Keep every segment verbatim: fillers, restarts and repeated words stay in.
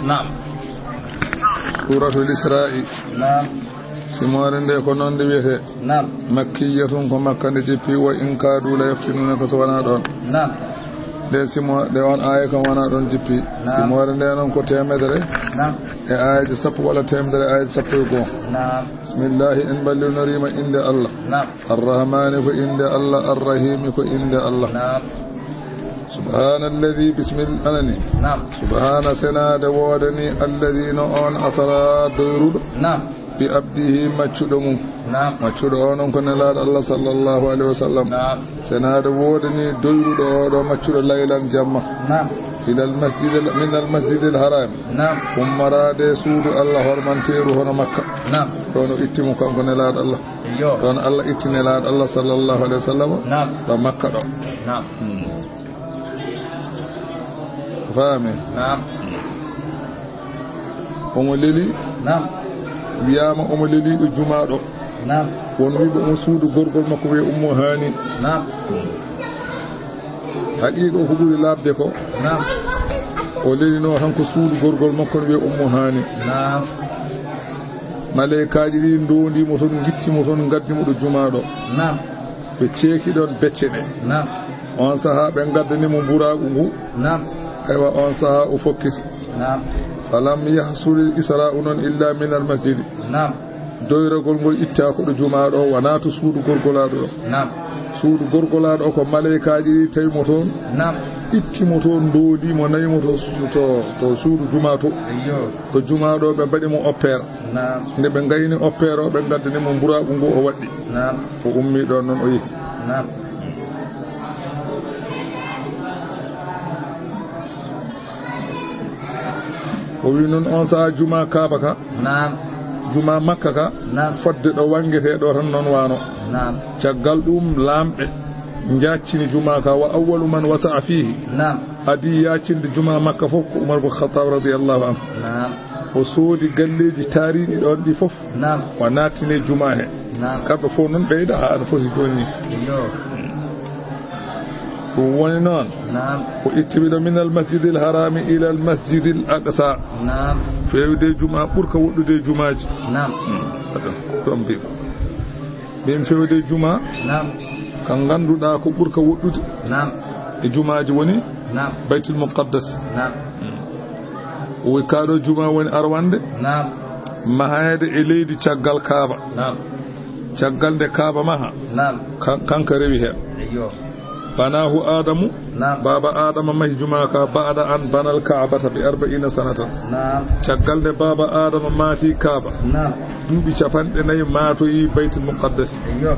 Naam. Suuratul Israa'i. Naam. Simoore nde ko noon nde wiyetee. Naam. Makkiyatun, ko Makka nde jippi, wa in kaadu la yaftinunaka, so wonaa ɗoon. Naam. Nde simo-, nde oon aaya kam wonaa ɗoon jippi. Naam. Simoore nde noon ko teemedere. Naam. E aayaaji sappo walla teemedere e aayaaji sappo e goo. Naam. Bismillaahi, en mballinorii ma innde Allah. Naam. Arrahmaani ko innde Allah, Arrahiimi ko innde Allah. Naam. Subhaana alladhi, bismil-, anani. Naam. Subhaana, senaade woodani, alladhi, no oon, asra, doyruɗo. Naam. Bi abdihi, maccuɗo mum. Naam. Maccuɗo o noon ko Nelaaɗo Allah sallallahu alayhi wa sallam. Naam. Senaade woodani doyruɗo o ɗo maccuɗo laylan jamma. Naam. Ilal masjidil, minal masjidil haram. Naam. Ummoraade suudu Allah hormanteeru hono Makka. Naam. Ɗoon o itti mo kanko Nelaaɗo Allah. Iyo. Ɗoon Allah itti Nelaaɗo Allah sallallahu alayhi wa sallam. Naam. Ɗo Makka ɗo. Naam. Hmm. Faami? Naam. Omo leli. Naam. Wiyaama omo leli ɗo jumaa ɗo. Naam. Won wiiɓe omo suudu gorgol makko wiyee Ummu Haani. Naam. Haqiiqa o ko ɓuri laaɓde ko. Naam. O lelinoo tan ko suudu gorgol makko no wiyee Ummu Haani. Naam. Maleykaaji ɗi ndondii mo toon, ngitti mo toon, ngaddi mo ɗo jumaa ɗo. Naam. Ɓe ceeki ɗoon becce ɗe. Naam. Oon sahaa ɓe ngaddani mo mburaagu ngu. Naam. Aywa, oon sahaa o fokkiti. Naam. Falam yahsulil isra'u noon illa minal masjidi. Naam. Doyragol ngol ittaa ko ɗo jumaa ɗo, wonaa to suudu gorgolaaɗo ɗo. Naam. Suudu gorgolaaɗo o ko maleykaaji ɗi tawi mo toon. Naam. Itti mo toon, ndoondii mo, nawi mo to, to, to suudu jumaa to. Iyo. To jumaa ɗo ɓe mbaɗi mo oppeer. Naam. Nde ɓe ngayni oppeer o, ɓe ngaddani mo mburaagu ngu o waɗɗi. Naam. O ummii ɗoon noon o yehi. Naam. O wi noon oon sahaa jumaa Kaaba ka. Naam. Jumaa Makka ka. Naam. Fodde ɗo wanngetee ɗo tan noon waano. Naam. Caggal ɗum laamɓe njaaccini jumaa ka, wa awwalu man wasa'a fiihi. Naam. Adii yaaccinde jumaa Makka fof ko Umar bun Khattab radiyallahu anhu. Naam. O soodi galleeji taariiɗi ɗoon ɗi fof. Naam. O nattini jumaa he. Naam. Kamɓe fof noon ɓeyda haa no foti jooni ni. Iyo. Ɗum woni noon. Naam. O itti ɓe ɗo minal masjidil harami ilal masjidil aqsa. Naam. Feewde jumaa ɓurka woɗɗude jumaaji. Naam. Hmm. Ɗum mbiɗo. Ɓen feewde jumaa. Naam. Ka ngannduɗaa ko ɓurka woɗɗude. Naam. E jumaaji woni. Naam. Baytul Muqaddas. Naam. Hmm. O wi kaa ɗo jumaa woni arwannde. Naam. Maheede e leydi caggal Kaaba. Naam. Caggal nde Kaaba maha. Naam. Kan-, kanka rewi heen. Iyo. Banaahu Aadamu. Naam. Baaba Aadama mahi jumaa ka ba'da an banal Kaabata bi arba'iina sanatan. Naam. Caggal nde baaba Aadama maati Kaaba. Naam. Duuɓi capanɗe nayi maatoyi Baytul Muqaddas. Iyo.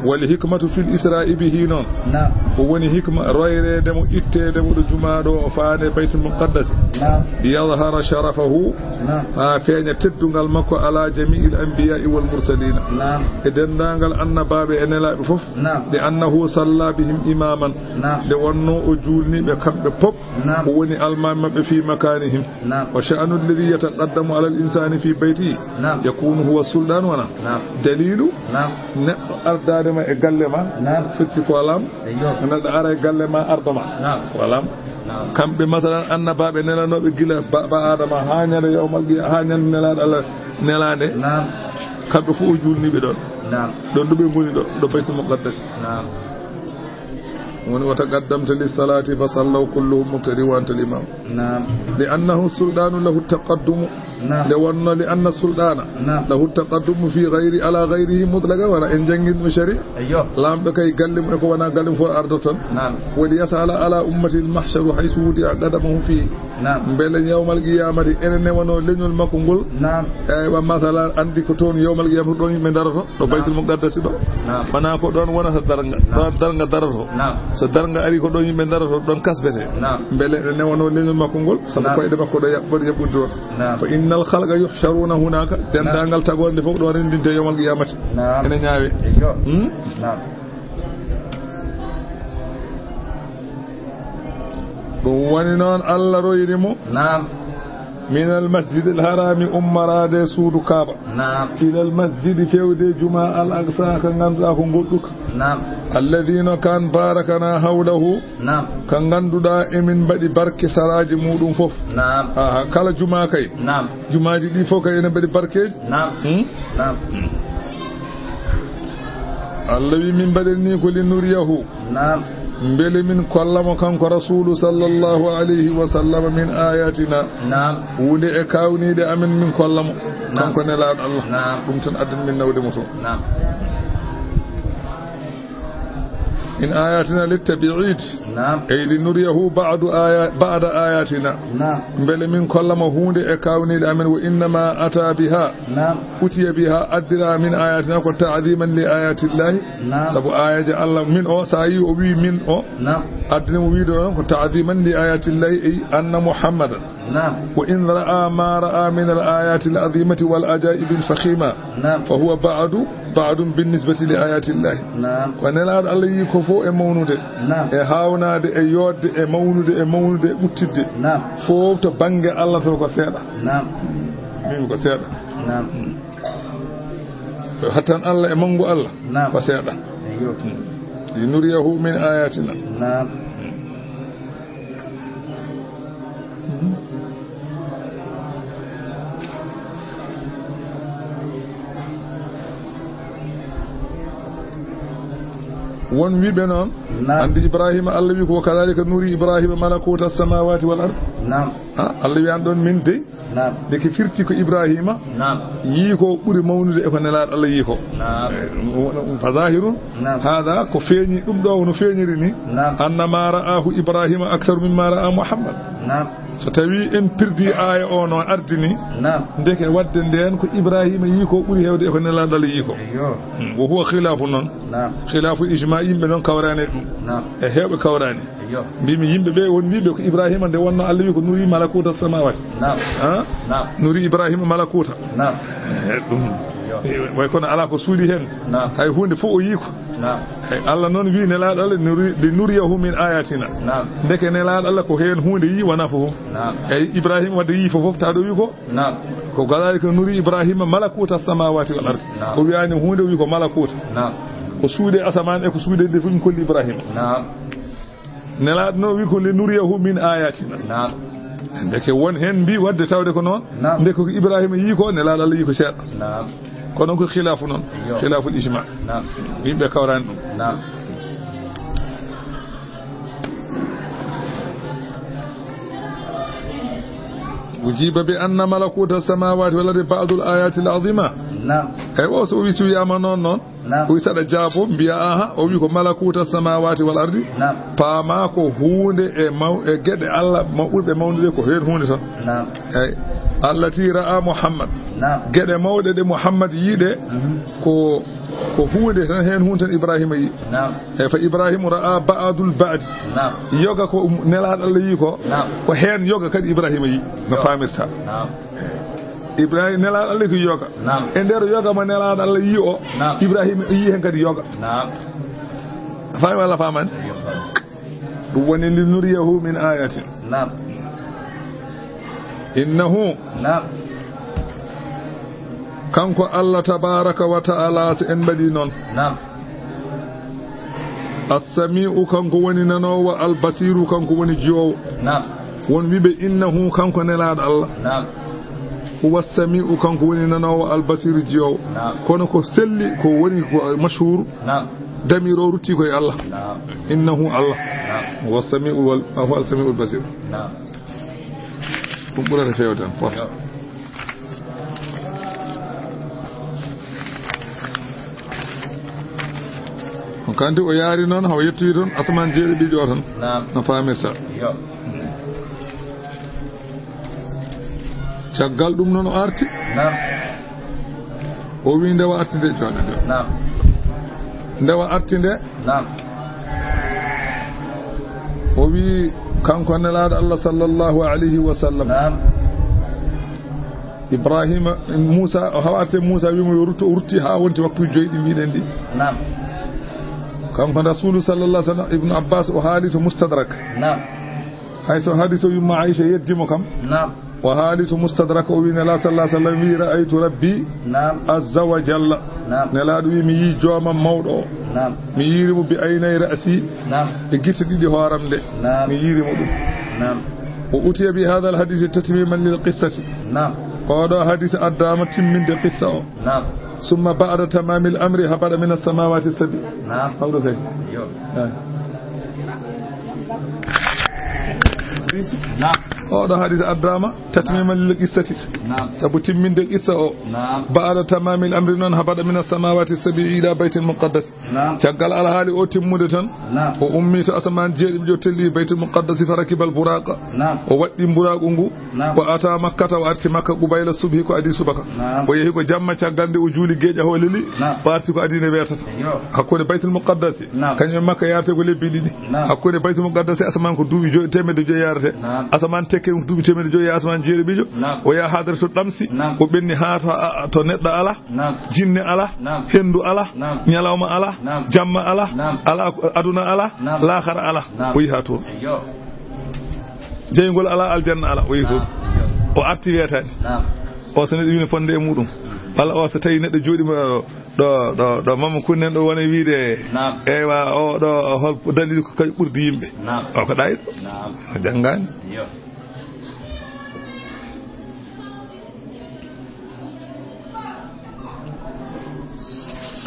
Wal hikmatu fil isra'i bihi noon. Naam. Ko woni hikma royreede mo, itteede mo ɗo jumaa ɗo, o faande Baytul Muqaddas. Naam. Liyadhhara sharafahu. Naam. Haa feeña teddungal makko ala jami'il anbiya'i wal mursalina. Naam. E denndaangal annabaaɓe e nelaaɓe fof. Naam. Li annahu salla bihim imaman. Naam. Nde wonnoo o juulni ɓe kamɓe pop. Naam. O woni almaami maɓɓe fi makanihim. Naam. Wa sha'nu alladhi yataqaddamu ala al-insani fi baytihi. Naam. Yakunu huwa sultan wana. Naam. Dalilu. Naam. Neɗɗo ardaade ma e galle ma. Naam. Firti ko alam. Eyyo. Neɗɗo ara e galle ma ardo ma. Naam. Ko alam. Naam. Kamɓe masalan annabaaɓe nelanooɓe gila ba, ba Adama haa ñande yawmal qiya-, haa ñande nelaaɗo Allah nelaande. Naam. Kamɓe fof o juulni ɓe ɗoon. Naam. Ɗoon ɗo ɓe ngoni ɗo, ɗo Baytul Muqaddas. Naam. Woni, "Wa taqaddamta lis-salati fa sallaw kulluhum muqtadi wa anta al-imam." Naam. Li annahu sultanu lahu taqaddumu. Naam. Nde wonno li anna sultana. Naam. Lahu taqaddumu fi ghayri, ala ghayrihi mutlaqan, wala en jangin mo shari'a. Eyyo. Laamɗo kay galle mum e ko wona galle mum fof ardoton. Naam. Woni yasala ala ummati al-mahsharu haythu wudi'a qadamahu fi. Naam. Mbele yawmal qiyamati ene newano leñol makko ngol. Naam. Eywa, masalan, andi ko toon yawmal qiyamati ɗoon yimɓe daroto, ɗo Naam. Baytul Muqaddasi ɗo. Naam. Wona ko ɗoon wonata darnga, Naam. Ɗoon darnga daroto. Naam. So darnga ari ko ɗoon yimɓe daroto, ɗoon kasbete. Naam. Mbele ene newano leñol makko ngol, sabu Naam. Koyɗe makko ɗo yaɓɓoto yaɓɓude ɗoon. Naam. Fa innal khalqa yuhsharuna hunaka, Naam. Denndaangal tagoore nde fof ɗo renndinte yawmal qiyamati. Naam. Ene ñaawe. Eyyo. Hmm? Naam. Ɗum woni noon Allah royri mo. Naam. Minal masjidil harami, ummaraade suudu Kaaba. Naam. Ilal masjidi, fewde juma al aqsa, ka ngannduɗaa ko ngoɗɗuka. Naam. Alladhi, no kan, barakana hawlahu. Naam. Ka ngannduɗaa emin mbaɗi barke saraaji muɗum fof. Naam. Aha, kala juma kay. Naam. Jumaaji ɗi fof kay ene mbaɗi barkeeji. Naam. Hmm? Naam. Allah wi min mbaɗen ni ko li nuriyahu. Naam. Mbele min kolla mo kanko Rasulu sallallahu alayhi wa sallam min ayatina. Naam. Wonde e kawniɗe amen min kolla mo. Naam. Kanko nelaaɗo Allah. Naam. Ɗum tan addan min nawde mo to. Naam. Min ayatina littabi'id. Naam. Ay li nuriyahu ba'du aya-, ba'da ayatina. Naam. Mbele min kolla mo huunde e kawniɗe amen, wa innama ata biha. Naam. Utiya biha, addira min ayatina ko ta'diman li ayatillahi. Naam. Sabu ayaji Allah min o, sa yi o wi min o. Naam. Addina mo wiide on ko ta'diman li ayatillahi, ay anna Muhammadan. Naam. Wa in ra'a ma ra'a min al ayati al azimati wal ajaibi al fakhima. Naam. Fa huwa ba'du, ba'dun bin nisbati li ayatillahi. Naam. Ko nelaaɗo Allah yi ko fof e mawnude. Naam. E hawnaade, e yodde, e mawnude, e mawnude, e ɓuttidde. Naam. Fof to bannge Allah to ko seeɗa. Naam. Min ko seeɗa. Naam. Hattan Allah e manngu Allah. Naam. Ko seeɗa. Eyyo. Li nuriyahu min ayatina. Naam. Won wiɓe noon. Naam. Anndi Ibrahima, Allah wi ko, "Wa kadhalika nuri Ibrahima malakuta samawati wal ard." Naam. Ha, Allah wi an ɗon min dey. Naam. Nde ke firti ko Ibrahima. Naam. Yii ko ɓuri mawnude e ko nelaaɗo Allah yii ko. Naam. Eh, ɗum, ɗum, fa zahirun. Naam. Hada ko feeñi, ɗum ɗo no feeñiri ni. Naam. Anna ma ra'ahu Ibrahima aktharu mimma ra'a Muhammad. Naam. So tawi en pirdi aaya o no ardini. Naam. Ndeke wadde nden ko Ibrahima yii ko ɓuri hewde e ko nelaaɗo Allah yii ko. Eyyo. Hmm, wo huwa khilafu noon. Naam. Khilafu ijma, yimɓe noon kawrani e ɗum. Naam. E heewɓe kawrani. Eyyo. Mbimi yimɓe ɓe won wiɓe ko Ibrahima nde wonno Allah wi ko nuri malakuta samawati. Naam. Ha? Naam. Nuri Ibrahima malakuta. Naam. Eh, ɗum. Eyyo. Eh, way kono ala ko suuɗi hen. Naam. Hay hunde fof o yii ko. Naam. Hey, Allah noon wi nelaaɗo Allah nuri, li nuriyahu min ayatina. Naam. Ndeke nelaaɗo Allah ko heen huunde yii wona fof. Naam. Hey, Ibrahima wadde yii fof fof, tawa ɗo wi ko. Naam. Ko kadhalika nuri Ibrahima malakuta samawati wal ardi. Naam. O wiyaani huunde, o wi ko malakuta. Naam. Ko suuɗe asamaan e ko suuɗe ɗe fof min kolli Ibrahima. Naam. Nelaaɗo noon wi ko li nuriyahu min ayatina. Naam. Ndeke won heen mbi wadde tawde ko noon. Naam. Ndeke ko Ibrahima yii ko, nelaaɗo Allah yii ko seeɗa. Naam. Kono ko khilafu noon. Yo. Khilaful ijma. Naam. Yimɓe kawrani ɗum. Naam. Ujiba bi anna malakuta samawati wal ardi ba'dul ayati al azima. Naam. Eywa, so wi, so wiyama noon noon. Naam. O wi saɗa jaabo, mbiya, aha, o wi ko malakuta samawati wal ardi. Naam. Paama ko huunde e maw-, e geɗe Allah mawɗe mawnude ko heen huunde tan. Naam. Eyi. Allati ra'a Muhammad. Naam. Geɗe mawɗe ɗe Muhammad yii ɗe, mhm, ko, ko huunde tan heen huunde tan Ibrahima yii. Naam. Eyi, fa Ibrahima ra'a ba'dul ba'di. Naam. Yoga ko nelaaɗo Allah yii ko, naam, ko heen yoga kadi Ibrahima yii. No, yo, faamirta. Naam. Ibrahima, nelaaɗo Allah ko yoga. Naam. E nder yoga mo nelaaɗo Allah yii o, naam, Ibrahima yii heen kadi yoga. Naam. A faami walla faamaani? Yo. Ɗum woni li nuriyahu min ayatin. Naam. Innahu. Naam. Kanko Allah tabaraka wa ta'ala, so en mbaɗi noon. Naam. As-Sami'u, kanko woni nanoowo, Al-Basiru, kanko woni jiyoowo. Naam. Won wiɓe innahu, kanko nelaaɗo Allah. Naam. Huwa As-Sami'u, kanko woni nanoowo, Al-Basiru, jiyoowo. Naam. Kono ko selli, ko woni ko mashhur, naam, damir o rutti ko e Allah. Naam. Innahu Allah. Naam. Huwa As-Sami'u wal, huwa As-Sami'u Al-Basir. Naam. Ɗum ɓurata feewde tan, fota. Yo. Ko kanti o yaari noon, hawa yettoyi toon, asamaan jeeɗiɗi ɗi o tan. Naam. No faamirta. Yo. Caggal ɗum noon o arti. Naam. O wi ndewa arti nde, jooɗe nde. Naam. Ndewa arti nde. Naam. O wi kanko nelaaɗo Allah sallallahu alayhi wa sallam. Naam. Ibrahima, Muusa, o hawa arte Muusa, wi mo yo rutto, o rutti haa wonti waktuuji joyi ɗi mbiɗen ɗi. Naam. Kanko Rasulu sallallahu alayhi wa sallam, Ibnu Abbas o haali to Mustadrak. Naam. Hay so hadis o yumma Aisha yeddi mo kam. Naam. O haali to Mustadrak, o wi Nela sallallahu alaihi wasallam wi, "Ra'aytu Rabbi Naam. Azza wa Jalla." Naam. Nelaaɗo wi, "Mi yii joomam mawɗo o." Naam. "Mi yiiri mo bi aynay ra'si." Naam. "E gite ɗiɗi hooram nde." Naam. "Mi yiiri mo ɗum." Naam. O utiya bi hadha al-hadith tatmiman lil qissati. Naam. Oɗo hadith addaama timminde qissa o. Naam. Summa ba'da tamamil amri habata min as-samawati as-sab'i. Naam. Hawɗo kay. Yo. Eh. Naam. Oɗo hadith addaama tatmiman lil qissati. Naam. Sabu timminde qissa o. Naam. Ba'da tamamil amri noon habata min as-samawati as-sab'i ila baytil muqaddas. Naam. Caggal alhaali o timmude tan, Naam. O ummi to asamaan jeeɗiɗi, o telli Baytul Muqaddasi, fa rakibal buraqa. Naam. O waɗɗi buraqu ngu. Naam. O ata Makkata, o arti Makka qubayla subhi, ko adii subaka. Naam. O yehi ko jamma, caggal nde o juuli geeƴa hooleli, Naam. O arti ko adii nde weetata. Yo. Hakkunde Baytul Muqaddasi, Naam. Kañum e Makka yarate ko lebbi ɗiɗi. Naam. Hakkunde Baytul Muqaddasi, asamaan ko duuɓi joy-, teemedde joyi yarate. Naam. Asamaan tekke ko duuɓi teemedde joyi, asamaan jeeɗiɗijo. Naam. O yaha hadara to ɗamsi, Naam. O ɓenni haa to, a, to neɗɗo ala. Naam. Jinne ala, Naam. Henndu ala, Naam. Ñalawma ala, Naam. Jamma ala, Naam. Ala ko, aduna ala, Naam. Laakhara ala. Naam. O yaha toon. Eyyo. Jeyngol ala, aljanna ala, o yahi toon. Naam. Eyyo. O arti weetaani. Naam. O so neɗɗo wini fonde e muɗum. Walla o so tawi neɗɗo jooɗiima ɗo, ɗo, ɗo Mama Kunnen ɗo woni wiide, Naam. Eywa, o ɗo hol dalil ko kay ɓurdi yimɓe. Naam. O ko ɗayɗo. Naam. O janngaani. Eyyo.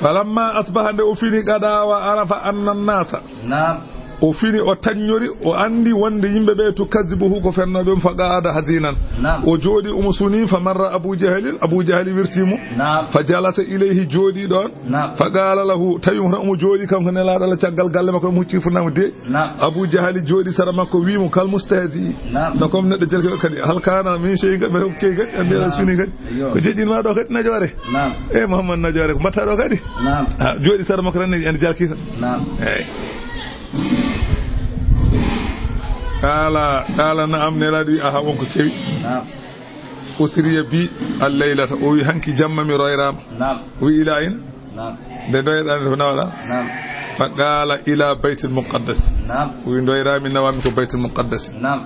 Falamma asbaha, nde o fini, qada wa arafa anna nnasa. Naam. O fini, o taññori, o anndi wonde yimɓe ɓe tukazzibuhu ko fennooɓe ɗum, fa qa'ada hazinan. Naam. O jooɗi, omo suni, fa marra Abu Jahlin, Abu Jahli wirti mo. Naam. Fa jalasa ilayhi, jooɗi ɗoon. Naam. Fa qala lahu, tawi mo tan omo jooɗi kanko Nelaaɗo Allah caggal galle makko, omo hucciti fuɗnaango de. Naam. Abu Jahali jooɗi sara makko, wi mo, "Kal mustahzi." Naam. No comme neɗɗo jalkiiɗo kadi. "Hal kana min shay'in kadi, mbeɗa hokki kadi, a mbiya Naam. Suni kadi. Ayyo. Ko joƴƴinma ɗo kadi najoore." Naam. E Muhammad najoore, ko mbatta ɗo kadi? Naam. Ah, jooɗi sara makko tan ne, ene jalkita. Naam. Eyyi. Qala, qala, "Na'am." Nelaaɗo wi, "Aha, won ko kewi." Naam. "Usriya bi al-laylata." O wi, "Hanki jamma mi royraama." Naam. O wi, "Ila ayna?" Naam. "Nde ndoyɗaa nde, to nawɗaa?" Naam. Fa qala, "Ila Baytil Muqaddas." Naam. O wi, "Ndoyraami, nawaami ko Baytil Muqaddas." Naam.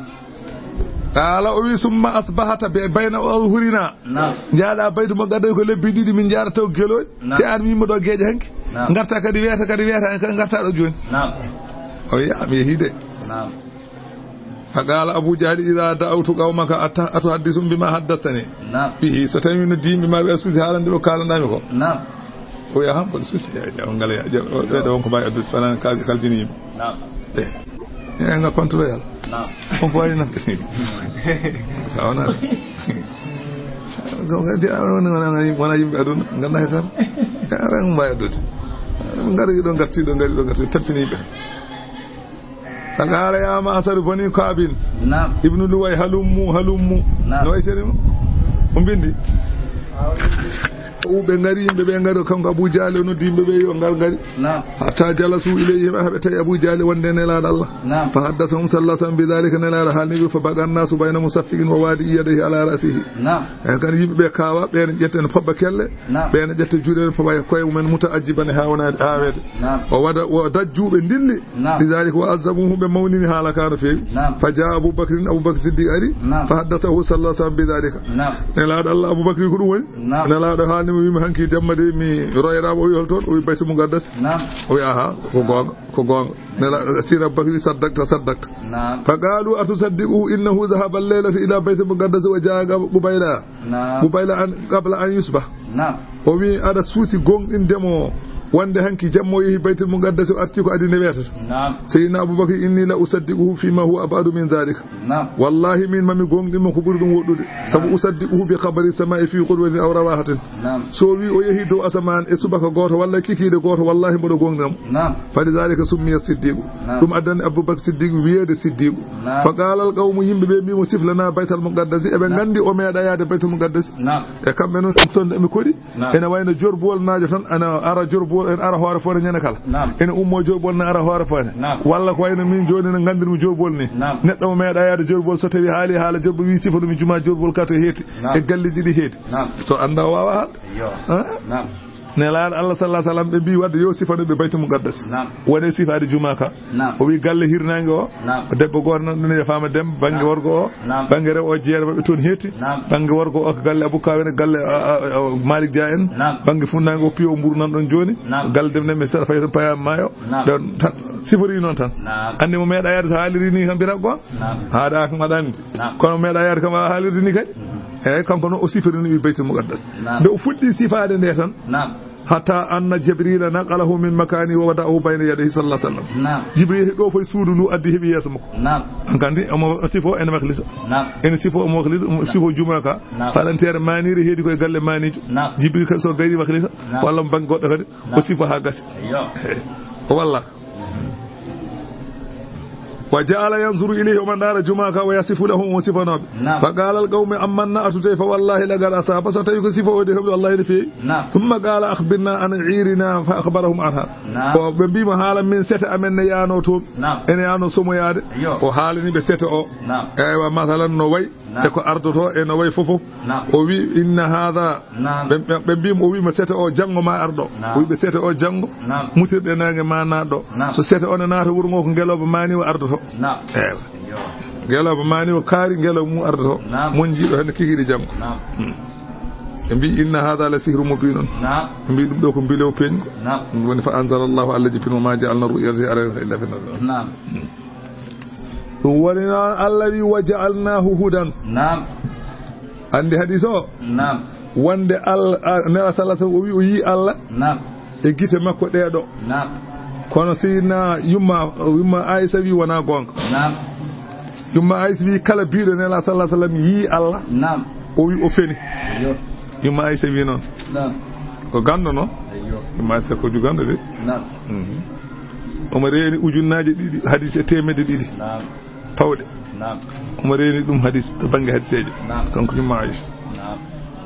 Qala, o wi, "Summa asbahata be bayna azhurina." Naam. Njaaɗa Baytul Muqaddas ko lebbi ɗiɗi, min njaara taw gelooɗi. Naam. Te aan mi yimma ɗo geeƴa hanki. Naam. Ngarta kadi weeta, kadi weeta, en kadi ngarta ɗo jooni. Naam. O wi, "A, mi yehi de." Naam. Fa qala Abu Jahli, "Idha da'awtu qawmaka ata-, atuhaddithum bima haddathani Naam. Bihi." So tawi mi noddi yimɓe ma, ɓe suusi haalande ɓe ko kaalanɗaami ko. Naam. O wiya, "Han, mboɗo suusi, ya, ya, on ngala, ya, ya, o, ɓeeɗo won ko mbaawi addude, so alaa kal-, kaljini yimɓe." Naam. Eh. Eh, nga kontuɗo yalla. Naam. On ko waawi nafde. Ka wona. Ko kadi, a, wona, wona, wona yimɓe aduna, nganndaa hay tan. Ya, ɓe ko mbaawi addude. Ngari ɗo, ngarti ɗo, ngari ɗo, ngarti, tampini yimɓe. Fa qala, "Ya ma'shara bani Ka'bin." Naam. Ibnu Luway, "Halummu, halummu." Naam. No waytiri mo? O mbindi. O ɓe ngari, yimɓe ɓe ngari, kanko Abu Jahli o noddi yimɓe ɓe, yo ngar ngari. Naam. Hatta jalasu ilayhi, haa ɓe tawi Abu Jahli wonde Nelaaɗo Allah. Naam. Fa haddasahum sallallahu alaihi wasallam bi dhalika, Nelaaɗo haalni ɓe, fa baqa an-nasu bayna musaffiqin wa wadi yadayhi ala ra'sihi. Naam. En kan yimɓe ɓe kaawa, ɓe ne ƴetta ne pobba kelle, Naam. Ɓe ne ƴetta juuɗe ne pobba koye mumen muta'ajjiban haa wona haa weete. Naam. O wada, o dajju ɓe ndilli. Naam. Lidhalika wa azzamuhu, ɓe mawnini haala ka no feewi. Naam. Fa jaa Abu Bakrin, Abu Bakr Siddiq ari. Naam. Fa haddasahu sallallahu alaihi wasallam bidhalika. Naam. Nelaaɗo Allah, Abu Bakri ko ɗum woni? Naam. Nelaaɗo haalni mo, wiimo hanki jamma de mi royraama, o wi hol toon? O wi Baytul Muqaddas. Naam. O wi aha, ko goonga, ko goonga. Nelaaɗo sira Abu Bakri saddakta, saddakta. Naam. Fa qalu atusaddiquhu innahu dhahaba al-laylata ila Baytul Muqaddas wa jaa qubayla. Naam. Qubayla an, qabla an yusbah. Naam. O wi aɗa suusi goonɗinde mo wonde hanki jamma o yehi Baytul Muqaddas o arti ko adii nde weetata. Naam. Sayyidina Abu Bakr, inni la usaddiquhu fi ma huwa ab'adu min dhalika. Naam. Wallahi min mami goonɗinmo ko ɓuri ɗum woɗɗude. Sabu Naam. Usaddiquhu bi khabari samai fi qudwatin aw rawahatin. Naam. So wi o yehi dow asamaan e subaka gooto walla kikiiɗe gooto, wallahi mboɗo goonɗina mo. Naam. Falidhalika summiya Siddiqu. Naam. Ɗum addani Abu Bakr Siddiq wiyeede Siddiqu. Naam. Fa qala al qawmu, yimɓe ɓe mbi mo sif lana Baytal Muqaddasi, eɓe Naam. Nganndi o meeɗa yaade Baytal Muqaddasi. Naam. E kamɓe noon, ɗum toon emi koɗi. Naam. Ene wayno jorbuwol naajo tan, ana ara jorbuwol, ene ara hoore foore ñande kala. Naam. Ene ummo jorbuwol ne ara hoore foore. Naam. Walla ko wayno min jooni no nganndirmi jorbuwol ni. Naam. Neɗɗo mo meeɗa yaade jorbuwol, so tawi haali haala jorbuwol, wi sifa ɗum juma jorbuwol ka to heeti. Naam. E galle ɗiɗi heeti. Naam. So annda o waawa haalde. Yo. Ha? Naam. Nelaaɗo Allah sallallahu alaihi wasallam, ɓe mbi wadde yo sifano ɓe Baytul Muqaddas. Naam. Wone sifaade jumaa ka. Naam. O wi galle hirnaange o. Naam. Ko debbo gooto nan ɗum e faama dem bannge Naam. worgo o. Naam. Bannge rewo o jeere maɓɓe toon heetti. Naam. Bannge worgo o ko galle Abou Kawene, galle, a, a, a, Malick Dia en. Naam. Bannge funnaange o piyo mburu nan ɗon jooni. Naam. Galle dem ne mi sara fayi toon paya maayo. Naam. Ɗon tan sifori noon tan. Naam. Anndi mo meeɗa yaade so haaliri ni kam bira go. Naam. Haaɗa kam aɗa anndi. Naam. Kono meeɗa yaade kam a haalirde ni kadi. Mhm. Eyyi, kanko noon o sifirini ɓe Baytul Muqaddas. Naam. Nde o fuɗɗi sifaade nde tan, Naam. Hatta anna Jibrila naqalahu min makani wa wada'ahu bayna yadayhi sallallahu alaihi wasallam. Naam. Jibril ɗo foy suudu ndu addi heɓi yeeso makko. Naam. An kandi omo sifo ene makhlisa. Naam. Ene sifo omo makhlisa, omo sifo jumaa ka. Naam. Faɗanteere maniri heedi koye galle manijo. Naam. Jibril kadi so gayri makhlisa, Naam. walla mo bannge goɗɗo kadi, Naam. o sifo ha gasi. Eyyo. O walla. Wa ja'ala yanzuru ilayhi, omo ndaara jumaa ka, wa yasifu lahu, omo sifanoɓe. Naam. Fa qala al qawmi, amma na'atu de, fa wallahi laqad asaba, so tawi ko sifo o de, heɓde Allah ene feewi. Naam. Thumma qala akhbirna an irina, fa akhbarahum anha. Naam. O ɓe mbi mo haala min sete amen ne yaano toon. Naam. Ene yaano somoyaade. Yo. O haalani ɓe sete o. Naam. Eywa, masalan no way Naam. e ko ardoto e no way fof fof. Naam. O wi, inna hadha. Naam. Ɓe, ɓe, ɓe mbi mo, o wi mo sete o janngo ma arɗo. Naam. O wi ɓe sete o janngo. Naam. Mutirɗe naange ma naatɗo. Naam. So sete o ne naata wuro ngo ko ngelooba mani o ardoto. Naam. Eywa. Yo. Ngelooba mani o kaari ngelooba mum ardoto. Naam. Mon jiiɗo heen kikiiɗe janngo. Naam. Hmm. Ɓe mbi inna hadha la sihru mubinun. Naam. Ɓe mbi ɗum ɗo ko mbilew peeñgo. Naam. Ɗum woni fa anzala Allahu, Allah jippino ma ja'alna ru'yata alayna illa fitnatan. Naam. Hmm. Ɗum woni noon Allah wi wa ja'alnahu hudan. Naam. Anndi hadis o? Naam. Wonde Allah, a, Nela sallallahu alaihi wasallam o wi o yi Allah Naam. e gite makko ɗee ɗo. Naam. Kono Seydina yumma, yumma Aisha wi wona goonga. Naam. Yumma Aisha wi kala biiɗo Nela sallallahu alaihi wasallam yi Allah, Naam. o wi o feni. Yo. Yumma Aisha wi noon. Naam. Ko ganndo noon. Eyyo. Yumma Aisha ko juganɗo de. Naam. Mhm. Omo reeni ujunnaaje ɗiɗi hadis e teemedde ɗiɗi. Naam. Pawɗe. Naam. Omo reeni ɗum hadis to bannge hadiseeje. Naam. Kanko yumma Aisha. Naam.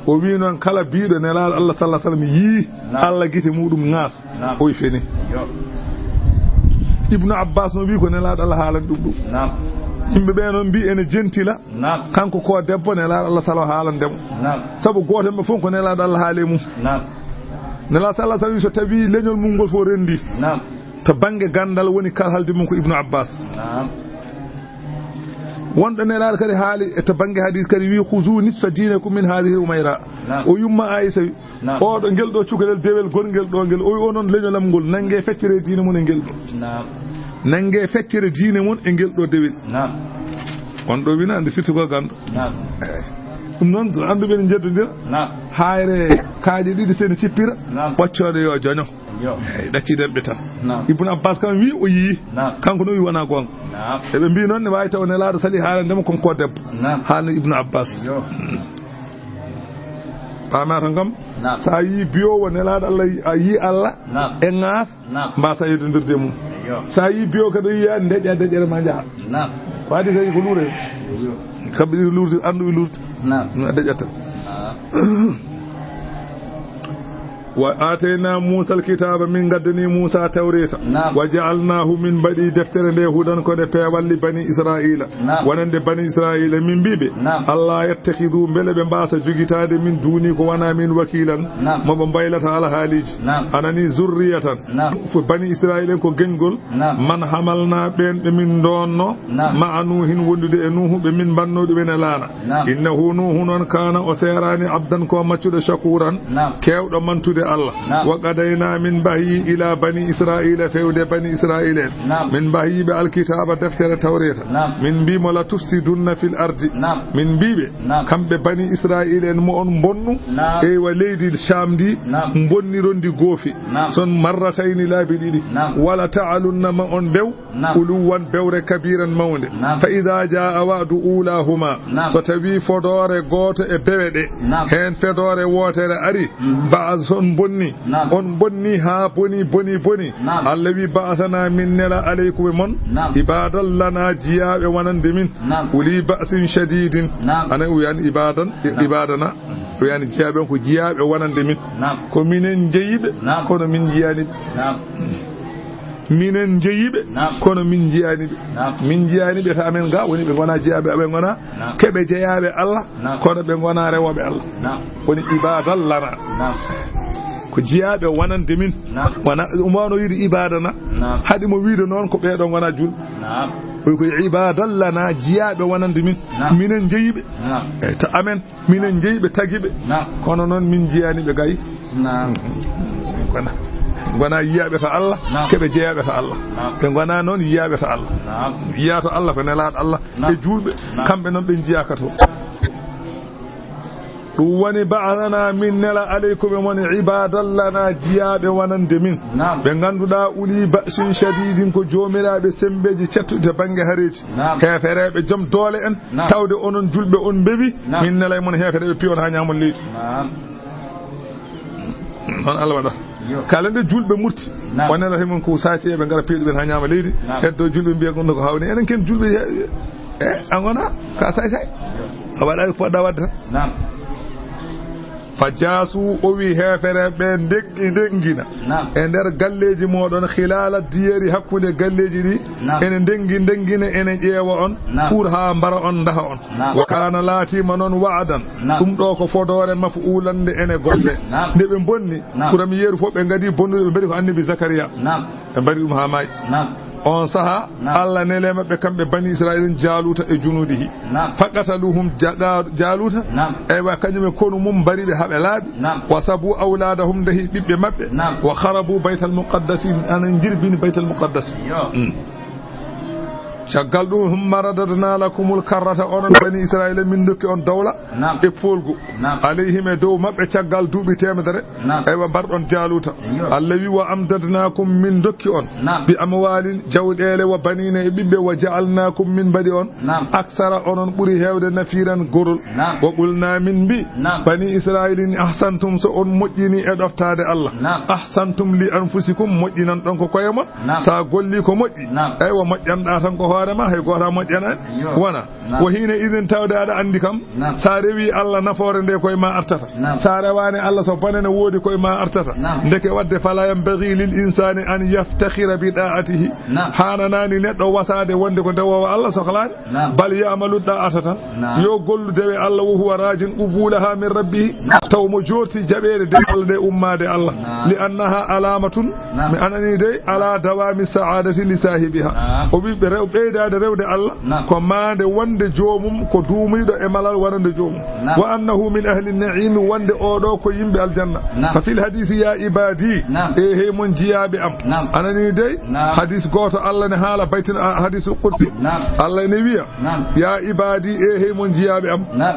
O wi noon kala biiɗo Nelaaɗo Allah sallallahu alaihi wasallam yii Naam. Allah gite muɗum ŋaas. Naam. O wi feni. Yo. Ibnu Abbas no wi ko Nelaaɗo Allah haalani ɗum ɗum. Naam. Yimɓe ɓe noon mbi ene jentila. Naam. Kanko ko debbo Nelaaɗo Allah salo haalande mo. Naam. Sabu gooto maɓɓe fof ko Nelaaɗo Allah haali e mum. Naam. Nelaaɗo sallallahu alaihi wasallam so tawi leñol mum ngol fof rendi. Naam. To bannge ganndal woni kalhaldi mum ko Ibnu Abbas. Naam. Wonɗo Nelaaɗo kadi haali e to bannge hadis kadi wi khuzu nisfa dinakum min hadhihi al-humayra. Naam. O yumma Aisha wi, Naam. oɗo ngel ɗo cukalel dewel gongel ɗo ngel, o wi onon leñolam ngol, nange feccere diine mon e ngel ɗo. Naam. Nange feccere diine mon e ngel ɗo dewel. Naam. On ɗo wina andi firti ko ganndo. Naam. Eyyi. Ɗum noon, annduɓe ne njeddondira. Naam. Hayre kaaƴe ɗiɗi sene cippira, Naam. ɓoccooɗe yo joño. Yo. Eyyi, ɗacciɗen ɓe tan. Naam. Ibnu Abbas kam wi o yii. Naam. Kanko no wi wona goonga. Naam. Eɓe mbi noon ne waawi taw Nelaaɗo sali haalande mo kon ko debbo. Naam. Haalno Ibnu Abbas. Yo. Paamata kam, Naam. so a yii biyowo Nelaaɗo Allah, a yii Allah Naam. e ŋaas, Naam. mbasa yeddondirde e mum. Yo. So a yii biyowo kadi o yiya ndeƴa deƴere ma njaha. Naam. Ko adi kadi ko luure. Yo. Kamɓe ɗiɗo luurde, annduɓe luurde. Naam. No a deƴata. Naam. Wa atayna Musa alkitaba, min gaddani Musa tawreta. Naam. Wa ja'alnahu, min mbaɗi deftere nde hudan ko nde peewal li bani Israila. Naam. Wonande bani Israila, min mbiɓe. Naam. Allah yattakhidu, mbele ɓe mbasa jogitade min duni ko wana min wakilan. Naam. Mo ɓe mbaylata alhaaliji. Naam. Anani zurriyatan. Naam. Fo bani Israila en ko geñgol. Naam. Man hamalna ɓen ɓe min donno. Naam. Ma'a Nuhin wondude e Nuhu ɓe min mbanno ɗumen e laana. Naam. Innahu Nuhu noon kana o serani abdan ko maccuɗo shakuran. Naam. Kewɗo mantude Allah. Naam. Wa qadayna min bahyi ila bani Israila fewde bani Israila en. Naam. Min bahyi ɓe alkitaba deftere tawreta. Naam. Min mbimo la tufsidunna fil ardi. Naam. Min mbiɓe Naam. kamɓe bani Israila en mo on bonnu. Naam. Eywa leydi Sham ndi Naam. bonniron ndi goofi. Naam. Son marratayni laabi ɗiɗi. Naam. Wala ta'alunna ma on bew. Naam. Uluwan bewre kabiran mawnde. Naam. Fa idha jaa wa'du ulahuma. Naam. So tawi fodoore gooto e bewe ɗe. Naam. Heen fedoore wootere ari. Mhm. Ba'as on bonni. Naam. On bonni haa boni, boni, boni. Naam. Allah wi ba'asana min nela alaykum e mon. Naam. Ibadan lana jiyaaɓe wonande min. Naam. Uli ba'sin shadidin. Naam. Ana o yani ibadan, Naam. ibadana. O yani jiyaaɓe on ko jiyaaɓe wonande min. Naam. Ko minen jeyiɓe, Naam. kono min jiyani ɓe. Naam. Minen jeyiɓe, Naam. kono min jiyani ɓe. Naam. Min jiyani ɓe, ta amen ga woni ɓe gona jiyaaɓe, ɓe gona Naam. keɓe jeyaaɓe Allah, Naam. kono ɓe gona rewooɓe Allah. Naam. Woni ibadan lana. Naam. Ko jiyaaɓe wonande min. Naam. Wona, ɗum wano wiide ibaadana. Naam. Haɗi mo wiide noon ko ɓeeɗo ngona julɓe. Naam. Ko, ko ibaadallana, jiyaaɓe wonande min. Naam. Minen jeyi ɓe. Naam. Eyi, to amen, minen jeyi ɓe, tagi ɓe. Naam. Kono noon min jiyaani ɓe gay. Naam. Ngona, ngona yiyaaɓe to Allah, naam, keɓe jeyaaɓe to Allah. Naam. Ɓe ngona noon yiyaaɓe to Allah. Naam. Yiyaa to Allah ko nelaaɗo Allah. Naam. E julɓe, naam, kamɓe noon ɓe jiyaaka to. Ɗum woni, ba'athana, min nela, alaykum, e mon, ibadan lana, jiyaaɓe wonande min. Naam. Ɓe ngannduɗaa, uli ba'sin shadidin, ko joomiraaɓe semmbeeji cattuɗi to bannge hareeji. Naam. Heefereeɓe joom doole en, naam, tawde onon julɓe on mbewi, naam, min nela e mon heefereeɓe piyon haa ñaamon leydi. Naam. Noon Allah waɗa. Yo. Kala nde julɓe murti, naam, o nelata e mon ko saasi eɓe ngara piiɗo ɓen haa ñaama leydi. Naam. Heddo julɓe mbiya gonɗo ko hawni enen ken julɓe, e, e, a ngona ka say say. Yo. A waɗa ko poɗɗa waɗde tan. Naam. Fa jaasu, o wi heefereɓe ɓe ndeggi ndengina. Naam. E nder galleeji moɗon, khilala diyari, hakkunde galleeji ɗi. Naam. Ene ndengi ndengina, ene ƴeewa on. Naam. Pour haa mbara on, ndaha on. Naam. Wa kana, laatima noon, wa'dan. Naam. Ɗum ɗo ko fodoore maf'ulan nde ene golle. Naam. Nde ɓe bonni, naam, premier fof ɓe ngadi bonnude, ɓe mbaɗi ko annabi Zakariya. Naam. Ɓe mbaɗi ɗum haa maayi. Naam. On saha, naam, Allah nele maɓɓe kamɓe Bani Israil Jaaluuta e junuudihi. Naam. Faqataluhum, jaɗa-, Jaaluuta. Naam. Eywa, kañum e konu mum mbari ɓe haa ɓe laaɓi. Naam. Wa sabu awlaadahum, ndahi ɓiɓɓe maɓɓe. Naam. Wa kharabu Baytal Muqaddasi, ana njirbini Baytal Muqaddas. Yo. Mm. Caggal ɗum, humma radadna lakumul karrata, onon Bani Israila, min dokki on dawla, naam, e poolgu, naam, alayhim, e dow maɓɓe, caggal duuɓi teemedere. Naam. Eywa, mbarɗon Jaaluuta. Yo. Allah wi, wa amdadnakum, min dokki on, naam, bi amwalin, jawɗeele, wa banina, e ɓiɓɓe, wa ja'alnakum, min mbaɗi on, naam, aksara, onon ɓuri heewde, nafiran, gorol. Naam. Wa qulna, min mbi, naam, Bani Israila, in ahsantum, so on moƴƴini e ɗoftaade Allah, naam, ahsantum li anfusikum, moƴƴinan ɗon ko koye mon. Naam. Sa golli ko moƴƴi, naam, eywa, moƴƴanɗa tan ko hoore ma, hay gooto a moƴƴanaani. Yo. Wona. Naam. Wa hina idin, tawde aɗa anndi kam, naam, sa rewi Allah, nafoore nde koye ma artata. Naam. Sa rewaani Allah, so bone ne woodi, koye ma artata. Naam. Ndeke wadde, fala yanbaghi lil insani an yaftakhira bi da'atihi. Naam. Haananaani neɗɗo wasaade wonde ko dewoowo Allah, sohlaani. Naam. Bal ya'malu da'ata tan. Naam. Yo gollu dewe Allah, wa huwa rajin qubulaha min rabbihi. Naam. Taw mo jorti jaɓeede dewe Allah nde ummaade Allah. Naam. Li annaha alamatun. Naam. Mi anani dey, ala dawami sa'adati li sahibiha. Naam. O wi ɓe rew-, ɓeydaade rewde Allah. Naam. Ko maande wonde joomum ko duumiiɗo e malal wonande joomum. Naam. Wa annahu min ahli na'imi, wonde oɗo ko yimɓe aljanna. Naam. Fa fil hadisi ya ibadi, naam, e hey mon jiyaaɓe am. Naam. Anani dey, naam, hadis gooto Allah ne haala baytin, a, hadisul qudsi. Naam. Allah ne wiya, naam, ya ibadi, e hey mon jiyaaɓe am. Naam.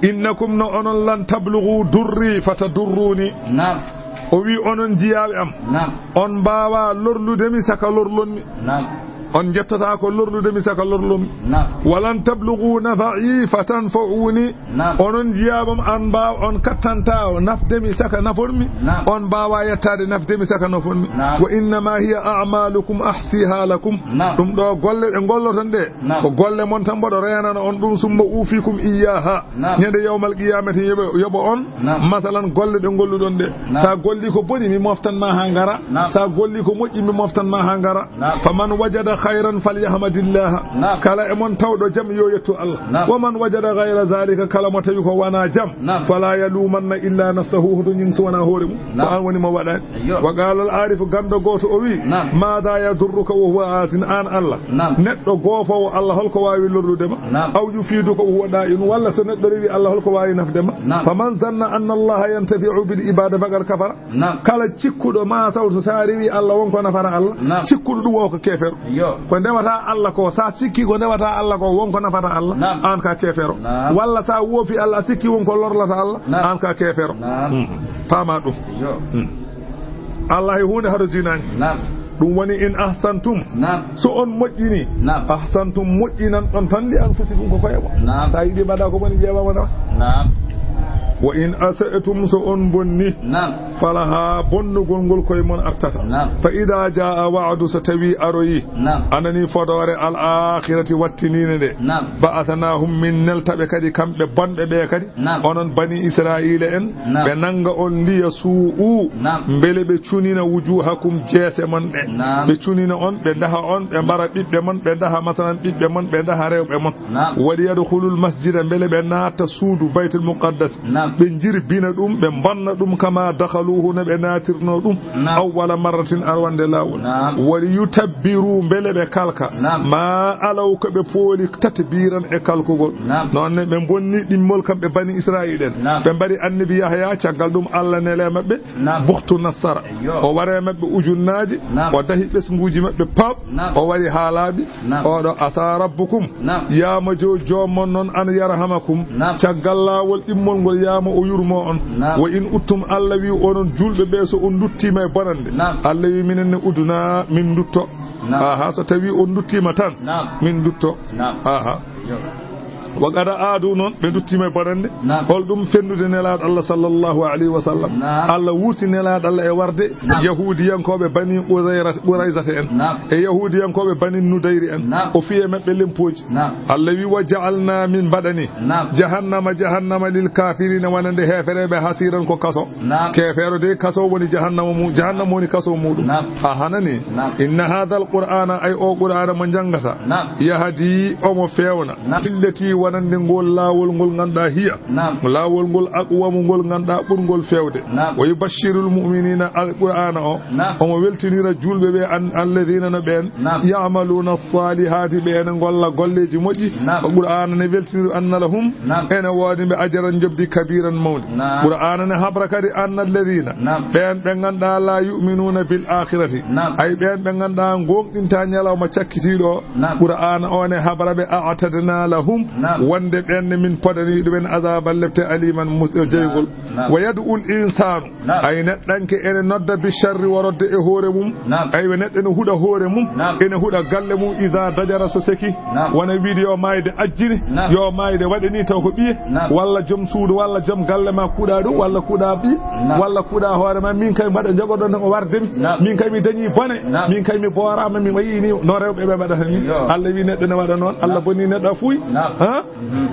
Innakum, no onon, lan tablughu durri fatadurruni. Naam. O wi, onon jiyaaɓe am, naam, on mbaawa lorlude mi saka lorlon mi. Naam. On njettotaako lorlude mi saka lorlon mi. Naam. Walan tablughu nafa'i fatanfa'uni. Naam. Onon jiyaaɓe am, an mbaaw-, on kattanta o nafde mi saka nafon mi. Naam. On mbaawa yettaade nafde mi saka nafon mi. Naam. Wa innama hiya a'malukum ahsiha lakum. Naam. Ɗum ɗo golle ɗe ngolloton ɗe, naam, ko golle mon tan mboɗo reenana on ɗum, summa ufikum iyyaha. Naam. Ñande yawmal qiyamati yoɓo, yoɓo on, naam, masalan golle ɗe ngolluɗon ɗe. Naam. Sa golli ko boni, mi moftan ma ha ngara. Naam. Sa golli ko moƴƴi, mi moftan ma ha ngara. Naam. Faman wajada khayran falyahmadillah. Naam. Kala e mon tawɗo jam, yo yettu Allah. Naam. Wa man wajada ghayra zalika, kala mo tawi ko wana jam, naam, fala yalumanna illa nafsahu, hoto ñin so wana hoore mum. Naam. Ko an woni mo waɗani. Ayyo. Wa qala al arifu, ganndo gooto o wi, naam, mada yadurruka wa huwa asin, an Allah. Naam. Neɗɗo goofoowo Allah, holko waawi lorlude ma? Naam. Aw yufiduka wa huwa da'in, walla so neɗɗo rewi Allah, holko waawi nafde ma? Naam. Faman zanna anna Allah yantafi'u bil ibada faqad kafara. Naam. Kala cikkuɗo ma sawtu sa rewi Allah wonko nafata Allah, naam, cikkuɗo ɗum o ko keefeero. Yo. Ko ndewata Allah ko, sa sikki ko ndewata Allah ko wonko nafata Allah, naam, an ka keefeero. Naam. Walla sa woofi Allah, a sikki wonko lorlata Allah, naam, an ka keefeero. Naam. Hmm. Paama ɗum. Yo. Hmm. Allah e huunde haɗo dinaani. Naam. Ɗum woni, in ahsantum. Naam. So on moƴƴini. Naam. Ahsantum, moƴƴinan ɗon tan li anfusikum, ko koye mon. Naam. Sa yiɗi mbaɗa ko boni, ƴeewa wona. Naam. Wa in asa'tum, so on bonni. Naam. Falaha, bonnugol ngol koye mon artata. Naam. Fa ida jaa wa'du, so tawi aroyi. Naam. Anani fodoore al akhirati wattiniinde nde. Naam. Ba'athnahum, min nelta ɓe kadi, kamɓe bonɓe ɓe kadi. Naam. Onon Bani Israila en, naam, ɓe nanga on, liya suu'u, naam, mbele ɓe cunina wujuhakum, jeese mon ɗe. Naam. Ɓe cunina on, ɓe ndaha on, ɓe mbara ɓiɓɓe mon, ɓe ndaha masalan ɓiɓɓe mon, ɓe ndaha rewɓe mon. Naam. Wa liyadkhulul masjida, mbele ɓe natta suudu Baytul Muqaddas. Naam. Ɓe njirbina ɗum, ɓe mbonna ɗum, kama dakhalu Luhu no ɓe naatirno ɗum. Naam. Awwala marratin, arwande laawol. Naam. Wali yutabbiru, mbele ɓe kalka. Naam. Ma alaw, ko ɓe pooli, tatbiran, e kalkugol. Naam. Noon ne ɓe bonni ɗimmol kamɓe Bani Israa'iila en. Naam. Ɓe mbari Annabi Yahya, caggal ɗum Allah nele maɓɓe. Naam. Buxtu Nassara. Eyyo. O ware maɓɓe ujunnaaji. Naam. O dahi ɓesnguuji maɓɓe pap. Naam. O wari haa laaɓi. Naam. Oɗo, asa rabbukum. Naam. Yaama jo-, joomon noon, an yarhamakum. Naam. Caggal laawol ɗimmol ngol, yaama o yurmo on. Naam. Wa in uttum, Allah wi onon juulɓe ɓe, so on nduttiima e bonande. Naam. Allah wi minen ne uduna, min ndutto. Naam. Aha, so tawi on nduttiima tan, naam, min ndutto. Naam. Aha. Yo. Wa qad aadu, noon ɓe nduttiima e bonande. Naam. Holɗum? Fennude Nelaaɗo Allah sallallahu alayhi wa sallam. Naam. Allah wurti Nelaaɗo Allah e warde, naam, Yahuudiyankooɓe Bani Qurayra-, Qurayzata en. Naam. E Yahuudiyankooɓe Bani Nudayri en. Naam. O fiye maɓɓe lempooji. Naam. Allah wi, "Wa ja'alna, min mbaɗani, naam, jahannama, jahannama lil kaafiriina, wonande heefereeɓe, hasiiran, ko kaso." Naam. Keefeero de, kaso woni jahannama mum, jahannama woni kaso muɗum. Naam. A hanani? Naam. Inna haadal qur'aana, ay o qur'aana mo njanngata. Naam. Yahdi, omo feewna. Naam. Lillati, wonande ngol laawol ngol ngannduɗaa hiya. Naam. Laawol ngol aqwamu ngol ngannduɗaa ɓurngol feewde. Naam. Wa yubashshirul mu'miniina, al qur'aana o. Naam. Omo weltinira juulɓe ɓe an, alladhiina no ɓeen. Naam. Ya'maluuna as-saalihaati, ɓe ene ngolla golleeji moƴƴi. Naam. Ko qur'aana ne weltinira anna lahum. Naam. Ene woodi ɓe ajaran njoɓdi kabiiran mawndi. Naam. Qur'aana ne habra kadi anna alladhiina. Naam. Ɓeen ɓe ngannduɗaa laa yu'minuuna bil aakhirati. Naam. Ay ɓeen ɓe ngannduɗaa ngoongɗinta ñalawma cakkitiiɗo o. Naam. Qur'aana o ne habra ɓe a'tadna lahum. Naam. Wonde ɓeen ne min podani ɗumen azaaban lepte aliiman mus-, jeygol. Naam. Wa yad'ul insaanu. Naam. Ay neɗɗanke ene nodda bi sharri, warodde e hoore mum. Naam. Aywa, neɗɗo ene huɗa hoore mum. Naam. Ene huɗa galle mum, iza dajara, so seki. Naam. Wona wiide yo maayde ajjini, naam, yo maayde waɗe ni taw ko ɓiye. Naam. Walla joom suudu, walla joom galle ma kuuɗa ɗum, walla kuuɗa ɓiye, naam, walla kuuɗa hoore ma, min kay mbaɗa jogoɗon o warde mi. Naam. Min kay mi dañi bone. Naam. Min kay mi boorama, mi wayi ni no rewɓe ɓe mbaɗata ni. Yo. Allah wi neɗɗo ne waɗa noon, Allah, naam, boni neɗɗo fuy. Naam. Ha? Mhm.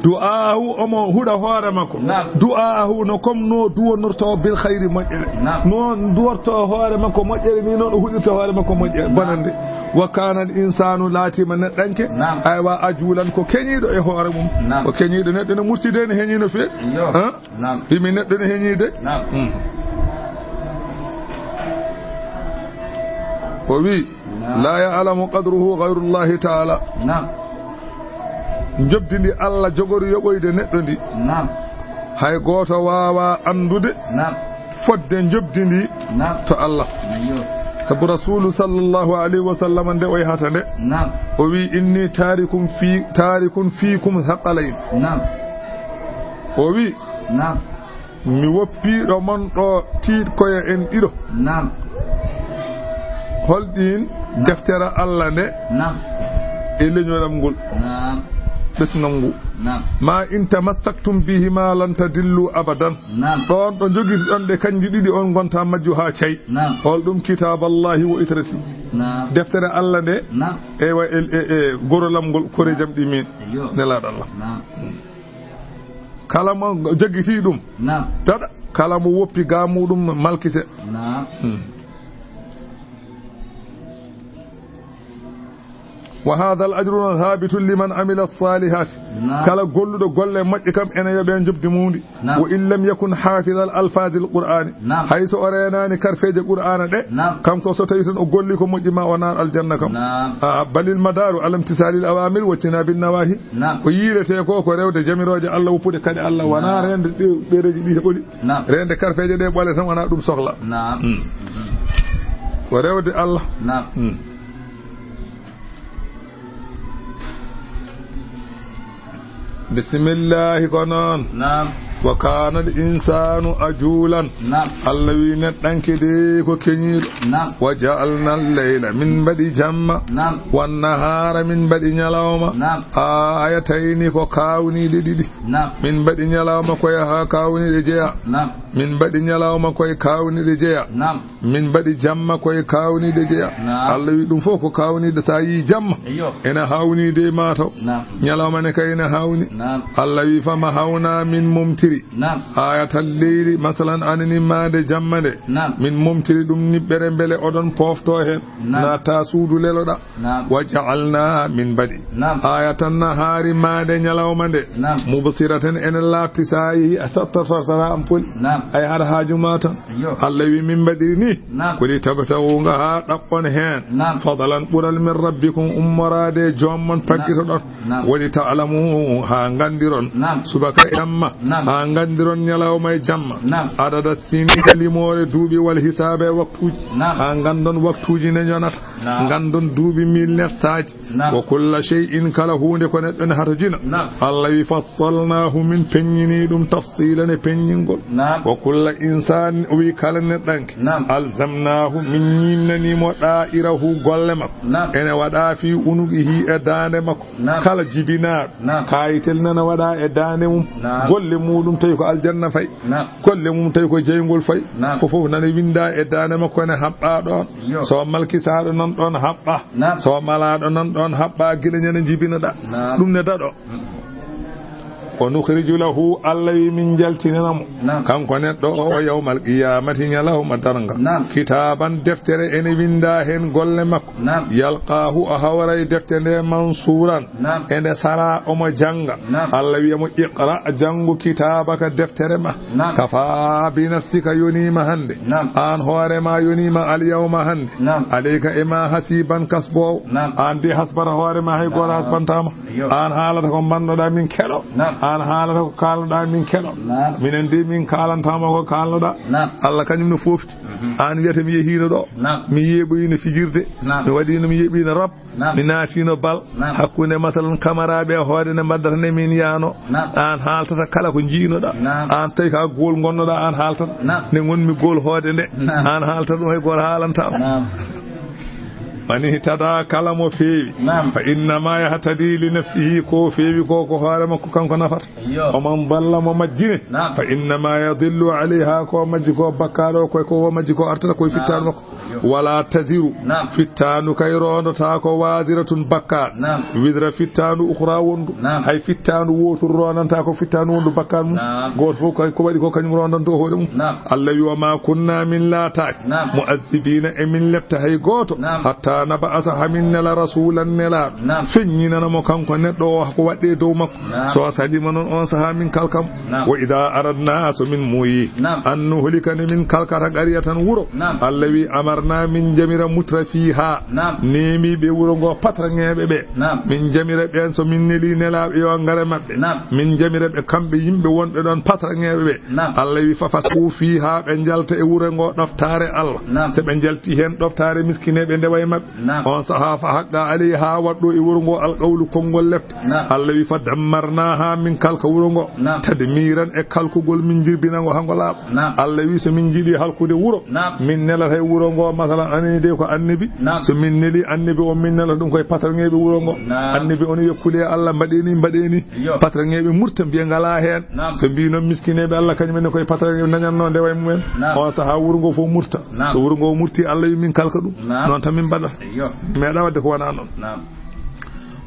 Du'aahu, omo huɗa hoore makko. Naam. Du'aahu no comme no duwonorto bil khayri, moƴƴere. Naam. No duworto hoore makko moƴƴere ni, noon o huɗirta hoore makko moƴƴere, naam, bonande. Wa kaana al insaanu, laatima neɗɗanke. Naam. Aywa, ajuulan, ko keñiiɗo e hoore mum. Naam. Ko keñiiɗo, neɗɗo ne murtide ne heñi no feewi. Yo. Ha? Naam. Himi neɗɗo ne heñiide. Naam. Hmm. O wi, naam, "Laa ya'lamu qadruhu ghayrullahi ta'ala." Naam. Njoɓdi ndi Allah jogori yoɓoyde neɗɗo ndi. Naam. Hay gooto waawaa anndude, naam, fodde njoɓdi ndi, naam, to Allah. Yo. Sabu Rasuulu sallallahu alayhi wa sallam nde o yahata nde, naam, o wi, "Inni taarikun fi, taarikun fiikum thaqalayn." Naam. O wi, naam. Mi woppiiɗo mon ɗo tiiɗkoye en ɗiɗo. Naam. Holɗin? Naam. Deftere Allah nde. Naam. E leñoram ngol. Naam. Ɓesngal ngu. Naam. Ma in tamassaktum bihima lan tadillu abadan. Naam. Ɗon ɗo njogitiɗon ɗe kanji ɗiɗi on ngonta majju haa cay. Naam. Holɗum? Kitaaballahi wa itrati. Naam. Deftere Allah nde. Naam. Ewa e, e, e gorolam ngol kore jamɗi min. Yo. Nelaaɗo Allah. Naam. Kala mo jaggitii ɗum, naam, taɗa, kala mo woppi ga muɗum malkise. Naam. Hmm. Wa haadha al ajru thaabitun liman amila as-saalihaati. Naam. Kala golluɗo golle moƴƴe kam ene yoɓe njoɓdi muundi. Naam. Wa in lam yakun haafiza al alfaazi al qur'aani. Naam. Hay so o reenaani karfeeje qur'aana ɗe, naam, kanko so tawi tan o golli ko moƴƴi ma o naar aljanna kam. Naam. A, balil madaaru ala imtisaalil awaamir wa jtinaabi nawaahi. Naam. Ko yiiletee ko, ko rewde jamirooje Allah, woppude kaaɗe Allah, wonaa, naam, reende ɗe-, ɗereeji ɗi heɓoli. Naam. Reende karfeeje ɗe ɓole tan, wonaa ɗum sohla. Naam. Hmm. Ko rewde Allah. Naam. Hmm. Bisimillahi, ko noon. Naam. Wa kaana al insaanu ajuulan. Naam. Allah wi neɗɗanke de ko keñiiɗo. Naam. Wa ja'alna al layla, min mbaɗi jamma. Naam. Wan nahaara, min mbaɗi ñalawma. Naam. Aayatayni, ko kaawniiɗe ɗiɗi. Naam. Min mbaɗi ñalawma ko yaha kaawniiɗe jeya. Naam. Min mbaɗi ñalawma koye kaawniiɗe jeya. Naam. Min mbaɗi jamma koye kaawniiɗe jeya. Naam. Allah wi ɗum fof ko kaawniiɗe, so a yii jamma, eyyo, ene haawniide e ma taw. Naam. Ñalawma ne kay ene haawni. Naam. Allah wi, "Fa mahawna", min momtiri. Naam. Aayatal leyli, masalan, anani maande jamma nde. Naam. Min momtiri ɗum niɓɓere mbele oɗon pofto heen. Naam. Naata suudu leloɗa. Naam. Wa ja'alna, min mbaɗi. Naam. Aayatan nahaari, maande ñalawma nde. Naam. Mubsiratan, ene laaɓti, so a yehi a sattortortata ampoule. Naam. A yahat haaju ma tan. Yo. Allah wi min mbaɗiri ni. Naam. Kuli tabtagu nga haa ɗaɓɓon heen. Naam. Fadlan ɓural min rabbikum ummoraade e joom mon paggitoɗon. Naam. Wali ta'lamu haa nganndiron. Naam. Subaka e jamma. Naam. Haa nganndiron ñalawma e jamma. Naam. Adada sinin limoore duuɓi wal hisaabe waktuuji. Naam. Haa nganndon waktuuji ne ñonata. Naam. Nganndon duuɓi mil nefsaaji. Naam. Wa kulla shay'in kala huunde ko neɗɗo ne hatojina. Naam. Allah wi fassalnaahu min peññini ɗum tafsilan e peññingol. Naam. Wa kulla insaan o wi kala neɗɗanke. Naam. Alzamnaahu min ñiimnani mo ɗaa'irahu golle makko. Naam. Ene waɗa fi unuqihi e daande makko. Naam. Kala jibinaaɗo. Naam. Kaayitel nana waɗa e daande mum. Naam. Golle muɗum tawi ko aljanna fay. Naam. Golle mum tawi ko jeyngol fay. Naam. Fof fof nana winda e daande makko ene haɓɓa ɗon. Yo. So malkisaaɗo nan ɗon haɓɓa. Naam. So malaaɗo nan ɗon haɓɓa gila ñande jibinoɗa. Naam. Ɗum ne daɗo. Mm. O nukhriju lahu, Allah wi min jaltinana mo. Naam. Kanko neɗɗo o, o yawmal qiyamati ñalawma darnga. Naam. Kitaaban deftere ene winda heen golle makko. Naam. Yalqaahu o hawray defte nde mansuuran. Naam. Ene sara omo jannga. Naam. Allah wiya mo iqra janngu kitaabaka deftere ma. Naam. Kafa bi nafsika yoniima hannde. Naam. Aan hoore ma yoniima al yawma hannde. Naam. Alayka e ma hasiban kasboowo. Naam. Aan de hasbata hoore ma hay gooto hasbantaama. Yo. Aan haalata ko mbannoɗaa min keɗo. Naam. Aan haalata ko kaalnoɗaa min keɗo. Naam. Minen de min kaalantaama ko kaalnoɗaa. Naam. Allah kañum no foofti. Mhm. Aan wiyata mi yehiino ɗo. Naam. Mi yeeɓoyiino fijirde. Naam. Mi waɗiino mi yeeɓiino rap. Naam. Mi naatiino bal. Naam. Hakkunde masalan kamaraaɓe e hoode nde mbaddata nde min yaano. Naam. Aan haaltata kala ko njiinoɗaa. Naam. Aan tawi ko gool ngonnoɗaa aan haaltata. Naam. Nde ngonmi gool hoode nde. Naam. Aan haaltata ɗum hay gooto haalantaama. Naam. Man ihtada kala mo feewi. Naam. Fa innama yahtadi li nafsihi ko feewi ko ko hoore makko kanko nafata. Yo. Wa man dalla mo majjini. Naam. Fa innama yadillu alayha ko majji ko bakkaɗo ko ko o majji ko artata ko e fittaandu makko. Yo. Wala taziru. Naam. Fittaandu kay rondotaako waziratun bakkaat. Naam. Wizra fittaandu ukhra wondu. Naam. Hay fittaandu wootur rondantaako fittaandu wondu bakkaat mum. Naam. Gooto fof kay ko waɗi ko kañum rondanto hoore mum. Naam. Allah wi wa ma kunna min laataaki. Naam. Mu'azzibina e min lepta hay gooto. Naam. Hatta nab'asa hamin nela rasulan nela. Naam. Feññinana mo kanko neɗɗo o ko waɗɗe dow makko. Naam. So salima noon on saha min kalkam. Naam. Wa ida aradna so min muuyi. Naam. An nuhlika ne min kalkata qariyatan wuro. Naam. Allah wi amarna min jamira mutra fiha. Naam. Neemiɓe wuro ngo patraŋeɓe ɓe. Naam. Min jamira ɓen so min neli nelaɓe yo ngare maɓɓe. Naam. Min jamira ɓe kamɓe yimɓe wonɓe ɗon patraŋeɓe ɓe. Naam. Allah wi fa fasaqu fiha ɓe jalta e wuro ngo ɗoftaare Allah. Naam. So ɓe jalti hen ɗoftaare miskineɓe ndewa e maɓɓe. Naam. On saha fa haqqa alayha waɗɗo e wuro ngo alqawlu konngol lepte. Naam. Allah wi fa dammarnaha min kalka wuro ngo. Naam. Tadmiran e kalkugol min jirbina ngo ha ngo laaɓa. Naam. Allah wi so min jiiɗi halkude wuro. Naam. Min nelata e wuro ngo masalan anani de ko annabi. Naam. So min neli annabi on min nelata ɗum koye patraŋeɓe wuro ngo. Naam. Annabi on wiya kule Allah mbaɗeni mbaɗeni. Yo. Patraŋeɓe murta mbiya ngala hen. Naam. So mbi noon miskineɓe Allah kañum en koye patraŋeɓe dañatno ndewa e mumen. Naam. On saha wuro ngo fof murta. Naam. So wuro ngo murti Allah wi min kalka ɗum. Naam. Noon tan min mbaɗata. Yo. Meeɗa wadde ko wona noon. Naam.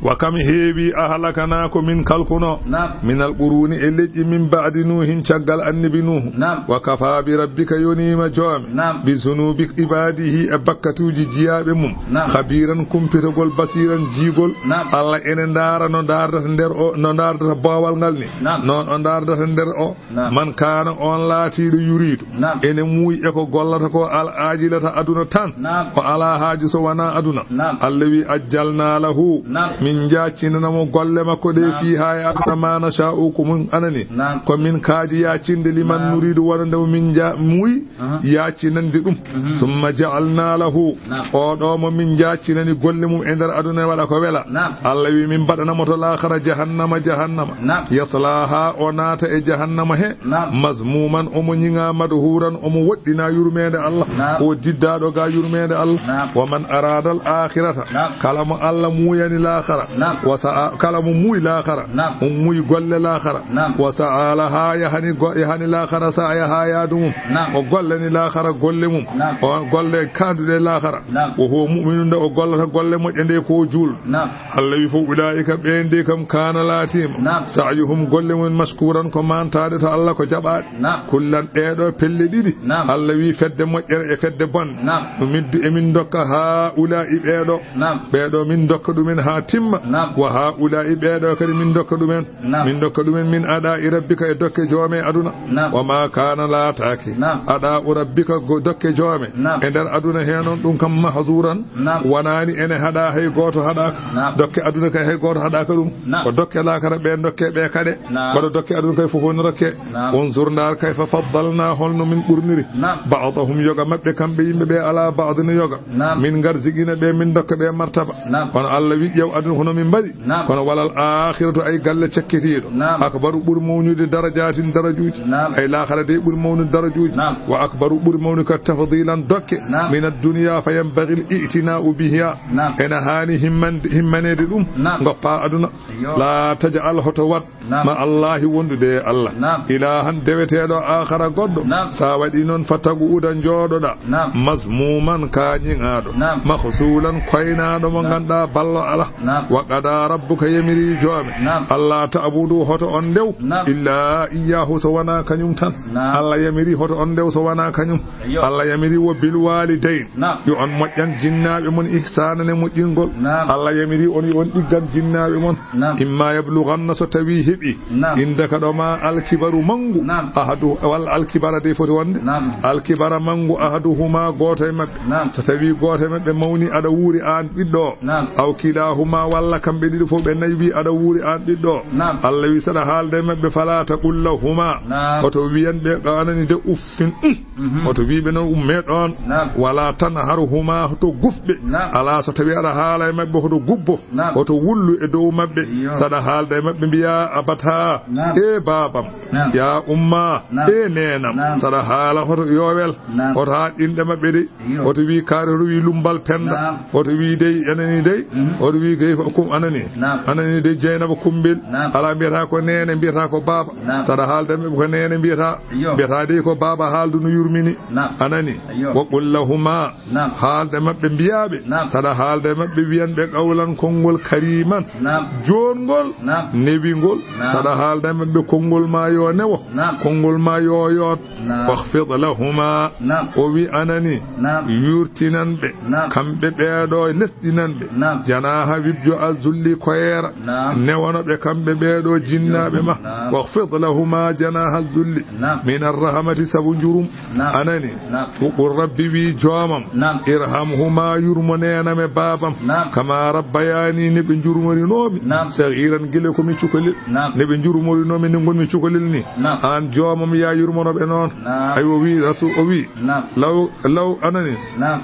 Wa kam heewi ahlakana ko min kalkuno. Naam. Minal quruni e leƴƴi min ba'di Nuuhin caggal annabi Nuuhu. Naam. Wa kafa bi rabbika yonima joomi. Naam. Bi zunubi ibadihi e bakkatuuji jiyaaɓe mum. Naam. Khabiran kumpitagol basiran jiigol. Naam. Allah ene ndaara no ndaardata nder o, no ndaardata boowal ngal ni. Naam. Noon o ndaardata nder o. Naam. Man kaana on laatiiɗo yuriidu. Naam. Ene muuyi e ko gollata ko al aajilata aduna tan. Naam. O alaa haaju so wonaa aduna. Naam. Allah wi ajjalna lahu. Naam. Min jaaccinana mo golle makko ɗe. Naam. Fiiha e aduna ma nasha'u ko mun anani. Naam. Ko min kaaji yaaccinde liman. Naam. Nuriidu wonande mo min ja-, muuyi. Aha. Yaaccinande ɗum. Mhm. Summa ja'alna lahu. Naam. O ɗo mo min jaaccinani golle mum e nder aduna waɗa ko wela. Naam. Allah wi min mbaɗana mo to laakhara jahannama, jahannama. Naam. Yaslaha o naata e jahannama he. Naam. Mazmuman omo ñiŋa madhuran omo woɗɗina yurmeende Allah. Naam. O diddaaɗo ga yurmeende Allah. Naam. Wa man arada al akhirata. Naam. Kala mo Allah muuyani laakhara. Naam. Wa sa'a, kala mo muuyi laakhara. Naam. O muuyi golle laakhara. Naam. Wa sa'a laha yahani go-, yahani laakhara sa'a yaha yaadu mum. Naam. O gollani laakhara golle mum. Naam. O golle kaanduɗe laakhara. Naam. Wa huwa mu'minun nde o gollata golle moƴƴe nde ko juul. Naam. Allah wi fof ulaa'ika ɓeen de kam kaana laatiima. Naam. Sa'yuhum golle mum mashkuuran ko maantaaɗe to Allah ko jaɓaaɗe. Naam. Kullan ɗeeɗo pelle ɗiɗi. Naam. Allah wi fedde moƴƴere e fedde bonde. Naam. Numiddu emin dokka haa ulaa'i ɓeeɗo. Naam. Ɓeeɗo min dokka ɗumen haa timma. Naam. Wa haa'ulaa'i, ɓee ɗoo kadi min ndokka ɗumen. Naam. Min ndokka ɗumen min aɗaa'i rabbika, e dokke joome aduna. Naam. Wa maa kaana, laataaki. Naam. Aɗaa'u rabbika, go-, dokke joome. Naam. E nder aduna hee noon, ɗum kam mahzuuran. Naam. Wonaani ene haɗaa, hay gooto haɗaaka. Naam. Dokke aduna kay hay gooto haɗaaka ɗum. Naam. Ko dokke laakara ɓe ndokke ɓe kaɗe. Naam. Kono dokke aduna kay fof woni rokke. Naam. Unzur, ndaar, kayfa faddalnaa, holno min ɓurniri. Naam. Ba'dahum, yoga maɓɓe kamɓe yimɓe ɓe, alaa ba'din, yoga. Naam. Min ngarjigina ɓe, min dokka ɓe martaba. Naam. Kono Allah wi, ƴeew aduna hono min mbaɗi. Naam. Kono walal aakhiratu, ay galle cakkitiiɗo. Naam. Akbaru, ɓuri mawnude darajaatin, darajuuji. Naam. Ay laakara de ɓuri mawnude darajuuji. Naam. Wa akbaru, ɓuri mawnude ka tafdilan, dokke. Naam. Min ad-dunya fa yanbaghi al-i'tina'u biha. Naam. Ene haani himman-, himmaneede ɗum. Naam. Ngoppa aduna. Iyo. La taj'al, hoto waɗ. Naam. Ma Allahi, wondude e Allah. Naam. Ilahan, deweteeɗo, aakhara, goɗɗo. Naam. Sa waɗi noon, fa taq'uda, njooɗoɗa. Naam. Mazmuman, ka ñiŋaaɗo. Naam. Makhzulan, koynaaɗo mo Naam. ngannduɗaa ballo alaa. Naam. Wa qada rabbuka, yamiri joome. Naam. Alla ta'budu, hoto on ndew. Naam. Illa iyyahu, so wonaa kañum tan. Naam. Alla yamiri hoto on ndew so wonaa kañum. Iyo. Alla yamiri wo bil walidayn. Naam. Yo on moƴƴan jinnaaɓe mon ihsaanan e moƴƴingol. Naam. Alla yamiri on yo on ɗiggan jinnaaɓe mon. Naam. Imma yablughanna, so tawii heɓi. Naam. Indaka ɗo ma alkibaru manngu. Naam. Ahadu, walla alkibara de foti wonde. Naam. Alkibara manngu ahaduhuma, gooto e maɓɓe. Naam. So tawii gooto e maɓɓe mawni aɗa wuuri aan ɓiɗɗo o. Naam. Aw kilahuma, walla kamɓe ɗiɗo fof ɓe nayi wi aɗa wuuri aan ɓiɗɗo o. Naam. Alla wi saɗa haalda e maɓɓe, fala taqul lahuma. Naam. Hoto wiyan ɓe, ɗo anani de uffin. Mhm. Hoto wi ɓe noon umme ɗoon. Naam. Wala tanharhuma, hoto guf ɓe. Naam. Alaa so tawii aɗa haala e maɓɓe hoto gubbo. Naam. Hoto wullu e dow maɓɓe. Iyo. Saɗa haalda e maɓɓe mbiya abata. Naam. E baabam. Naam. Ya umma. Naam. E neenam. Naam. Saɗa haala hoto yowel. Naam. Hoto haa ɗinɗe maɓɓe de. Iyo. Hoto wi kaari, hoto wi lumbal penda. Naam. Hoto wi dey anani dey. Mhm. Hoto wi gay ko kum anani. Naam. Anani dey Jeynaba Kumbil. Naam. Alaa mbiyata ko neene, mbiyata ko baaba. Naam. Saɗa haalda e maɓɓe ko neene mbiyata. Iyo. Mbiyata dey ko baaba haaldu no yurmini. Naam. Anani. Iyo. Wa qul lahuma. Naam. Haalda e maɓɓe mbiyaaɓe. Naam. Saɗa haalda e maɓɓe wiyan ɓe qawlan konngol kariman. Naam. Joongol. Naam. Newingol. Naam. Saɗa haalda e maɓɓe konngol ma yo newo. Naam. Konngol ma yo yoot. Naam. Wakhfid lahuma. Naam. O wi anani. Naam. Yurtinan ɓe. Naam. Kamɓe ɓeeɗo lesɗinan ɓe. Naam. Janaha wibjo azulli koyeera. Naam. Newono ɓe kamɓe ɓeeɗo jinnaaɓe ma. Naam. Wakhfid lahuma janaha zulli. Naam. Min arrahmati sabu njurum. Naam. Anani. Naam. Ko, ko Rabbi wi joomam. Naam. Irhamhuma, yurmo neenam e baabam. Naam. Kama rabbayani, ne ɓe njurmorinoomi. Naam. Saghiran, gila ko mi cukalel. Naam. Ne ɓe njurmorinoomi ne ngonmi cukalel ni. Naam. Aan joomam ya yurmono ɓe noon. Naam. Aywa wi Rasul o wi. Naam. Law, law anani. Naam.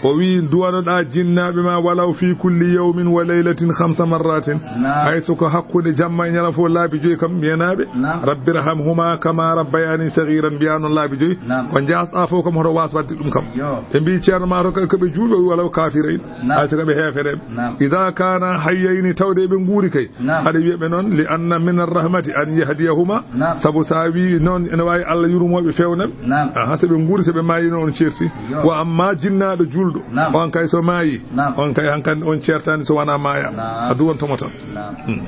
O wi duwanoɗa jinnaaɓe ma walaw fi kulli yawmin wa laylatin khamsa marratin. Naam. Hay so ko hakkunde jamma e ñalawma fof laabi joyi kam mbiyanaaɓe. Naam. Rabbi irhamhuma kama rabbayani saghiran mbiya noon laabi joyi. Naam. Ko jaasɗa fof kam hoto waas wadde ɗum kam. Yo. Ɓe mbi ceerno ma to ko ɓe juulɓe walaw kafirayn. Naam. Hay so ko ɓe heefereɓe. Naam. Idha kana hayyayni tawde eɓe nguuri kay. Naam. Haɗa wiya ɓe noon li anna min arrahmati an yahdiyahuma. Naam. Sabu sa wi noon ene waawi Allah yurmooɓe feewnaɓe. Naam. Aha, so ɓe nguuri, so ɓe maayi noon on ceerti. Yo. Wa amma jinnaaɗo juulɗo. Naam. On kay so maayi. Naam. On kay hankandi on ceertaani so wonaa maaya. Naam. A duwanto mo tan. Naam. Hmm.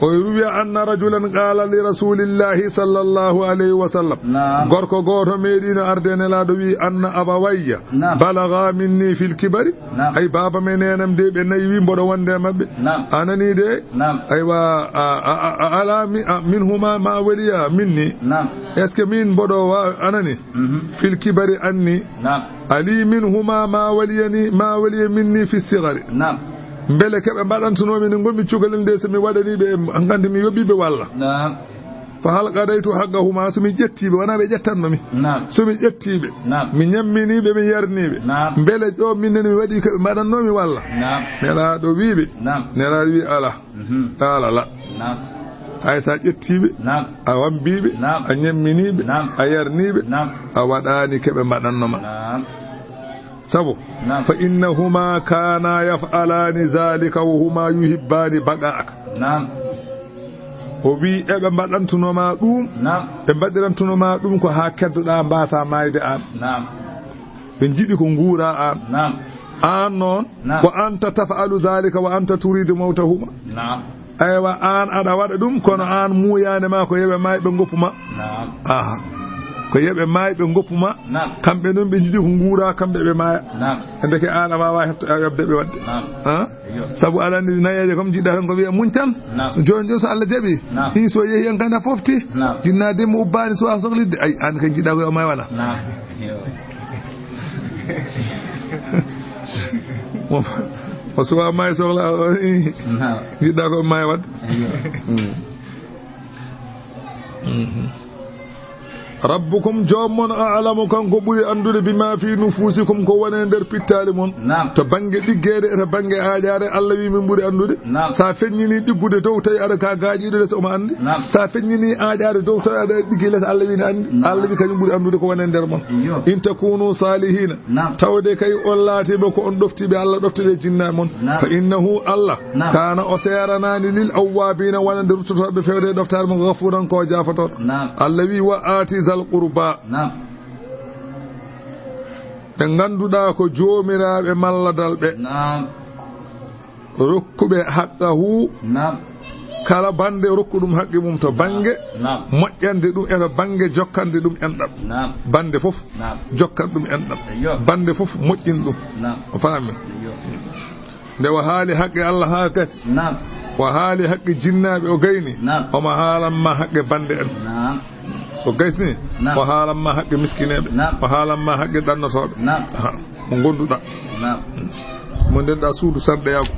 O ruwiya anna rajulan qala li rasulillahi sallallahu alayhi wa sallam. Naam. Gorko gooto meeɗiino arde Nelaaɗo wi anna abawayya. Naam. Balaga minni fil kibari. Naam. Ay baaba me neenam de ɓe nayi wi mboɗo wonde e maɓɓe. Naam. A nani de? Naam. Aywa, a, a, a, a ala mi, a, min huma ma waliya minni. Naam. Est-ce que min mboɗo wa, a nani? Mhm. Fil kibari anni. Naam. Ali min huma ma waliyani, ma waliya minni fi sigari. Naam. Mbele keɓe mbaɗantunoomi nde ngonmi cukalel nde so mi waɗani ɓe, hankandi mi yoɓi ɓe walla. Naam. Fa hal qadaytu haqqahuma, so mi ƴetti ɓe, wonaa ɓe ƴettanno mi. Naam. So mi ƴetti ɓe, Naam. mi ñammini ɓe, mi yarni ɓe. Naam. Mbele ɗo min nani mi waɗi ko ɓe mbaɗanno mi walla? Naam. Nelaaɗo wi ɓe. Naam. Nelaaɗo wi ala. Mhm. Ala la. Naam. Hay so a ƴetti ɓe, Naam. a wambi ɓe, Naam. a ñammini ɓe, Naam. a yarni ɓe, Naam. a waɗani ko ɓe mbaɗanno ma. Naam. Sabu, Naam. Fa innahuma kana yaf'alani zalika wa huma yuhibbani baqa'aka. Naam. O wi eɓe mbaɗantuno ma ɗum, Naam. ɓe mbaɗirantuno ma ɗum ko ha keddoɗa mbasa mayde an. Naam. Ɓe jiɗi ko nguura an. Naam. An noon, Naam. Wa anta taf'alu zalika wa anta turidu mawtahuma. Naam. Aywa, an aɗa waɗa ɗum, kono an muuyande ma ko yoɓe ma, ɓe goppu ma. Naam. Aha. Ko yoɓe maay ɓe ngoppu ma. Naam. Kamɓe noon ɓe njiɗi ko nguura, kamɓe ɓe maaya. Naam. E ndeke aan a waawaa heɓde, a yoɓde ɓe waɗde. Naam. Han? Eyyo. Sabu aɗa anndi nayeeje kam njiɗɗa tan ko wiya muñ tan. Naam. Jooni jooni so Allah jaɓi. Naam. Hii so yehi en kadi a fofti. Naam. Jinnaa de mo ubbaani so a sohlitde. Ay, aan kay njiɗɗa ko yo maay wala. Naam. Eyyo. Mo, mo suwa maay sohla, o, i. Naam. Njiɗɗa ko maay waɗde. Eyyo. Mm. Mhm. Rabbukum, joom mon, a'lamu, kanko ɓuri anndude, bima fi nufusikum, ko woni e nder pittaali mon. Naam. To bannge ɗiggeede e to bannge aaƴaare, Allah wi min ɓuri anndude. Naam. Sa feññini ɗiggude dow, tawi aɗa ka gaaƴiiɗo les, omo anndi. Naam. Sa feññini aaƴaare dow, tawi aɗa ɗiggi les, Allah wi ne anndi. Naam. Allah wi kañum ɓuri anndude ko woni e nder mon. Iyo. In takunu salihina. Naam. Tawde kay on laatiima ko on ɗoftiiɓe Allah, ɗoftude jinnaaɓe mon. Naam. Fa innahu Allah. Naam. Kaana o seeranaani lil awwaabiina wonande ruttotooɓe fewde e ɗoftaare mum, ghafuuran ko o jaafotooɗo. Naam. Allah wi, wa aati zal qurba. Naam. Ɓe ngannduɗaa ko joomiraaɓe malladal ɓe. Naam. Rokkuɓe haqqahu. Naam. Kala bannde rokku ɗum haqqe mum to bannge. Naam. Moƴƴande ɗum e to bannge jokkande ɗum enɗam. Naam. Bannde fof. Naam. Jokkan ɗum enɗam. Eyyo. Bannde fof moƴƴin ɗum. Naam. O faami. Eyyo. Nde o haali haqqe Allah haa gasi. Naam. O haali haqqe jinnaaɓe o gayni. Naam. Omo haalan ma haqqe bannde en. Naam. O gaysni. Naam. O haalan ma haqqe miskineeɓe. Naam. O haalan ma haqqe ɗannotooɓe. Naam. Aha. Mo ngonduɗa. Naam. Mo ndenɗa suudu sarɗeyaagu.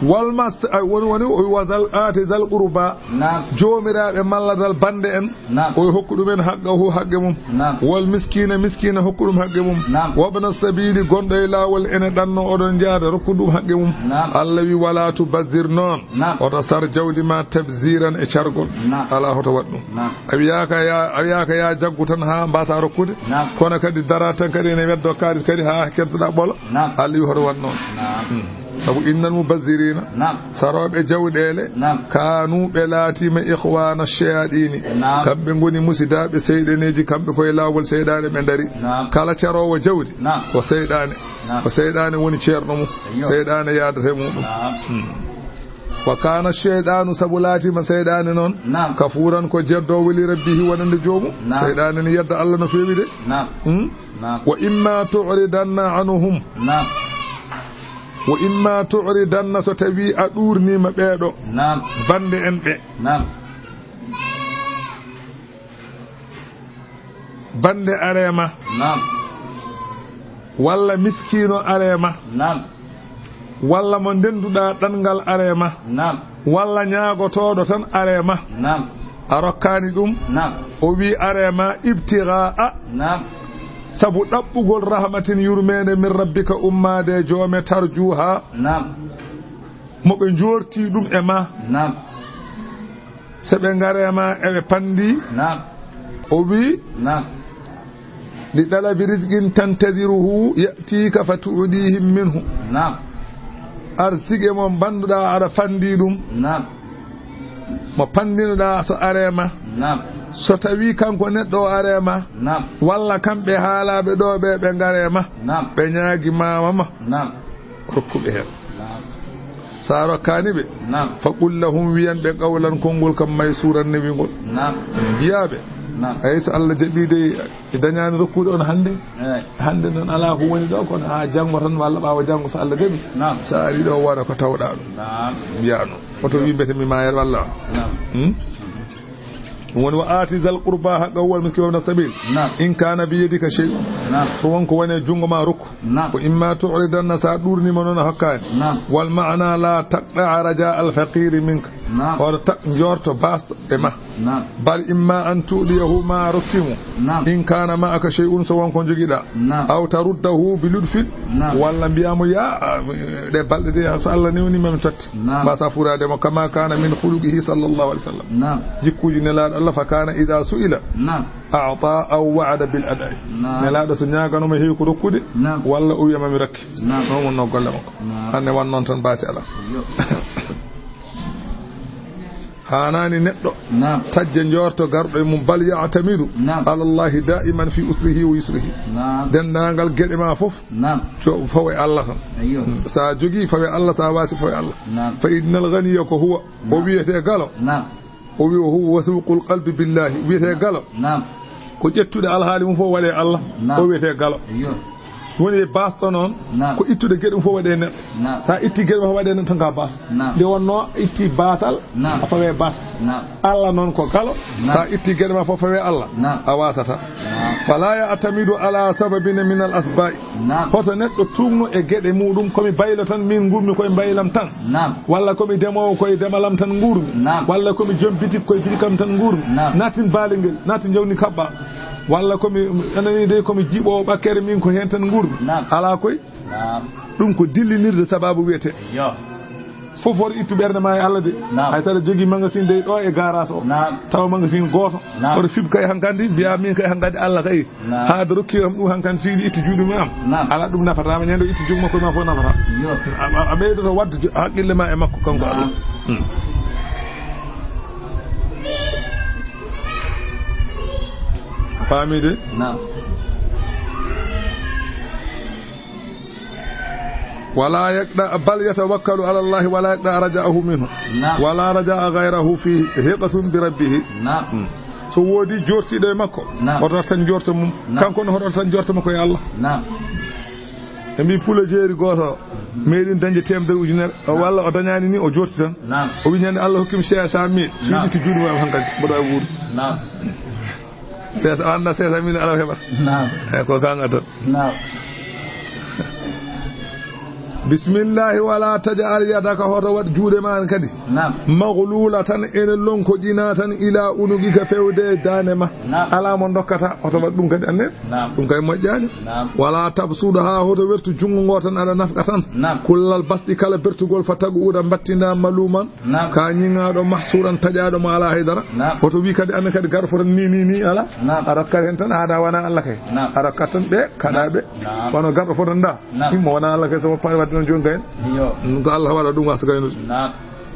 Wal mas, ay, woni, woni, o wi wa zal, aati zal qurba. Naam. Joomiraaɓe malladal bannde en. Naam. O hokku ɗumen haqqahu, haqqe mum. Naam. Wal miskina, miskina hokku ɗum haqqe mum. Naam. Wabna sabili, gonɗo e laawol ene ɗanno oɗon njaada, rokku ɗum haqqe mum. Naam. Allah wi, wala tubazir noon. Naam. Oto sar jawdi ma tabziran e cargol. Naam. Ala hoto waɗ ɗum. Naam. A wiyaaka ya, a wiyaaka ya jaggu tan haa mbasa rokkude. Naam. Kono kadi dara tan kadi ene weddo kaalis kadi haa keddoɗa ɓolo. Naam. Allah wi hoto waɗ noon. Naam. Hmm. Sabu innal mubazzirina. Naam. Sarooɓe jawɗeele. Naam. Kaanu ɓe laatiima ikhwana shayatini. Naam. Kamɓe ngoni musidaaɓe seyɗaneeji, kamɓe koye laawol seyɗaane ɓe ndari. Naam. Kala caroowo jawdi. Naam. Ko seyɗaane. Naam. Ko seyɗaane woni ceerno mum. Eyyo. Seyɗaane yaadata e muɗum. Naam. Hmm. Wa kana shaytanu, sabu laatiima seyɗaane noon. Naam. Kafuuran, ko jeddoowo li rabbihi wonande joomum. Naam. Seyɗaane ne yedda Allah no feewi de. Naam. Hmm? Naam. Wa imma tu'ridanna anhum. Naam. Wa imma tu'ridanna, so tawi a ɗuurniima ɓeeɗo. Naam. Bannde en ɓe. Naam. Bannde areema. Naam. Walla miskiino areema. Naam. Walla mo ndennduɗaa ɗanngal areema. Naam. Walla ñaagotooɗo tan areema. Naam. A rokkaani ɗum. Naam. O wi areema ibtigaa. Naam. Sabu ɗaɓɓugol rahmatin, yurmeende, min rabbika, ummaade e joome, tarjuuha. Naam. Mo ɓe njoorti ɗum e ma. Naam. Se ɓe ngare ma eɓe panndi. Naam. O wi. Naam. Li talabi rizqin tantadiruhu ya'tika fa tu'dihim minhu. Naam. Arsike mo mbannduɗaa aɗa fanndi ɗum. Naam. Mo panndinoɗaa so are ma. Naam. So tawi kanko neɗɗo o are ma. Naam. Walla kamɓe haalaaɓe ɗo ɓe ɓe ngare ma. Naam. Ɓe ñaagi mama ma. Naam. Rokkuɓe heen. Naam. Sa rokkaani ɓe. Naam. Fa qul lahum, wiyan ɓe qawlan, konngol kam maysuuran newingol. Naam. Mbiyaa ɓe. Naam. Ay, so Allah jaɓi dey, ɓe dañaani rokkude on hannde. Eey. Hannde noon alaa ko woni ɗo, kono haa janngo tan walla ɓaawo janngo so Allah jaɓi. Naam. So a ari ɗo wona ko tawɗaa ɗum. Naam. Mbiyaa noon. Oto wi mbete mi maayat walla. Naam. Hmm? Ɗum woni, wa aati zal qurba haqqahu wal miskina wabna sabil. Naam. In kana bi yadika shay'un. Naam. So won ko woni e junngo ma, rokku. Naam. Wa imma tu'ridanna, sa ɗuurniima noon a hokkaani. Naam. Wal ma'na la taqta'a raja al faqiri minka. Naam. Hoto ta-, njoorto baasɗo e ma. Naam. Bal imma an tu'diyahu, ma rokki mo. Naam. In kana ma'aka shay'un, so won ko njogiɗa. Naam. Aw taruddahu bi lutfin. Naam. Walla mbiyaa mo, ya, ah, ɗe balɗe de, so Allah newni ma mi totte. Naam. Mbasa fuuraade mo, kama kana min khuluqihi sallallahu alaihi wasallam. Naam. Jikkuuji Nelaaɗo Allah, fa kana idha su'ila. Naam. A'ta aw wa'ada bil ada'i. Naam. Nelaaɗo so ñaagano ma heewi ko rokkude. Naam. Walla o wiya ma mi rokki. Naam. Noon wonnoo golle makko. Naam. Hannde wan noon tan baasi alaa. Yo. Haanaani neɗɗo. Naam. Tajja njoorto garɗo e mum, bal ya'tamidu. Naam. Ala Allahi da'iman fi usrihi wa yusrihi. Naam. Denndaangal geɗe ma fof. Naam. To fawe Allah tan. Ayyo. Sa jogii fawe Allah, sa waasi fawe Allah. Naam. Fa innal ghaniya ko huwa. O wiyetee galo. Naam. O wi o huwa wasuqul qalbi billahi. Wiyetee galo. Naam. Ko ƴettude alhaali mum fof waɗee Allah, naam, o wiyetee galo. Iyo. Woni e baasɗo noon, naam, ko ittude geɗe mum fof waɗee neɗɗo. Naam. So a itti geɗe mum fof waɗee neɗɗo tan ka baas. Naam. Nde wonnoo a itti baasal, naam, a fawee baas. Naam. Allah noon ko galo, naam, so a itti geɗe ma fof fawee Allah, naam, a waasata. Naam. Fala ya'tamidu ala sababin min al asba'i. Naam. Hoto neɗɗo tuugno e geɗe muɗum, ko mi baylo tan, min nguurmi koye mbaylam tan. Naam. Walla ko mi demoowo, koye demalam tan nguurmi. Naam. Walla ko mi joom bitik, koye bitikam tan nguurmi. Naam. Nattin baalel ngel, nattin jawdi kaɓɓa. Walla ko mi, anani de, ko mi jiɓoowo ɓakkere, min ko heen tan nguurmi. Naam. Alaa koy. Naam. Ɗum ko dillinirde sababu wiyetee. Yo. Fof woto ittu ɓernde ma e Allah de. Naam. Hay so aɗa jogii magasin de ɗo e garage o. Naam. Tawa magasin gooto. Naam. Oto fiɓ kay hankandi, mbiya min kay hankandi Allah kay. Naam. Haa aɗa rokki kam ɗum hankandi, so yiɗi ittu juuɗe mum am. Naam. Alaa, ɗum nafataama, ñande o ittu juuɗe makko ma fof nafata. Yo. A, a, a ɓeydoto waɗde jo-, haqqille ma e makko kanko Allah. Naam. Hmm. Faami de? Naam. Wala yaqda, bal yatawakkalu ala Allahi wala yaqda raja'ahu minhu. Naam. Wala raja'a ghayrahu fihi, thiqatun bi rabbihi. Naam. Hmm. So woodi joortiiɗo e makko, naam, hoto tan joorto mum. Naam. Kanko ne hoto tan joorto makko e Allah. Naam. Ɓe mbi pula jeeri gooto, meeɗi dañde teemedere ujunere, o, naam, walla o dañaani ni, o joorti tan. Naam. O wi ñande Allah hokki mi cinq cent mille. Naam. So itti juuɗe mum am hankadi, mboɗo waawi wuurde. Naam. Seesa, a annda seesa min ala heɓata. Naam. Eyi, ko kaŋŋa tan. Naam. Bismillahi, wala taj'al yadaka, hoto waɗ juuɗe ma an kadi. Naam. Maghlulatan, ene lonkoƴina tan, ila unuqika, fewde e daande ma. Naam. Alaa mo dokkata, hoto waɗ ɗum kadi, anne. Naam. Ɗum kay moƴƴaani. Naam. Wala tabsutha, hoto wertu junngo ngo tan, aɗa nafqa tan. Naam. Kullal basti, kala bertugol, fataq'uda, mbattinda, maluman. Naam. Ka ñiŋaaɗo, mahsuuran, taƴaaɗo mo alaa hay dara. Naam. Hoto wi kadi, an kadi, garɗo fota ni, ni, ni, alaa. Naam. A rokkat heen tan, aɗa wona Allah kay. Naam. A rokkat tan ɓe, kaɗa ɓe. Naam. Wano garɗo fota nda. Naam. Himmo wona Allah kay, so woppaani waɗde noon jooni kay. Yo. Ɗum ko Allah waɗa ɗum wasa kay no. Naam.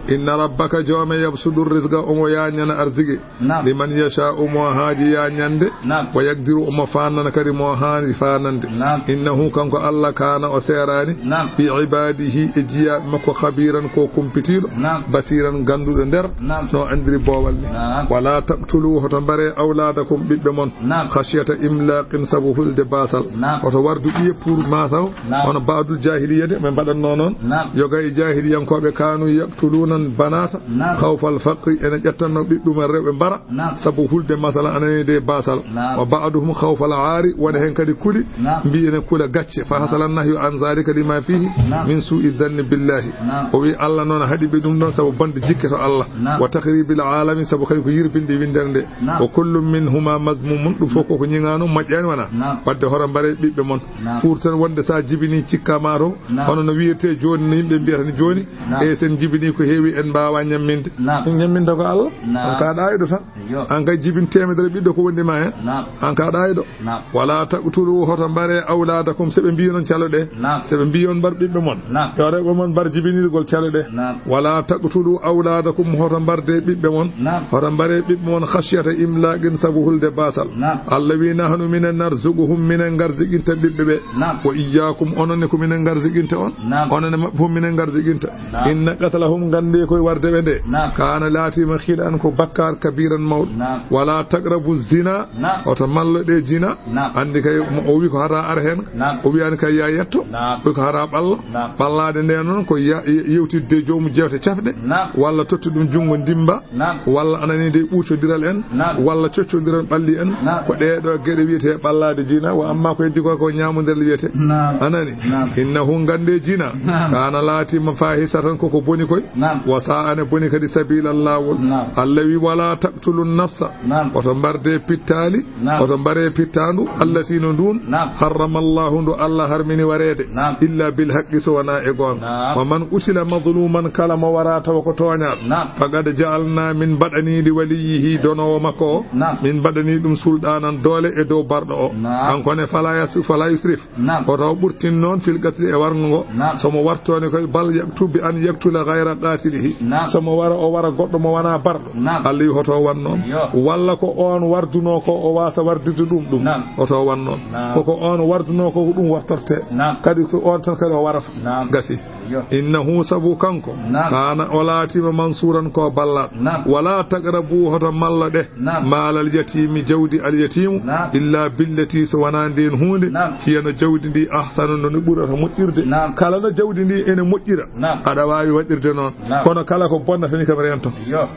Inna rabbaka, joome, yabsutu rizqa, omo yañana arziki. Naam. Liman yasha'u, mo haaji yañande. Naam. Wa yaqdiru, omo faanana kadi mo haani faanande. Naam. Innahu, kanko Allah, kana, o seeraani. Naam. Bi ibadihi, e jiyaaɓe makko, khabiran, ko kumpitiiɗo. Naam. Basiran, gannduɗo nder. Naam. No anndiri boowal ni. Naam. Wala taqtulu, hoto mbare awladakum, ɓiɓɓe mon. Naam. Khashyata imlaqin, sabu hulde baasal. Naam. Hoto wardu ɓiye pour masaw. Naam. Hono ba'dul jahiliya de, ɓe mbaɗatno noon. Naam. Yoga e jahiliyankooɓe, kanu yaqtuluna banata. Naam. Khawfal faqri, ene ƴettanno ɓiɓɓe mum rewɓe mbara. Naam. Sabu hulde, masalan, anani de baasal. Naam. Wa ba'duhum khawfal aari, wona heen kadi kuli, naam, mbi ene kula gacce. Fa, naam, hasala nahyu an zalika lima fihi, naam, min su'i dhanni billahi. Naam. O wi Allah noon haɗi ɓe ɗum ɗon sabu bonde jikke to Allah. Naam. Wa takhribil alami, sabu kadi ko yirbinde winndere nde. Naam. Wa kullum minhuma mazmumun, ɗum fof koko ñiŋaano, moƴƴaani wona. Naam. Wadde hoto mbare ɓiɓɓe mon. Naam. Pour tan wonde sa jibini cikka ma to, naam, hono no wiyetee jooni, no yimɓe mbiyata ni jooni, naam, e sen jibini ko heewi en mbaawa ñamminde. Naam. Ñamminde ko Allah. Naam. An ka ɗaayɗo tan. Yo. An kay jibin teemedere ɓiɗɗo ko wondi ma heen. Naam. An ka ɗaayɗo. Naam. Wala taqtulu, hoto mbare awladakum, so ɓe mbiyi noon calo ɗe. Naam. So ɓe mbiyi on mbar ɓiɓɓe mon. Naam. Yo rewɓe mon mbar jibinirgol calo ɗe. Naam. Wala taqtulu awladakum, hoto mbarde ɓiɓɓe mon. Naam. Hoto mbare ɓiɓɓe mon khashyata imlaqin, sabu hulde baasal. Naam. Allah wi, nahnu minen narzuquhum, minen ngarziqinta ɓiɓɓe ɓe. Naam. Wa iyyakum, onon ne ko minen ngarziqinta on. Naam. Onon ne maɓɓe fof minen ngarziqinta. Naam. Inna qatlahum, nganndi koye warde ɓe nde. Naam. Kana, laatima, khit'an, ko bakkaar, kabiran, mawɗo. Naam. Wala taqrabu zina, naam, hoto mallo ɗe jina. Naam. Anndi kay, mo o wi ko hara ar heen. Naam. O wiyani kay ya yetto. Naam. Ɓe ko hara ɓalla. Naam. Ɓallaade nde noon ko ya-, yewtidde joomu jeewte cafɗe. Naam. Walla totti ɗum junngo ndimba. Naam. Walla anani de ɓuucodiral en. Naam. Walla coccondiral ɓalli en. Naam. Ko ɗee ɗo geɗe wiyetee ɓallaade jina, wa amma ko heddi ko, ko ñaamondiral wiyetee. Naam. Anani? Naam. Innahu, nganndee jina. Naam. Kana, laatima, fahisatan, koko boni koy. Naam. Wa sa'a, ene boni kadi, sabilan, laawol. Naam. Allah wi, wala taqtulu nafsa. Naam. Oto mbarde pittaali. Naam. Oto mbare pittaandu, allati, no ndun, naam, harrama Allahu, ndu Allah harmini wareede, naam, illa bil haqqi, so wonaa e goonga. Naam. Wa man qutila mazluman, kala mo wara tawa ko tooñaaɗo, naam, faqad ja'alna, min mbaɗanii, li waliyyihi, donoowo makko o, naam, min mbaɗanii ɗum sulɗaanan, doole e dow barɗo o. Naam. Kanko ne, fala yas-, fala yusrif. Naam. Hoto o ɓurtin noon fil qatli, e warngo ngo. Naam. So mo wartooni koy, bal yaqtu bi an yaqtula ghayra qatil. Naam. So mo wara, o wara goɗɗo mo wanaa barɗo. Naam. Allah wi hoto o wan noon. Yo. Walla ko oon wardunoo ko, o waasa wardirde ɗum ɗum. Naam. Hoto o wan noon. Naam. Ko ko oon wardunoo ko, ko ɗum wartortee. Naam. Kadi ko oon tan kadi o warata. Naam. Gasi. Yo. Innahu, sabu kanko. Naam. Kaana, o laatiima mansuuran ko ballaaɗo. Naam. Wala taqrabu, hoto mallo ɗe. Naam. Maalal yatiimi, jawdi al yatiimu. Naam. Illa billati, so wanaa ndeen huunde. Naam. Hiya, no jawdi ndi, ahsanu, no ndi ɓurata moƴƴirde. Naam. Kala no jawdi ndi ene moƴƴira. Naam. Aɗa waawi waɗirde noon. Naam. Kono kala ko bonnata ni kam rento. Yo.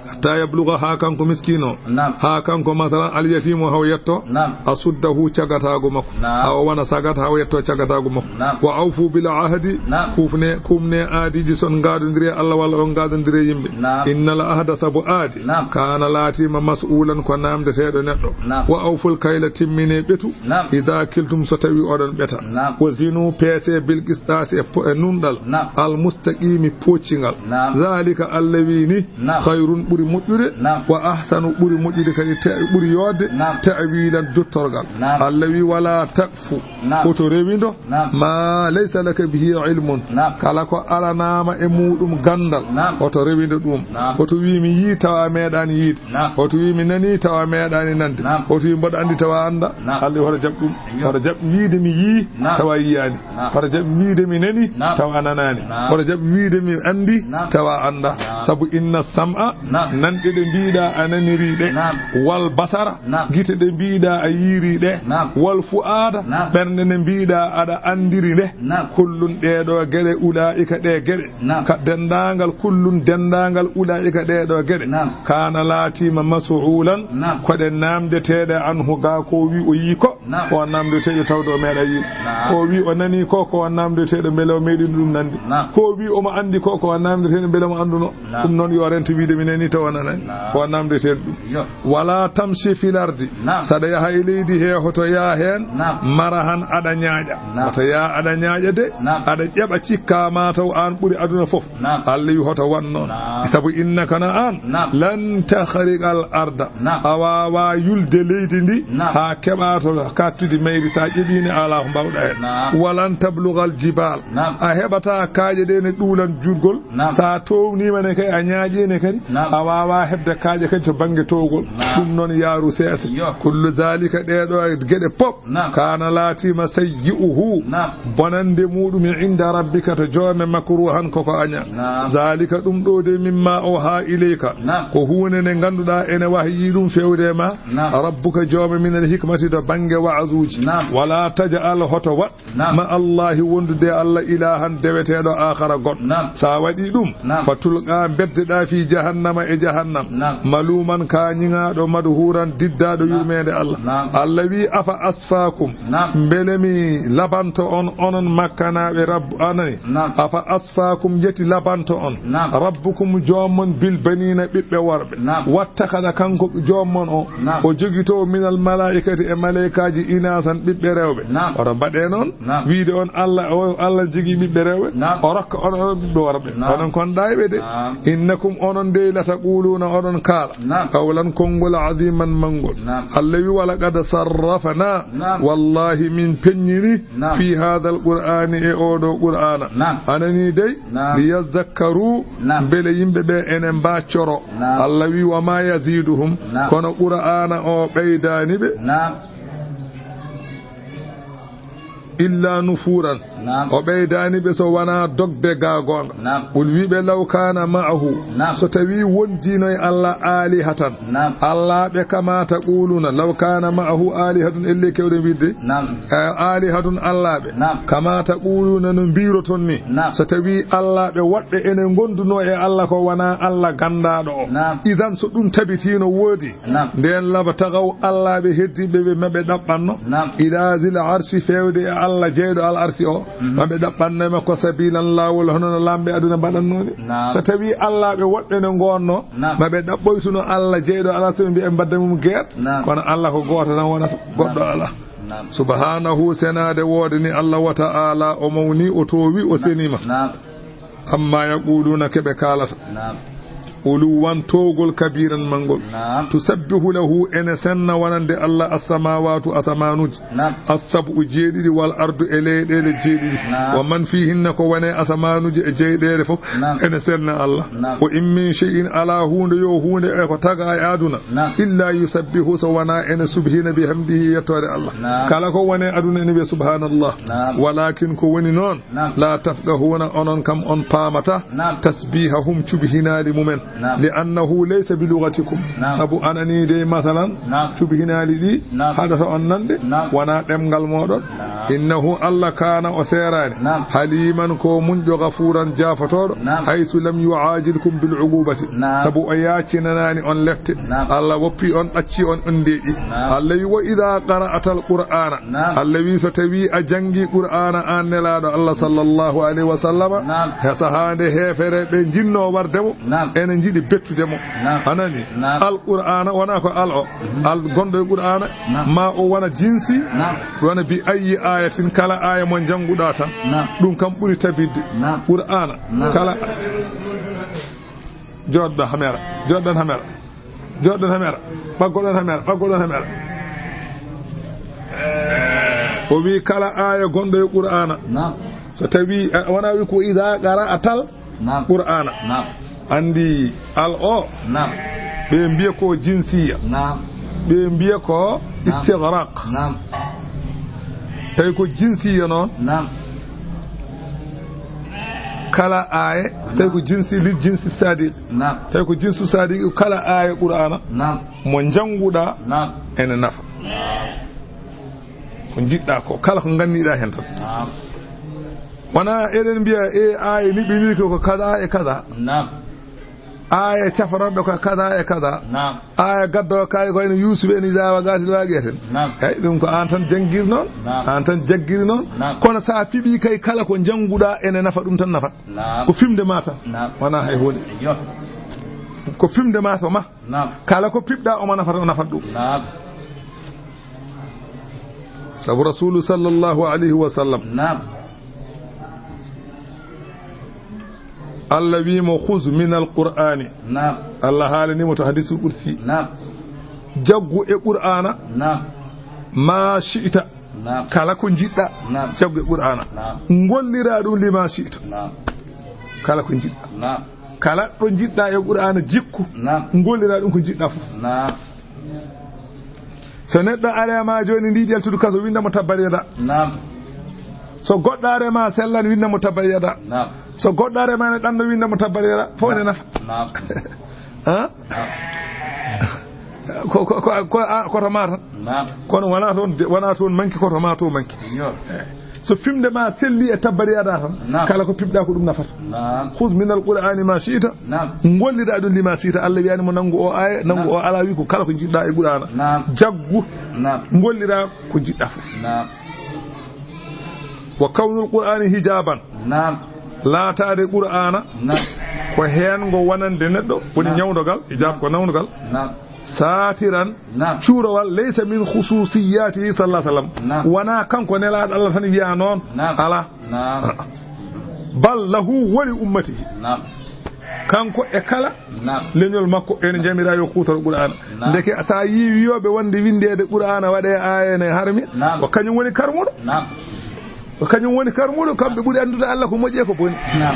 Hatta yabluga, haa kanko miskiino. Naam. Haa kanko masalan al yatiimu, haa o yetto. Naam. Asuddahu, cagataagu makko. Naam. Haa o wona sagat, haa o yetto cagataagu makko. Naam. Wa awfu bil ahdi. Naam. Kufne, kumne aadiiji, so on ngaadondiri e Allah walla on ngaadondiri e yimɓe. Naam. Innal ahda, sabu aadi. Naam. Kaana, laatiima, mas'uulan, ko naamndeteeɗo neɗɗo. Naam. Wa awful kayla, timmine ɓetu. Naam. Idaa kiltum, so tawi oɗon ɓeta. Naam. Wa zinu, peese, bil qistaasi, e po-, e nunɗal. Naam. Al mustaqiimi, poccingal. Naam. Zaalika, Allah wi ni, Naam. Khayrun, ɓuri moƴƴude. Naam. Wa ahsanu, ɓuri moƴƴude kadi, ta-, ɓuri yoodde. Naam. Ta'wiilan, jottorgal. Naam. Allah wi, wala taqfu. Naam. Hoto rewindo. Naam. Ma laysa laka bihi ilmun. Naam. Kala ko alanaama e muɗum ganndal. Naam. Hoto rewindo ɗum. Naam. Hoto wi mi yii tawa a meeɗaani yiide. Naam. Hoto wi mi nanii tawa a meeɗaani nande. Naam. Hoto wi mboɗo anndi tawa a annda. Naam. Allah wi hoto jaɓ ɗum. Ayyo. Hoto jaɓ wiide mi yii Naam. tawa a yiyaani. Naam. Hoto jaɓ wiide mi nani Naam. tawa a nanaani. Naam. Hoto jaɓ wiide mi anndi Naam. tawa a annda. Naam. Sabu inna sam'a, Naam. nanɗe ɗe mbiɗa a naniri ɗe. Naam. Wal basara, Naam. gite ɗe mbiɗa a yiiri ɗe. Naam. Wal fu'aada, Naam. ɓernde nde mbiɗa aɗa anndiri nde. Naam. Kullun ɗee ɗoo geɗe, ulaa'ika ɗee geɗe. Naam. Ka denndaangal, kullun denndaangal ulaa'ika ɗee ɗoo geɗe. Naam. Kaana laatiima mas'uulan, Naam. ko ɗe naamndeteeɗe anhu gaa ko wi o yii ko. Naam. Ko o naamndeteeɗo tawde o meeɗa yiide. Naam. Ko o wi o nani ko, ko o naamndeteeɗo mbele o meeɗino ɗum nande. Naam. Ko o wi omo anndi ko, ko o naamndeteeɗo mbele omo annduno. Naam. Ɗum noon yo rento wiide mi nani tawa o nanani. Naam. Ko o naamndeteeɗo ɗum. Yo. Wala tamshi fil ardi. Naam. Saɗa yaha e leydi he hoto yaa heen. Naam. Marahan aɗa ñaaƴa. Naam. Hoto yaa aɗa ñaaƴa de. Naam. Aɗa ƴeɓa cikka ma taw aan ɓuri aduna fof. Naam. Allah wi hoto wan noon. Naam. Sabu innaka na aan. Naam. Lan takhriqal arda. Naam. A waawaa yulde leydi ndi Naam. haa keɓaa to kattude mayri, so a ƴeɓiino alaa ko mbaawɗaa heen. Naam. Walan tablugal jibal. Naam. A heɓataa kaaƴe ɗe ne ɗuulan juutgol. Naam. So a toowniima ne kay, a ñaaƴii ne kadi. Naam. A waawaa heɓde kaaƴe kadi to bannge toowgol. Naam. Ɗum noon yaaru seesa. Yo. Kullu zalika, ɗee ɗoo geɗe pop. Naam. Kaana, laatiima, sayyi'uhu, Naam. bonannde muuɗum, inda rabbika, to joome, makruhan, koko aña. Naam. Zaalika, ɗum ɗoo de, mimma awhaa ilayka, Naam. ko huunde nde ngannduɗaa ene wahyi ɗum fewde e ma, Naam. rabbuka, joome, minal hikmati, to bannge wa'azuuji. Naam. Wala taj'al, hoto waɗ, Naam. ma Allahi, wondude e Allah, ilahan, deweteeɗo, aakhara, goɗɗo. Naam. So a waɗii ɗum, Naam. fa tulqa, beddeɗaa, fi jahannama, e jahannam. Naam. Maluman, ka ñiŋaaɗo, madhuran, diddaaɗo Naam. yurmeende Allah. Naam. Allah wi, afa asfakum, Naam. mbele mi labanto on, onon makkanaaɓe, rabbu anani. Naam. Afa asfakum, yeti labanto on. Naam. Rabbukum, joomon, bil baniina, ɓiɓɓe worɓe. Naam. Wattakhada, kanko joomon o, Naam. o jogito minal malaa'ikati, e malaa'ikaaji, inaasan, ɓiɓɓe rewɓe. Naam. Oto mbaɗe noon. Naam. Wiide on Allah, o Allah jogii ɓiɓɓe rewɓe, Naam. o rokka on, on ɓiɓɓe worɓe. Naam. Onon kon ɗayɓe de. Naam. Innakum, onon dey, lataquluuna, oɗon kaala. Naam. Qawlan, konngol, aziman, manngol. Naam. Allah wi, walaqad sarrafna, Naam. wallahi min peññini, Naam. fi haadal qur'aani, e oo ɗoo qur'aana. Naam. Anani dey, Naam. liyazakkaru, Naam. mbele yimɓe ɓe ene mbaccoro. Naam. Allah wi, wa ma yaziduhum, Naam. kono qur'aana o ɓeydaani ɓe. Naam. Illa nufuran. Naam. O ɓeydaani ɓe so wanaa dogde ga goonga. Naam. Qul, wi ɓe, law kaana ma'ahu. Naam. So tawii wondiino e Allah aalihatan. Naam. Allaaɓe, kama taquluna, law kaana ma'ahu aalihatun, elle kewɗen wiide. Naam. Eh, aalihatun, allaaɓe. Naam. Kama taquluna, no mbiiroton ni. Naam. So tawii allaaɓe woɗɓe ene ngondunoo e Allah ko wanaa Allah ganndaaɗo o. Naam. Idan so ɗum tabitiino woodi. Naam. Ndeen labtagaw, allaaɓe heddiiɓe ɓe, maɓe ɗaɓɓanno. Naam. Ila zil arshi, fewde e Allah jeyɗo al arshi o. Mhm. Maɓe ɗaɓɓanno e makko sabilan, laawol, hono no laamɓe aduna mbaɗannoo ni. Naam. So tawii allaaɓe woɗɓe ne ngoonno, Naam. maɓe ɗaɓɓoytuno Allah jeyɗo al arshi, ɓe mbiya ɓe mbadda mum geer. Naam. Kono Allah ko gooto tan wonata, goɗɗo Naam. alaa. Naam. Subhanahu, senaade woode ni Allah, wa ta'ala, o mawni, o toowi, o seniima. Naam. Amma yaquluna, ke ɓe kaalata. Naam. Uluwan towgol kabiran mangol. Naam. Tusabbihu lahu ene senna wonande Allah assamawatu asamaanuuji. Naam. Assab'u jeeɗiɗi wal ardu e leyɗeele jeeɗiɗi. Naam. Wa man fihinna ko wone asamaanuuji e jeyɗeele fof. Naam. Ene senna Allah. Naam. Wa in min shay'in alaa huunde yo huunde e ko taga e aduna. Naam. Illa yusabbihu so wona ene subhina bihamdihi yettoode Allah. Naam. Kala ko wone aduna ene wiya subhanallah. Naam. Walakin ko woni noon. Naam. La tafqahuna onon kam on paamata. Naam. Tasbihahum cubhinaali mumen. Naam. Li annahu laysa bi lugatikum. Naam. Sabu anani dey masalan. Naam. Cubhinaali ɗi. Naam. Haɗata on nande. Naam. Wona ɗemngal moɗon. Naam. Innahu Allah kana o serani. Naam. Haliman ko munƴo gafuran jafotoɗo. Naam. Haysu lam yuajilkum bil uqubati. Naam. Sabu o yaccinanani on lefte. Naam. Allah woppi on ɗacci on on deeƴi. Naam. Allah wi wa ida qara'ata al qur'ana. Naam. Allah wi so tawi a jangi qur'ana an nelaɗo Allah sallallahu alaihi wa sallama. Naam. He sahande hefere ɓe jinno warde mo. Naam. Ene jiɗi bettude mo. Naam. Anani. Naam. Al qur'ana wona ko al o. Mhm. Al gonɗo e qur'ana. Naam. Ma o wona jinsi. Naam. Wona bi ayi ayatin kala aya mo janguɗa tan. Naam. Ɗum kam ɓuri tabidde. Naam. Qur'ana. Naam. Kala joɗɗo hamera. Joɗɗon hamera. Joɗɗon hamera. Ɓaggoɗon hamera. Ɓaggoɗon hamera. O wi kala aya gonɗo e qur'ana. Naam. So tawi, eh, wona wi ko ida qara'atal. Naam. Qur'ana. Naam. Andi al o. Naam. Ɓe mbiya ko jinsiya. Naam. Ɓe mbiya ko. Naam. Istighraq. Naam. Tawi ko jinsiya noon. Naam. Kala aya tawi ko jinsi lil jinsi sadiq. Naam. Tawi ko jinsu sadiq kala aya qur'ana. Naam. Mo janguɗa. Naam. Ene nafa. Naam. Ko jiɗɗa ko kala ko ganniɗa hen tan. Naam. Wona eɗen mbiya e aya ni ɓe ni ko kaza e kaza. Naam. Aya cafarɗo ko kaza e kaza. Naam. Aya gaddo kay ko ene Yusuf en iza wa gatil waqiatin. Naam. Hey, ɗum ko an tan janggiri noon. Naam. An tan jaggiri noon. Naam. Kono sa fiɓi kay kala ko janguɗa ene nafa ɗum tan nafat. Naam. Ko fimde ma tan. Naam. Wona hay hunde. Yo. Ko fimde ma to ma. Naam. Kala ko piɓɗa omo nafata o nafat ɗum. Naam. Sabu Rasulu sallallahu alayhi wa sallam. Naam. Allah wi mo, "Khuz min al-Qur'ani." Naam. Allah haalani mo to hadisul qudsi. Naam. Jaggu e Qur'ana. Naam. Ma shi'ta. Naam. Kala ko jiɗɗa. Naam. Jaggu e Qur'ana. Naam. Ngollira ɗum lima shi'ta. Naam. Kala ko jiɗɗa. Naam. Kala ɗo jiɗɗa e Qur'ana jikku. Naam. Ngollira ɗum ko jiɗɗa fof. Naam. So neɗɗo are ma joni ndi ƴeltudu kaso, winda mo tabbat yada. Naam. So goɗɗo are ma sellan, winda mo tabbat yada. Naam. So goɗɗo are ma ne ɗanno, winda mo tabbat yada. Fof ne nafa. Naam. Ha? Naam. Ko, ko, ko, ko, a, koto ma tan. Naam. Kono wona toon, wona toon manki, koto ma to manki. Yo. So fimde ma selli e tabbat yada tan, naam, kala ko piɓɗa ko ɗum nafata. Naam. Khuz min al-Qur'ani ma shi'ta. Naam. Ngollira ɗum lima shi'ta. Allah wiyani mo nangu o aya, nangu, naam, o ala, wi ko kala ko jiɗɗa e Qur'ana. Naam. Jaggu. Naam. Ngollira ko jiɗɗa fof. Naam. Wa kawnul Qur'ani hijaban. Naam. Laataade Qur'ana, naam, ko heen ngo wonande neɗɗo, woni, naam, ñawdogal, hijab, naam, ko nawnugal. Naam. Saatiran, naam, cuurowal, laysa min khususiyatihi sallallahu alaihi wasallam. Naam. Wona kanko nelaaɗo Allah tan wiya noon. Naam. Ala. Naam. Bal lahu wa li ummatihi. Naam. Kanko e kala, naam, leñol makko ene jamira yo kuutoro Qur'ana. Naam. Ndeke sa yi wiyooɓe wonde winndeede Qur'ana waɗe aya ne harmi, naam, ko kañum woni karmuɗo. Naam. Ko kañum woni karmuɗo, kamɓe ɓuri anndude Allah ko moƴƴi e ko boni. Naam.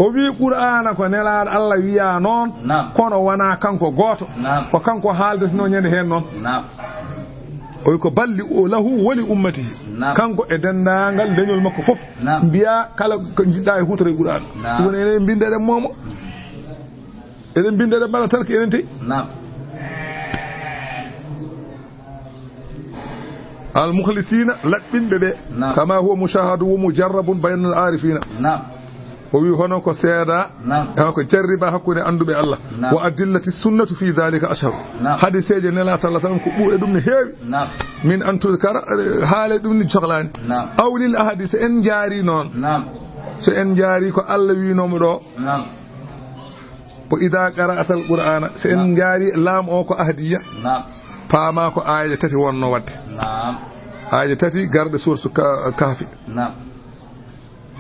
O wi Qur'ana ko nelaaɗo Allah wiya noon, naam, kono wona kanko gooto. Naam. Ko kanko haaldetno ñande heen noon. Naam. O wi ko balli o lahu wa li ummatihi. Naam. Kanko e denndaangal leñol makko fof. Naam. Mbiya kala ko jiɗɗa e huutora e Qur'ana. Naam. Ɗum woni enen mbindeɗen momo. Eɗen mbindeɗen mbaɗa talki enen tey. Naam. Al mukhlisina, laɓɓinɓe ɓe. Naam. Kama huwa mushahadu wa mujarrabun bayna al arifina. Naam. O wi hono ko seeda, naam, hono ko jarriba hakkunde annduɓe Allah. Naam. Wa adillati sunnatu fi dhalika ashhar. Naam. Hadiseeje Nela sallallahu alaihi wasallam ko ɓuri e ɗum ne heewi. Naam. Min an tudkara, eh, haale ɗum ni sohlaani. Naam. Aw lil ahadi, so en njaari noon. Naam. So en njaari ko Allah wiinoomo ɗo. Naam. Ko ida qara'ata al qur'ana, so en, naam, njaari laam o ko ahadiya. Naam. Paama ko aayeeje tati wonno waɗde. Naam. Aayeeje tati garɗe sourate Ka-, Kahfi. Naam.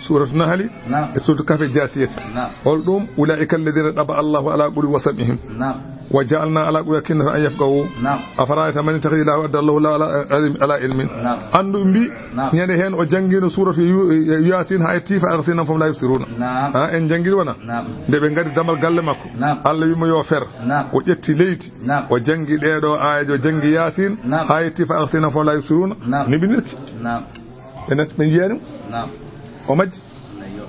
Suuratu Nahli. Naam. E suuratu Kahfi Jaasiyati. Naam. Hol ɗum? Ulaa'ika alladhiina taba'a Allahu ala quluubihim wa sam'ihim. Naam. Wa ja'alna ala quluubihim akinnatan an yafqahuhu. Naam. Afara'ayta man ittakhadha ilaahahu, adallahu Allahu ala, ala ilmin. Naam. Anndu mbi, naam, ñande heen o janngino suuratu Yu-, Yaasin haa yetti fa aghshaynahum fahum laa yubsiruuna. Naam. Ha, en janngii wona? Naam. Nde ɓe ngadi damal galle makko. Naam. Allah wi mo yo fer. Naam. O ƴetti leydi. Naam. O janngi ɗee ɗoo aayeeje, o janngi Yaasin. Naam. Haa yetti fa aghshaynahum fahum laa yubsiruuna. Naam. Niɓinirki. Naam. Ɓe nat-, ɓe njiyaani mo. Naam. O majji. Ayyo.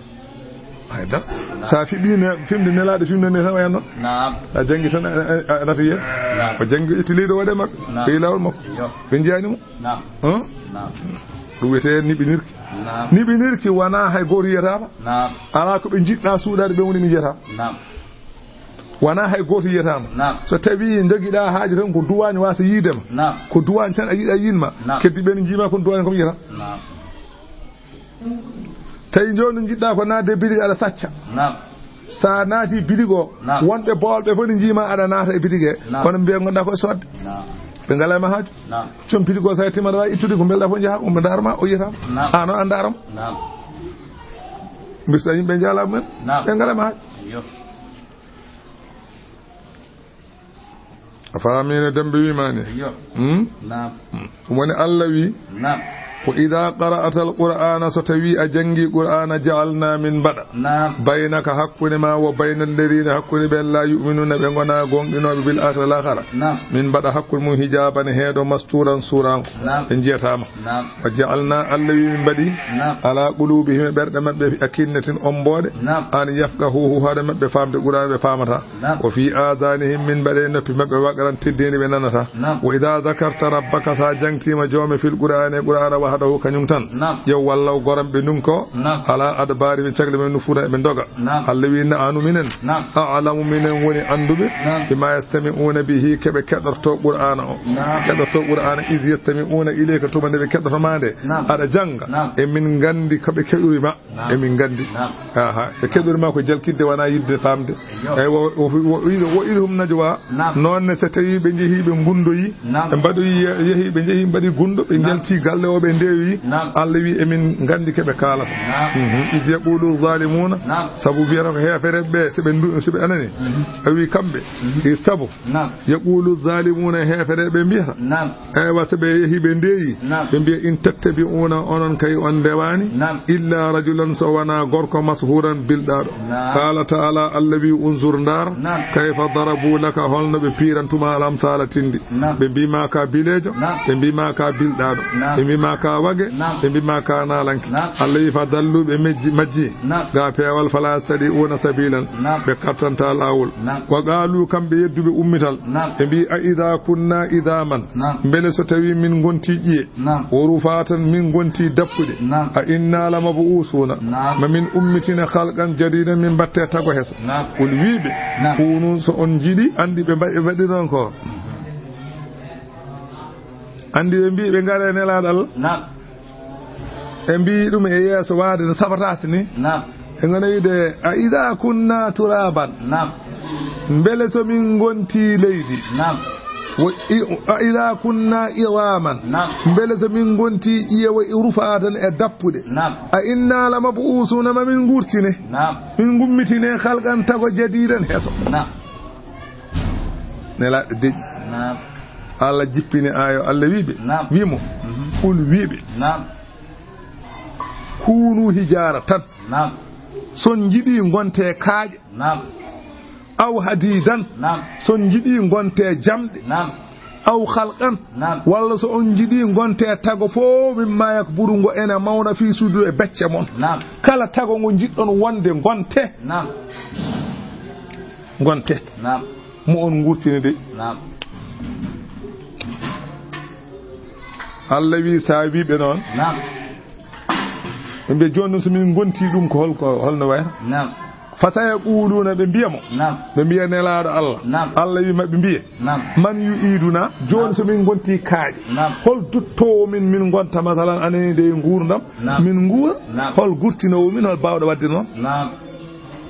Hay dara. Naam. So a fiɓii ne, fimde nelaaɗo, fimde ne tan wayan noon. Naam. So a janngi tan, a, a, a nata yen. Naam. O janngi, itti leydi o waɗe makko. Naam. Ɓe laawol makko. Yo. Ɓe njiyaani mo. Naam. Hum? Naam. Ɗum wiyetee niɓinirki. Naam. Niɓinirki wonaa hay gooto yiyataama. Naam. Alaa ko ɓe njiɗɗaa suuɗaade ɓe woni mi yiyataama. Naam. Wonaa hay gooto yiyataama. Naam. So tawii njogiɗaa haaju tan ko duwaañ waasa yiide ma. Naam. Ko duwaañ tan a yiɗaa yiin ma. Naam. Keddi ɓe no njiima kono duwaañ ko mi yiyata. Naam. Tawi jooni njiɗɗaa ko naatde bitig aɗa sacca. Naam. So a naati bitig o, naam, wonɓe boolɓe fof ne njiima aɗa naata e bitig he. Naam. Kono mbiya ngonɗaa ko e soodde. Naam. Ɓe ngalaa ma haaju. Naam. Joom bitig o so a yettiima aɗa waawi ittude ko mbelɗaa fof njahaa, omo ndaara ma, o yiyata ma. Naam. Aan noon a ndaara mo. Naam. Mbirsa yimɓe njaalaa mumen. Naam. Ɓe ngalaa ma haaju. Yo. A faamii no Demba wiimaani? Yo. Hmm? Naam. Hmm. Ɗum woni Allah wi, naam, "Wa idha qara'ta al-Qur'ana", so tawii a janngii Qur'aana, "ja'alna", min mbaɗa, naam, "baynaka", hakkunde ma, "wa bayna alladhina", hakkunde ɓe laa yu'minuna, ɓe ngonaa goongɗinooɓe, "bil akhirati", lahara. Naam. Min mbaɗa hakkunde mum hijaaban, heedo, masturan, suuraango. Naam. Ɓe njiyataa ma. Naam. "Wa ja'alna", Allah wi, "min mbaɗi, naam, ala qulubihim", e ɓerɗe maɓɓe, "akinnatin", ommbooɗe, naam, "an yafqahuhu", hoore maɓɓe faamde Qur'aana, ɓe faamataa. Naam. "Wa fi adhanihim", min mbaɗi e noppi maɓɓe, "waqran", teddeendi, ɓe nanataa. Naam. "Wa idha dhakarta rabbaka", so a jangtiima joome, "fil Qur'ani", e Qur'aana, "wahdahu", kañum tan. Naam. Yo wallaw goram ɓe ndun ko. Naam. "Ala adbarihim", cagle men, "nufuna", eɓe ndoga. Naam. Allah wi, "Nahnu", minen. Naam. "A'lamu", minen woni annduɓe. Naam. "Bima yastami'una bihi", keɓe keɗorto Qur'aana o. Naam. Keɗorto Qur'aana, "idh yastami'una ilayka", tuma nde ɓe keɗoto ma nde. Naam. Aɗa jannga. Naam. E min nganndi ko ɓe keɗori ma. Naam. E min nganndi. Naam. Aha, ɓe keɗori ma ko jalkitde, wonaa yiɗde faamde. Yo. Eywa, o, o, o, wa idh hum najwa. Naam. Noon ne, so tawii ɓe njehii, ɓe ngunndoyii. Naam. Ɓe mbaɗoyi ye-, yehii, ɓe njehii, mbaɗi gunndo, ɓe, naam, njaltii galle o, ɓe ndeewoyii. Naam. Allah wi, "Emin nganndi ko ɓe kaalata." Naam. Mhm. "Idh yaqulu zalimuna." Naam. Sabu mbiyata ko heefereɓe ɓe, so ɓe ndu-, so ɓe anani. Mhm. A wi kamɓe. Mhm. E sabu. Naam. "Yaqulu zalimuna", heefereɓe ɓe mbiyata. Naam. Eywa, so ɓe yehii, ɓe ndeeyi, naam, ɓe mbiya, "In tattabi'una, onon kay on ndewaani, naam, illa rajulan, so wonaa gorko, mashuran, bilɗaaɗo." Naam. Qala ta'ala, Allah wi, "Unzur, ndaar, naam, kayfa darabu laka, holno ɓe piirantuma al-amsala, tinndi." Naam. Ɓe mbii ma ka bileejo, naam, ɓe mbii ma ka bilɗaaɗo, naam, ɓe mbii ma ka wage, naam, ɓe mbii ma ka naalanke. Naam. Allah wi, "Fa dallu", ɓe mejji, majji, naam, ga peewal, "fala yastati'una sabilan", naam, ɓe kattantaa laawol. Naam. Wa qalu, kamɓe yedduɓe ummital, naam, ɓe mbii, "A idha kunna idhaman, naam, mbele so tawii min ngontii ƴiye, naam, wa rufatan, min ngontii dappuɗe, naam, a inna lamab'usuna, naam, ma min ummitine khalqan jadidan, min mbatte tago heso?" Naam. Qul, wiiɓe, naam, kunu, so on njiɗi, anndi ɓe mba-, ɓe mbaɗi noon ko. Anndi ɓe mbii ɓe ngare nelaaɗo Allah. Naam. Ɓe mbii ɗum e yeeso waade no sabotaasi ni. Naam. Ɓe ngona wiide, "A idha kunna turaban." Naam. Mbele so min ngonti leydi? Naam. Wo i-, "A idha kunna idhaman." Naam. Mbele so min ngonti ƴiye wo i rufatan e dappude? Naam. "A inna lamab'usuna", ma min ngurtine? Naam. Min ngummitine khalqan tago jadidan heso? Naam. Nelaaɗo deƴƴi. Naam. Allah jippini aayo, Allah wiiɓe, naam, wii mo, mhm, "Qul", wiiɓe, naam, "Kunu hijaratan." Naam. So on njiɗi, ngonte kaaƴe. Naam. "Aw hadidan." Naam. So on njiɗi, ngonte jamɗe. Naam. "Aw khalqan." Naam. Walla so on njiɗi, ngonte tago fof, mimma yakburu, ngo ene mawna, fii suduuri, e becce mon. Naam. Kala tago ngo njiɗɗon wonde, ngonte. Naam. Ngonte. Naam. Mo on ngurtini de. Naam. Allah wi, so a wii ɓe noon, naam, ɓe mbiya, "Jooni noon, so min ngonti ɗum, ko hol, ko holno wayata?" Naam. "Fa sayaquluna", ɓe mbiya mo. Naam. Ɓe mbiya, Nelaaɗo Allah. Naam. Allah wi maɓɓe mbiye, naam, "Man yu'iduna?" Jooni, naam, so min ngonti kaaƴe, naam, hol duttoowo min, min ngonta, masalan, anani de nguurndam, naam, min nguura? Naam. Hol gurtinoowo min, hol baawɗo waɗde noon? Naam.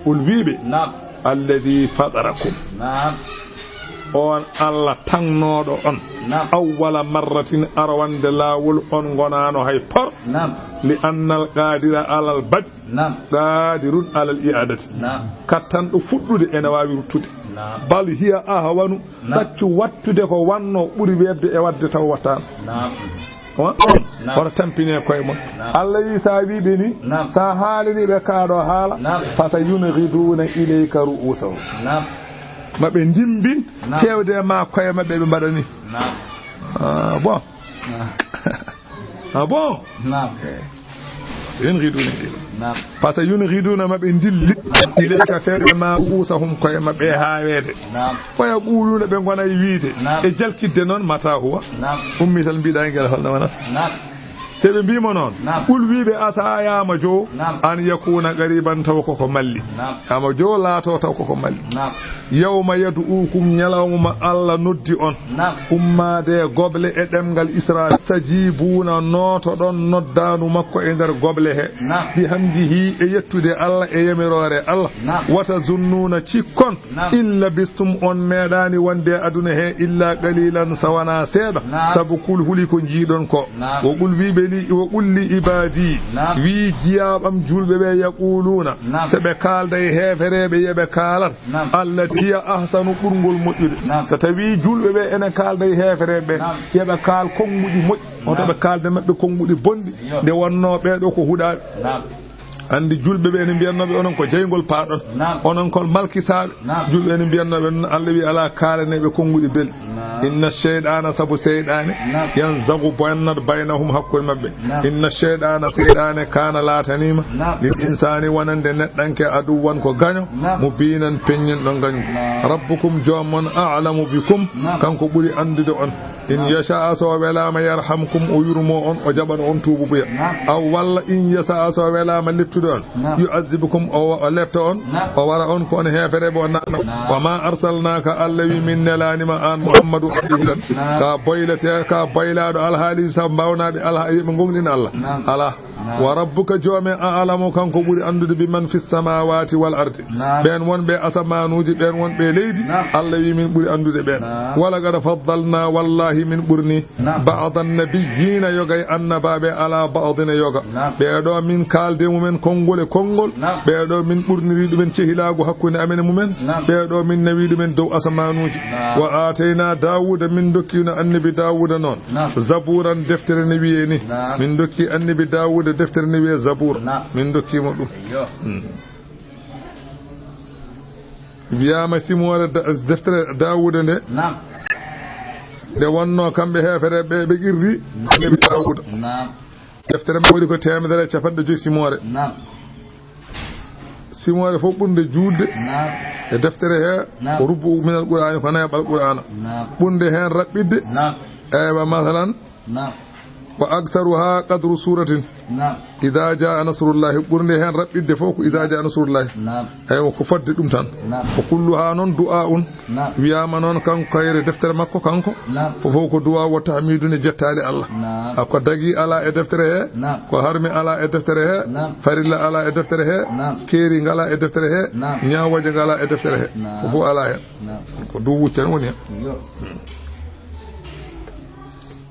Qul, wiiɓe, naam, "Alladhi fatarakum." Naam. On Allah taŋnooɗo on. Naam. Awwala marratin, arwande laawol on ngonaano hay por. Naam. Li annal qaadira alal bad. Naam. Qaadirun alal i'aadati. Naam. Kattanɗo fuɗɗude ene waawi ruttude. Naam. Bal hiya ahwanu. Naam. Ɗaccu wattude ko wanno ɓuri weeɓde e waɗde taw wattaano. Naam. Wa? Naam. Wota tampine koye mon. Naam. Allah wi sa wi ɓe ni, naam, sa haalani ɓe kaɗo haala, naam, fasa yunghiduna ilayka ru'usahum. Naam. Ma ɓe ndimbin, naam, fewde ma koye maɓɓe ɓe mbaɗani. Naam. Ah, bon. Naam. Ah, bon? Naam. Eh. Fasa yunghiduna ilayka. Naam. Fasa yunghiduna ma ɓe ndilli. Ilayka fewde ma ru'usahum koye maɓɓe e haaweede. Naam. Faya quluna ɓe ngona e wiide. Naam. E jalkidde noon mata huwa. Naam. Ummi tan mbiɗa ngel holno wonata. Naam. Se ɓe mbimo noon. Naam. Qul wiɓe asa yama jo. Naam. An yakuna qariban taw koko malli. Naam. Yama jo laato taw koko malli. Naam. Yawma yad'ukum ñalawma ma Allah noddi on. Naam. Ummaade goble e ɗemngal Israayiila. Tajibuna nootoɗon noddaanu makko e nder goble he. Naam. Bi hamdihi e yettude Allah e yamiroore Allah. Naam. Wata zunnuna cikkon. Naam. In labistum on meeɗaani wonde aduna he illa qalilan sawana seeɗa. Naam. Sabu kul huli ko njiiɗon ko. Naam. Wo qul wiɓe li, wo qul li ibadi. Naam. Wi jiyaaɓam julɓe ɓe yaquluna. Naam. Se ɓe kaalda e heefereɓe yeɓe kaalan. Naam. Allati hiya ahsanu ɓurngol moƴƴude. Naam. So tawi julɓe ɓe ene kaalda e heefereɓe. Naam. Yeɓe kaal konnguɗi moƴƴi. Oto, naam, ɓe kaalde maɓɓe konnguɗi bonɗi. Yo. Nde wonno ɓeɗo ko huɗaɓe. Naam. Andi julɓe ɓe ene mbiyannooɓe onon ko jeyngol paaɗon. Naam. Onon ko malkisaaɓe. Naam. Julɓe ene mbiyannooɓe noon Allah wi ala kaalaneɓe konnguɗi belɗi. Naam. Inna shayɗaana sabu seyɗaane. Naam. Yanzagu bonnat baynahum hakkunde maɓɓe. Naam. Inna shayɗaana seyɗaane kaana laataniima. Naam. Lil insaani wonande neɗɗanke aduwwan ko gaño. Naam. Mubiinan peññinɗo gañgu. Naam. Rabbukum joom mon a'lamu bikum. Naam. Kanko ɓuri anndude on. In yasha'a so o welaama yarhamkum o yurmo on o jaɓan on tuububuya. Naam. Aw walla in yasha'a so o welaama lettude on. Naam. Yu'azzibukum o, o letta on. Naam. O wara on ko on heefereɓe o naatna. Naam. Wa ma arsalnaka Allah wi min nelaanima an Muhammadu alayhi salam. Naam. Ka boylete ka boylaaɗo alhaali sa mbawnaaɓe alha yeɓe gonɗin Allah. Naam. Ala. Naam. Wa rabbuka joome a'lamu kanko ɓuri anndude bi man fi samawati wal ardi. Naam. Ɓeen wonɓe asamanuuji ɓeen wonɓe leydi. Naam. Allah wi min ɓuri anndude ɓeen. Naam. Wala qad faddalna wallahi min ɓurni. Naam. Ba'dan nabiyyiina yoga e annabaaɓe ala ba'din e yoga. Naam. Ɓeeɗo min kaalde mumen konngol e konngol. Naam. Ɓeeɗo min ɓurniri ɗumen cehilaagu hakkunde amen e mumen. Naam. Ɓeeɗo min nawi ɗumen dow asamanuuji. Naam. Wa aatayna Daawuda min dokkino annabi Daawuda noon. Naam. Zabuuran deftere ne wiyee ni. Naam. Min dokki annabi Daawuda deftere ne wiyee Zabuur. Naam. Min dokki mo ɗum. Yo. Hmm. Wiyaama simoore da-, deftere Daawuda nde. Naam. Nde wonno kamɓe heefere ɓe, ɓe qirri annabi Daawuda. Naam. Deftere makko waɗi ko teemedere e capanɗe joyi simoore. Naam. Simoore fof ɓurnde juutde. Naam. E deftere he. Naam. Ko rubbu minal Qur'aani ko nayaɓal Qur'aana. Naam. Ɓurnde heen raɓɓiɗde. Naam. Eywa, masalan. Naam. Wa aksaruha qadru suratin. Naam. Ida jaa nasrullahi, ɓurnde heen raɓɓiɗde fof ko ida jaa nasrullahi. Naam. Eywa, ko fodde ɗum tan. Naam. Ko kulluha noon du'a un. Naam. Wiyaama noon kanko kayre deftere makko kanko. Naam. Fof fof ko du'a wo tahmidun e jettaade Allah. Naam. A ko dagi ala e deftere he. Naam. Ko harmi ala e deftere he. Naam. Farilla ala e deftere he. Naam. Keeri ngala e deftere he. Naam. Ñaawooje ngala e deftere he. Naam. Fof fof ala heen. Naam. Ko duwuccan woni heen. Yo.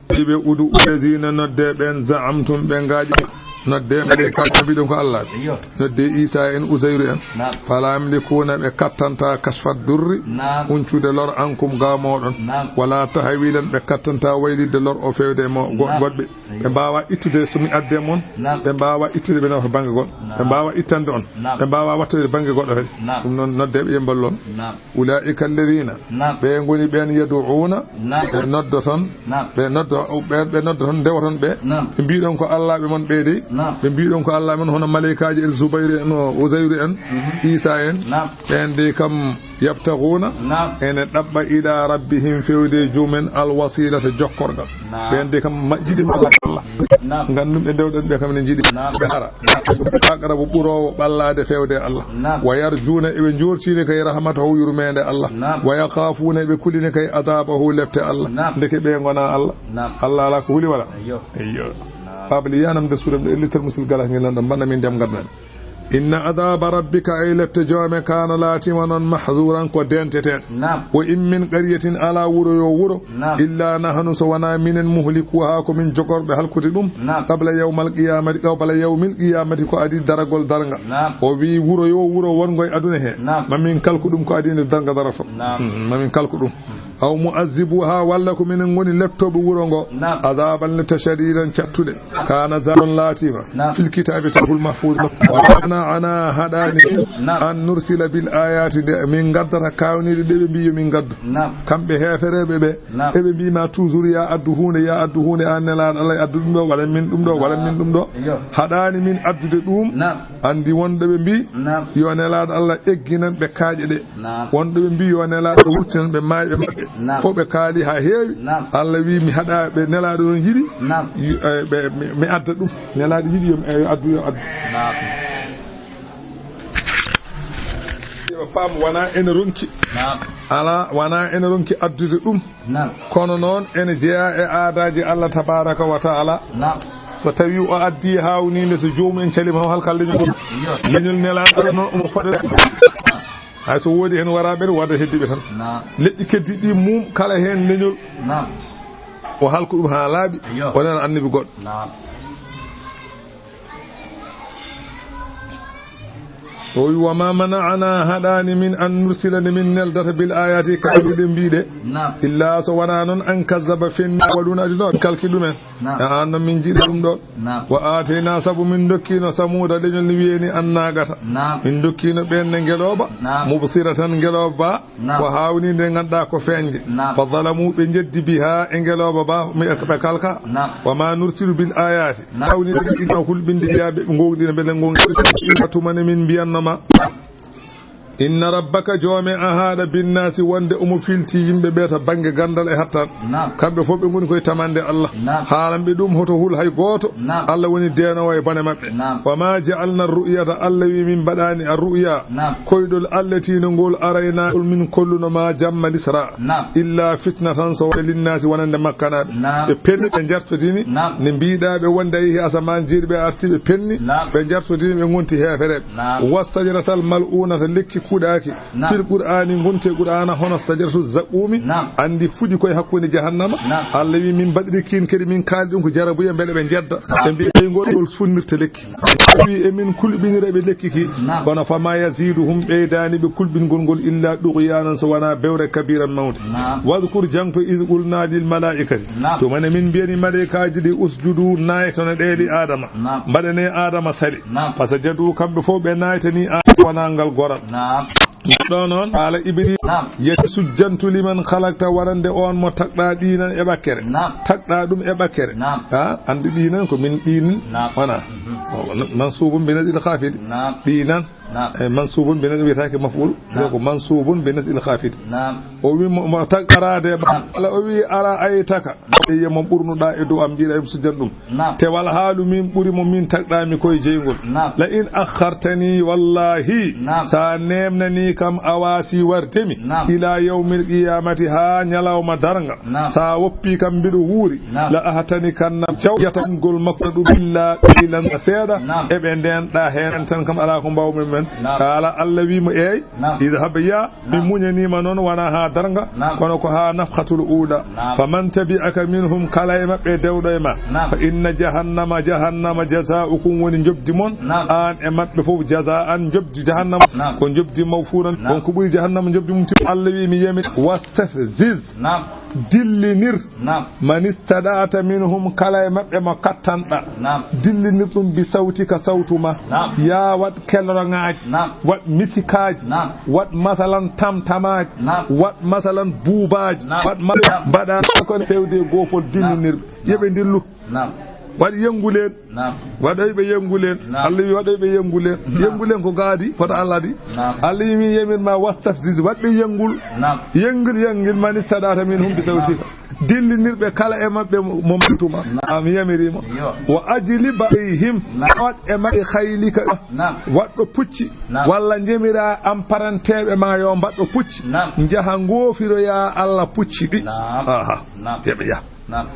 Iɓe udu ulladina nodde ɓen za'amtum ɓe ngaaƴi. Nodde mbaɗe kamɓe mbiɗon ko Allah. Iyo. Nodde Isa en Uzayru en. Naam. Fala yamlikuna ɓe kattanta kashfa durri. Naam. Huncude lor ankum ga moɗon. Naam. Wala tahwilan ɓe kattanta waylidde lor o fewde mo go-, naam, goɗɓe. Iyo. Ɓe mbawa ittude so mi adde mon. Naam. Ɓe mbawa ittude ɓe nafa bangge goɗɗo. Naam. Ɓe mbawa ittande on. Naam. Ɓe mbawa wattude bangge goɗɗo kadi. Naam. Ɗum noon nodde ɓe yemballon. Naam. Ulaa'ika alladhiina, naam, ɓe ngoni ɓeen, yad'uuna, naam, ɓe noddoton, naam, ɓe noddo-, ɓe, ɓe noddoton, ndewoton ɓe. Naam. Ɓe mbiɗon ko allaaɓe mon ɓe dey. Naam. Ɓe mbiɗon ko allaaɓe mon hono maleykaaji en Zubayru en, o Uzayru en, mhm, Iisaa en. Naam. Ɓeen dey kam yabtaghuuna, naam, ene ɗaɓɓa ilaa rabbihim fewde e joomum en alwasiilata jokkorgal. Naam. Ɓeen dey kam majjidi Allah. Naam. Ngandum ɓe ndewɗen ɓe kam ene njiɗi. Naam. Ɓe ara. Aqrabu ɓuroowo ɓallaade fewde e Allah. Naam. Wa yarjuuna eɓe njoortini kay rahmatahu yurmeende Allah. Naam. Wa yakhaafuuna eɓe kulini kay adaabahu lepte Allah. Naam. Ndeke ɓe ngona Allah. Naam. Allah alaa ko huli wala. Eyyo. Eyyo. Naam. Baaba li yanam de suuɗam ɗo ellital musil gala ngel nan ɗo mbanna min ndiyam ngaddan. Inna adhaaba rabbika, ay lette joome, kaana, laatima noon, mahzuuran, ko denteteeɗo. Naam. Wa in min qaryatin, alaa wuro yo wuro, naam, illa nahnu, so wonaa minen, muhlikuha, ko min jogorɓe halkude ɗum, naam, qabla yawmal qiyamati, qabla yawmil qiyamati, ko adii daragol darnga. Naam. O wii wuro yo wuro wongo e aduna he, naam, ma min kalku ɗum ko adii nde darnga darata. Naam. Hmm, ma min kalku ɗum. Aw mu'azzibuha, walla ko minen ngoni lettooɓe wuro ngo, naam, adhaban letta shadidan, cattuɗe. Kana zalika, laatiima, naam, fil kitaabi, lawhul mahfuuz. Wa ma mana'ana, haɗaani, naam, an nursila bil ayati, nde min ngaddata kawniiɗe ɗe ɓe mbii yo min ngaddu. Naam. Kamɓe heefereeɓe ɓe, naam, eɓe mbii ma toujours ya addu huunde, ya addu huunde, an Nelaaɗo Allah, addu ɗum ɗo, waɗan min ɗum ɗo, waɗan min ɗum ɗo. Iyo. Haɗaani min addude ɗum. Naam. Anndi wonɓe ɓe mbii, naam, yo Nelaaɗo Allah egginan ɓe kaaƴe ɗe. Naam. Wonɓe ɓe mbii yo Nelaaɗo wurtinan ɓe maayɓe maɓɓe. Naam. Fof ɓe kaali haa heewi. Naam. Allah wii mi haɗa ɓe Nelaaɗo noon yiɗi. Naam. Yi-, eh, ɓe, mi, mi adda ɗum. Nelaaɗo yiɗi yo mi, eh, yo addu, yo addu. Naam. Yo paam wona ene ronki. Naam. Alaa, wona ene ronki addude ɗum. Naam. Kono noon ene jeyaa e aadaaji Allah tabaraka wa taala. Naam. So tawi o addi hawniinde, so joomum en calima, o halka leñol ngol. Iyo. Leñol Nelaaɗo Allah noon omo fodde. Hay so woodi heen waraaɓe ne, wada heddiɓe tan. Naam. Leƴƴi keddiɗi ɗi mum kala heen leñol. Naam. O halku ɗum haa laaɓi. Iyo. O nana annabi goɗɗo. Naam. O wi, "Wa ma mana'ana, haɗaani min an nursila, nde min neldata, bil ayati, kawniiɗe mbiɗe. Naam. Illa so wonaa noon an kazzaba, fenni, awwaluna, adino, kalki ɗumen." Naam. E aan noon min jiɗi ɗum ɗo. Naam. Wa atayna, sabu min dokkino Samuuda leñol ni wiyeni an naagata. Naam. Min dokkino ɓen ne ngelooba. Naam. Mubsiratan, ngelooba ba. Naam. Ko hawni nde ngannduɗaa ko feeñde. Naam. Fa zalamu, ɓe jeddi biha e ngelooba ba, mi, ɓe kalka. Naam. Wa ma nursilu bil ayati. Naam. Hawni ɓe ina hulɓinde biya ɓe ngowɗina mbele ngowɗina. Tuma ne min mbiyanno ma. Inna rabbaka, joome a haɗa, binnasi, wonde omo filti yimɓe ɓe to bannge ganndal e hattan. Naam. Kamɓe fof ɓe ngoni koye tamande Allah. Naam. Haalan ɓe ɗum hoto hul hay gooto. Naam. Allah woni deenoowo e bone maɓɓe. Naam. Wa ma ja'alna ru'yata, Allah wi min mbaɗani a ru'ya. Naam. Koyɗol Allah tino ngol arayna ngol min kolluno ma jamma lisra. Naam. Illa fitnatan, so wonde linnasi, wonande makkanaaɓe. Naam. Ɓe penni, ɓe jartodini. Naam. Ne mbiɗa ɓe wonde a yehi asamaan jeeɗi, ɓe arti ɓe penni. Naam. Ɓe jartodini, ɓe ngonti heefereɓe. Naam. Wa sajaratal mal'unata, lekki kuɗaaki. Naam. Fil Qur'ani, ngonti e Qur'ana, hono sajaratu zaqqumi. Naam. Anndi fuɗi koye hakkunde jahannama. Naam. Allah wi min mbaɗiri kin kadi, min kaali ɗum ko jarabuya, mbele ɓe jedda. Naam. Ɓe mbi, "Ɓay ngol, ngol sunnirta lekki." Wi, "E min kulɓinira ɓe lekki ki." Naam. Kono, "Fama yaziduhum", ɓeydaani ɓe kulɓingol ngol, "illa dughyanan", so wona bewre kabiran mawnde. Naam. Wadhkur, jangto, iz qulna lil malaikati. Naam. Tuma ne min mbiyani malaikaaji ɗi, "Usjudu", naytone ɗe li Adama. Naam. Mbaɗane Adama sali. Naam. Fasajadu, kamɓe fof ɓe naytani Adama wonangal goral. Naam. Ɗo noon, haala Iblis, naam, yetti, "Sujjantu liman khalaqta", wonande on mo tagɗa diinan e ɓakkere. Naam. Tagɗa ɗum e ɓakkere. Naam. Ha, anndi diinan ko min diinin. Naam. Wona. Mhm. Mansubun bi nasbil khafid. Naam. Diinan. Naam. E mansubun bi nasbil, wiyetaake maf'ul. Naam. Ko mansubun bi nasbil khafid. Naam. O wi mo, mo tagɗaraade. Naam. Ala o wi, "Ara aytaka." Naam. Eye mo ɓurnuɗa e dow am, mbiɗa em sujjan ɗum. Naam. Tewal haalu min ɓuri mo min tagɗami koye jeyngol. Naam. "La in akhartani, wallahi, naam, sa nemnani kam, a wasi wardemi, naam, ila yawmil qiyamati, ha ñalawma darnga, naam, sa woppi kam mbiɗo wuuri, naam, la ahtanikanna, jawjatangol makko ɗum, illa qalilan, seeɗa, naam, eɓe ndenɗa heen tan kam ala ko mbawmi men." Naam. Kala Allah wi mo, "Eey, naam, idhab, ya." Mi muñaniima noon, wonaa haa darnga, naam, kono ko haa nafhatul uula. Naam. Faman tabi'aka minhum, kala e maɓɓe dewɗo e ma. Naam. Fa inna jahannama, jahannama jazaa'ukum woni njoɓdi mon. Naam. Aan e maɓɓe fof, jazaa'an, njoɓdi jahannama. Naam. Ko njoɓdi mawfuuran. Naam. Won ko ɓuri jahannama njoɓdi mum tim. Allah wi mi yami. Wastafziz. Naam. Dillinir. Naam. Man istada'ta minhum, kala e maɓɓe mo kattanɗa. Naam. Dillinir ɗum bi sawtika, sawtu ma. Naam. Yaa waɗ kelroŋaaji. Naam. Waɗ misikaaji. Naam. Waɗ masalan tamtamaaji. Naam. Waɗ masalan buubaaji. Naam. Waɗ ma-, naam, mbaɗa ko fewde e goofol, naam, dillinir ɓe. Naam. Yo ɓe ndillu. Naam. Waɗ yenguleen. Naam. Waɗoyɓe yenguleen. Naam. Allah wi waɗoyɓe yenguleen. Naam. Yenguleen ko gaadi, koto Allah di. Naam. Allah wi mi yamir ma wastafziz, waɗɓe yengul. Naam. Yengil, yengil man istada'ta minhum bi sawtika. Naam. Dillinirɓe kala e maɓɓe mo, mo mantuma. Naam. Am yamirima. Yo. Wa ajlib alayhim. Naam. Waɗ e maɓɓe khaylika. Naam. Waɗɗo pucci. Naam. Walla njemira am paranteeɓe ma yo mbaɗɗo pucci. Naam. Njaha ngoofiroya Allah pucci ɗi. Naam. Aha. Naam. Yo ɓe yah. Naam.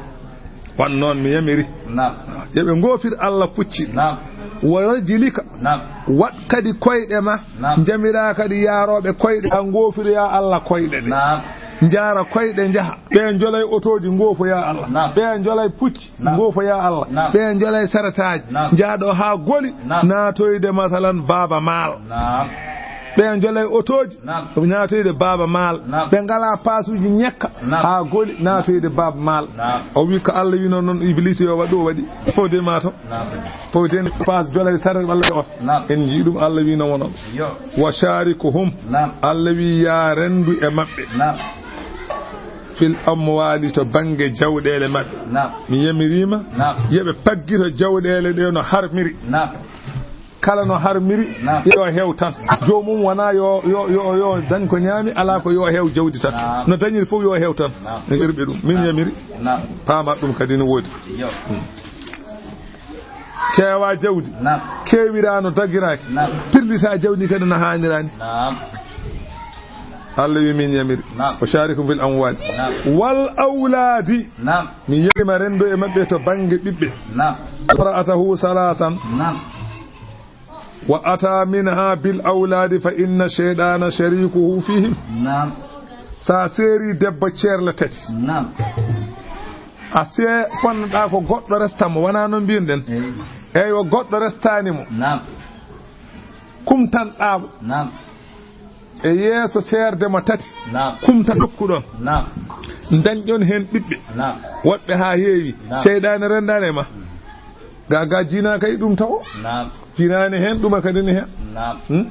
Wan noon mi yamiri. Naam. Yo ɓe ngoofir Allah pucci. Naam. Wa rajlika. Naam. Waɗ kadi koyɗe ma. Naam. Njamiraa kadi yaarooɓe koyɗe. A ngoofiroyaa Allah koyɗe ɗe. Naam. Njaara koyɗe njaha. Ɓe njolay otooji ngoofoyaa Allah. Naam. Ɓe njolay pucci. Naam. Ngoofoyaa Allah. Naam. Ɓe njolay saretaaji. Naam. Njaaɗo haa goli. Naam. Naatoyde masalan Baaba Maal. Naam. Ɓe njolay otooji. Naam. Naatoyde Baaba Maal. Naam. Ɓe ngalaa paasuuji ñekka. Naam. Haa goli naatoyde Baaba Maal. Naam. O wi ko Allah wi noon, noon Ibliisa yo waɗ ɗo waɗi. Fowde ma to. Naam. Fowde paas jolay sare walla e oto. Naam. En njii ɗum Allah wi noon wonon. Yo. Wa sharikuhum. Naam. Allah wi ya rendu e maɓɓe. Naam. Fil amwali to bannge jawɗeele maɓɓe. Naam. Mi yamiriima. Naam. Yo ɓe paggito jawɗeele ɗe no harmiri. Naam. Kala no harmiri, naam, yo heew tan. Joomum wona yo, yo, yo, yo dañ ko ñaami, alaa ko yo heew jawdi tan. Naam. No dañiri fof yo heew tan. Naam. No ƴerɓe ɗum. Min, naam, yamiri. Naam. Paamat ɗum kadi no woodi. Yo. Hmm. Keewa jawdi. Naam. Keewira no dagiraaki. Naam. Pirlita jawdi kadi no haaniraani. Naam. Allah wi min yamiri. Naam. Wa sharikum fil amwali. Naam. Wal awladi. Naam. Mi yamiriima renndo e maɓɓe to bannge ɓiɓɓe. Naam. Imra'atahu salasan. Naam. Wa ata minha bil awladi fa inna shaytana sharikuhu fihim. Naam. Sa seeri debbo ceerle tati. Naam. A see fonnoɗa ko goɗɗo resta mo, wona noon mbiyen ɗen. Eey. Eywa, goɗɗo restaani mo. Naam. Kumtanɗa mo. Naam. E yeeso seerde mo tati. Naam. Kumta dokkuɗon. Naam. Dañɗon heen ɓiɓɓe. Naam. Woɗɓe haa heewi. Naam. Seyɗaane renndaani e ma. Ga, ga jina kay ɗum tawo. Naam. Jinaani heen, ɗuma kadi ne heen. Naam. Hmm?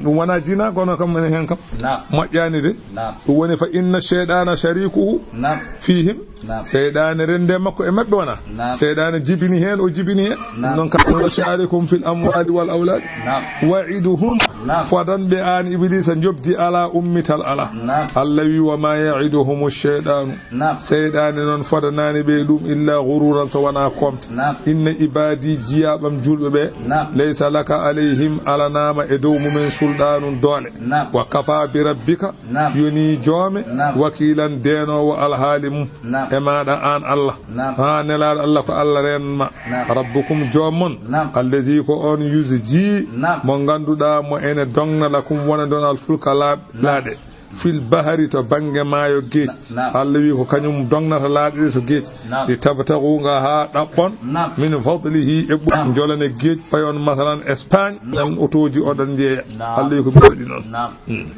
Ɗum wona jina, kono kam ene heen kam. Naam. Moƴƴaani de. Naam. Ɗum woni fa inna shaytana sharikuhu, naam, fihim. Naam. Seyɗaane rennde makko e maɓɓe wona. Naam. Seyɗaane jibini heen, o jibini heen. Naam. Noon kam, wa sharikum fil amwali wal awlad. Naam. Wa'iduhum. Naam. Fodan ɓe aan Ibliisa njoɓdi alaa ummital alaa. Naam. Allah wi, wa ma ya'iduhumu shaytanu. Naam. Seyɗaane noon fodanaani ɓe ɗum illa ghururan so wonaa koomte. Naam. Inna ibadi jiyaaɓam juulɓe ɓe. Naam. Laysa laka alayhim alanaama e dow mumen sulɗaanun doole. Naam. Wa kafa bi rabbika. Naam. Yoni joome. Naam. Wakiilan deenoowo alhaali mum. Naam. E maaɗa aan Allah. Naam. Haa nelaaɗo Allah ko Allah reenan ma. Naam. Rabbukum joom mon. Naam. Allazi ko on yuzji. Naam. Mo ngannduɗaa mo ene dogna lakum wonande on alfulka laaɓ-, naam, laaɗe. Fil bahari to bannge maayo geej. Na-, naam. Allah wi ko kañum dognata laaɗe ɗe to geej. Naam. Li tabtagu nga haa ɗaɓɓon. Naam. Min fadlihi e ɓuri. Naam. Njolane geej payon masalan Espagne. Naam. Ɗan otooji oɗon njeeya. Naam. Allah wi ko ɓe waɗi noon. Naam. Hmm.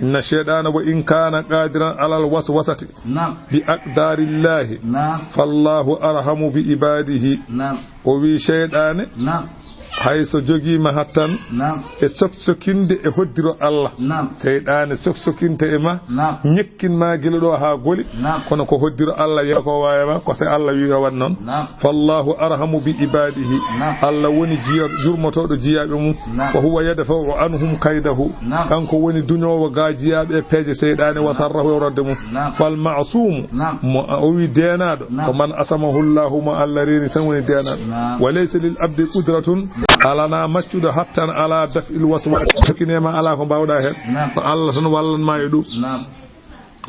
Inna shaytana wa in kana qadiran alal waswasati. Naam. Bi aqdarillahi. Naam. Fallahu arhamu bi ibadihi. Naam. O wi seyɗaane. Naam. Hay so jogiima hattan. Naam. E soksokinde e hoddiro Allah. Naam. Seyɗaane soksokinta e ma. Naam. Ñekkin ma gila ɗo haa goli. Naam. Kono ko hoddiro Allah yo ko waawi ma, ko se Allah wi o waɗ noon. Naam. Fallahu arhamu bi ibadihi. Naam. Allah woni jiya-, yurmotooɗo jiyaaɓe mum. Naam. Fa huwa yadfa'u anhum kaydahu. Naam. Kanko woni duñoowo ga jiyaaɓe e peeje seyɗaane wa sarrahu e rodde mum. Naam. Fal ma'sumu. Naam. Mo o wi deenaaɗo. Naam. Ko man asamahu Allahu mo Allah reeni tan woni deenaaɗo. Naam. Wa laysa lil abdi qudratun. Alana maccuɗo hattan ala daf'il waswasi. Jokkine ma ala ko mbawɗa heen. Naam. Ko Allah tan wallan ma e ɗum. Naam.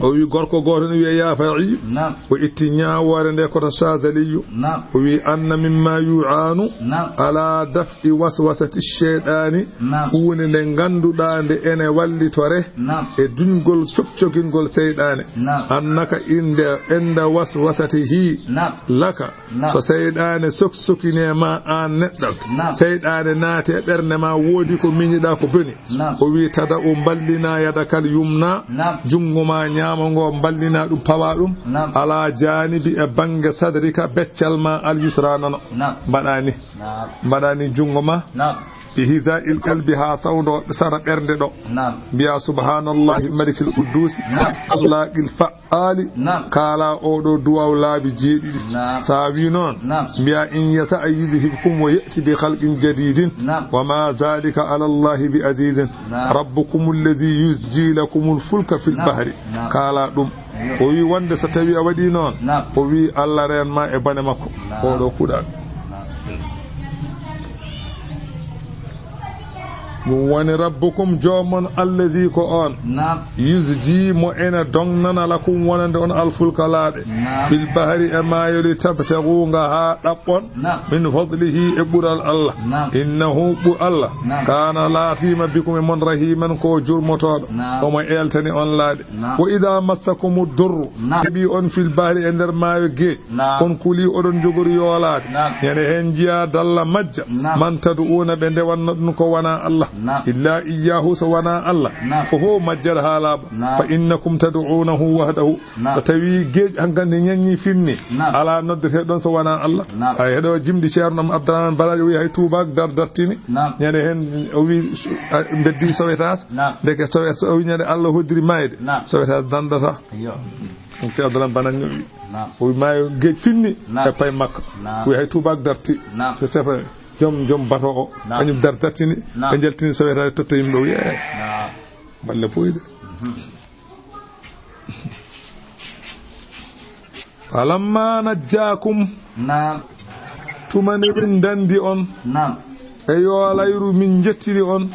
O wi gorko gooto ne wiya ya fa'i. Naam. O itti ñaawoore nde koto Saazaliyu. Naam. O wi anna mimma yu'anu. Naam. Ala daf'i waswasati shaytani. Naam. Huunde nde ngannduɗaa nde ene wallitore. Naam. E duñgol cokcogingol seyɗaane. Naam. Annaka inde, inda waswasatihi. Naam. Laka. Naam. So seyɗaane sok-, sokine ma aan neɗɗo. Naam. Seyɗaane naati e ɓernde ma, woodi ko miñiɗaa ko boni. Naam. O wi, tada'u, mballina yadakal yumna. Naam. Junngo ma ñaamo ngo, mballina ɗum, pawa ɗum. Naam. Ala janibi e bannge sadrika, beccal ma al yusra nano. Naam. Mbaɗa ni. Naam. Mbaɗa ni junngo ma. Naam. Bi hiza'il qalbi haa sawndo sara ɓernde ɗo. Naam. Mbiya subhanallahi malikil quddusi. Naam. Allaqil fa- Ali, naam, kaala oɗo duwaw laabi jeeɗiɗi. Naam. Sa wi noon, naam, mbiya in yasha yudhibkum wa ya'ti bi khalqin jadidin. Naam. Wa ma zalika ala Allahi bi azizin. Naam. Rabbukum alladhi yuzji lakumul fulka fil, naam, bahri. Naam. Kaala ɗum. Aywa. O wi wonde so tawi a waɗi noon, naam, o wi Allah reen ma e bone makko. Naam. Oɗo kuuɗal. Naam. Ɗum woni rabbukum, joomon, alladhi, ko on, naam, yusji, mo ene dognana, lakum, wonande on, alfulka, laaɗe, naam, fil bahri, e maayo, li tabtagu, ngaha ɗaɓɓon, naam, min fadlihi, e ɓural Allah. Naam. Innahu, ɓu-, Allah, naam, kaana, laatiima, bikum, e mon, rahiman, ko jurmotooɗo. Naam. Omo eeltani on laaɗe. Naam. Wa idha massakumu durru, naam, heɓi on, fil bahri, e nder maayo, geej, naam, on kuli, oɗon jogori yoolaade. Naam. Ñande heen njiya dalla majja. Naam. Man tad'uuna, ɓe ndewanno ɗum ko wona Allah. Naam. Illa iyyahu, so wona Allah. Naam. Fof fof majjat haa laaɓa. Naam. Fa innakum tad'uunahu wahdahu. Naam. So tawi geej hankadi ñaññi finni, naam, alaa noddete ɗon so wona Allah. Naam. Ay, heɗo jimɗi Ceerno am Abdourahmane Baraji, o wi hay tuubaak dar dartini. Naam. Ñande heen o wi, a, beddi sauvetage. Naam. Ndeke sauve-, so o wi ñande Allah hoddiri mayde. Naam. Sauvetage dandata. Iyo. Ɗum ke Abdourahmane Banaŋ o wi. Naam. O wi maayo geej finni, naam, e pay makko. Naam. O wi hay tuubaak darti. Naam. So sefa joom, joom bato o, naam, kañum dar dartini, naam, ɓe njaltini sauvetage totta yimɓe o wi, eh. Naam. Balle boyde. Mhm. Falamma najjaakum. Naam. Tuma nde min dandi on. Naam. E yoolayru min jettiri on.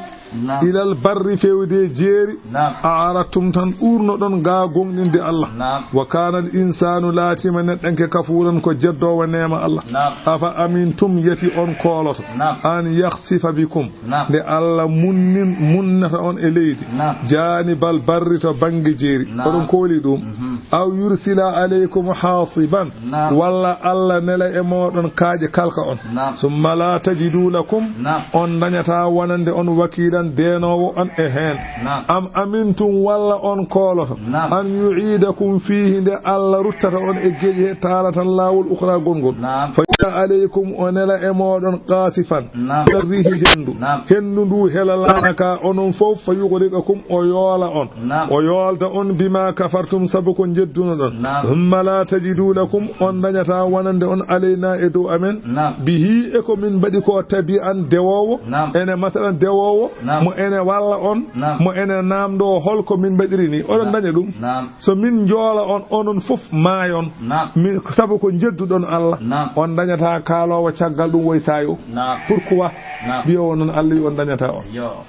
Naam. Ilal barri, fewde jeeri. Naam. A arattum tan ɗuurnoɗon ga goongɗinde Allah. Naam. Wa kaanal insaanu, laatiima neɗɗanke, kafuuran, ko jeddoowo neema Allah. Naam. Afa amintum, yati on kooloto. Naam. An yakhsifa bikum. Naam. Nde Allah munnin-, munnata on e leydi. Naam. Jaanibal barri, to bannge jeeri. Naam. Oɗon kooli ɗum? Mhm. Aw yursila alaykum haasiban. Naam. Walla Allah nela e mooɗon kaaƴe kalka on. Naam. Summa la tajidu lakum. Naam. On dañata wonande on wakiilan deenoowo on e heen. Naam. Am amintum, walla on kooloto. Naam. An yu'iidakum fiihi, nde Allah ruttata on e geeƴi he, taaratan, laawol, ukhra, gonngol. Naam. Fa yursila alaykum, o nela e mooɗon, qaasifan. Naam. Riihi, henndu. Naam. Henndu ndu hela laana ka onon fof, fa yughriqakum, o yoola on. Naam. O yoolta on, bima kafartum, sabu ko njeddunoɗon. Naam. Thumma la tajidu lakum, on dañata wonande on, alayna, e dow amen. Naam. Bihi, e ko min mbaɗi ko, tabi'an, dewoowo. Naam. Ene masalan dewoowo, naam, mo ene walla on, naam, mo ene naamndoo hol ko min mbaɗiri ni. Oɗon, naam, daña ɗum. Naam. So min njoola on, onon fof maayon. Naam. Mi, sabu ko njedduɗon Allah. Naam. On dañata kaaloowo caggal ɗum woy saayo. Naam. Pourquoi? Naam. Mbiyowo noon Allah wi on dañata on. Yo.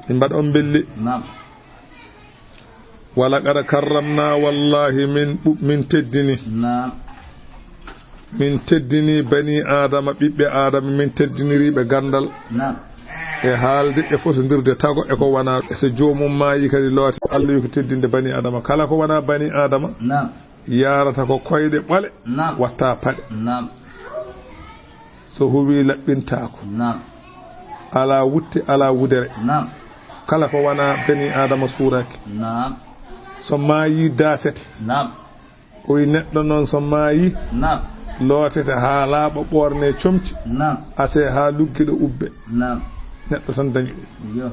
Min mbaɗa on mbelli. Naam. Wa laqad karramna, wallahi min ɓu-, min teddini. Naam. Min teddini bani Aadama, ɓiɓɓe Aadama, min teddiniri ɓe ganndal. Naam. E haalde, e fotndirde tago, e ko wona. E so joomum maayi kadi looti, Allah wi ko teddinde bani Aadama. Kala ko wona bani Aadama, naam, yaarata ko koyɗe ɓole, naam, watta paɗe. Naam. So huwi laɓɓintaako. Naam. Alaa wutte, alaa wudere. Naam. Kala ko wona bani Aadama suuraaki. Naam. So maayi daasete. Naam. O wi neɗɗo noon so maayi, naam, lootete haa laaɓa, ɓoorne comci, naam, asee haa luggiɗo ubbe. Naam. Neɗɗo tan dañi ɗum. Yo.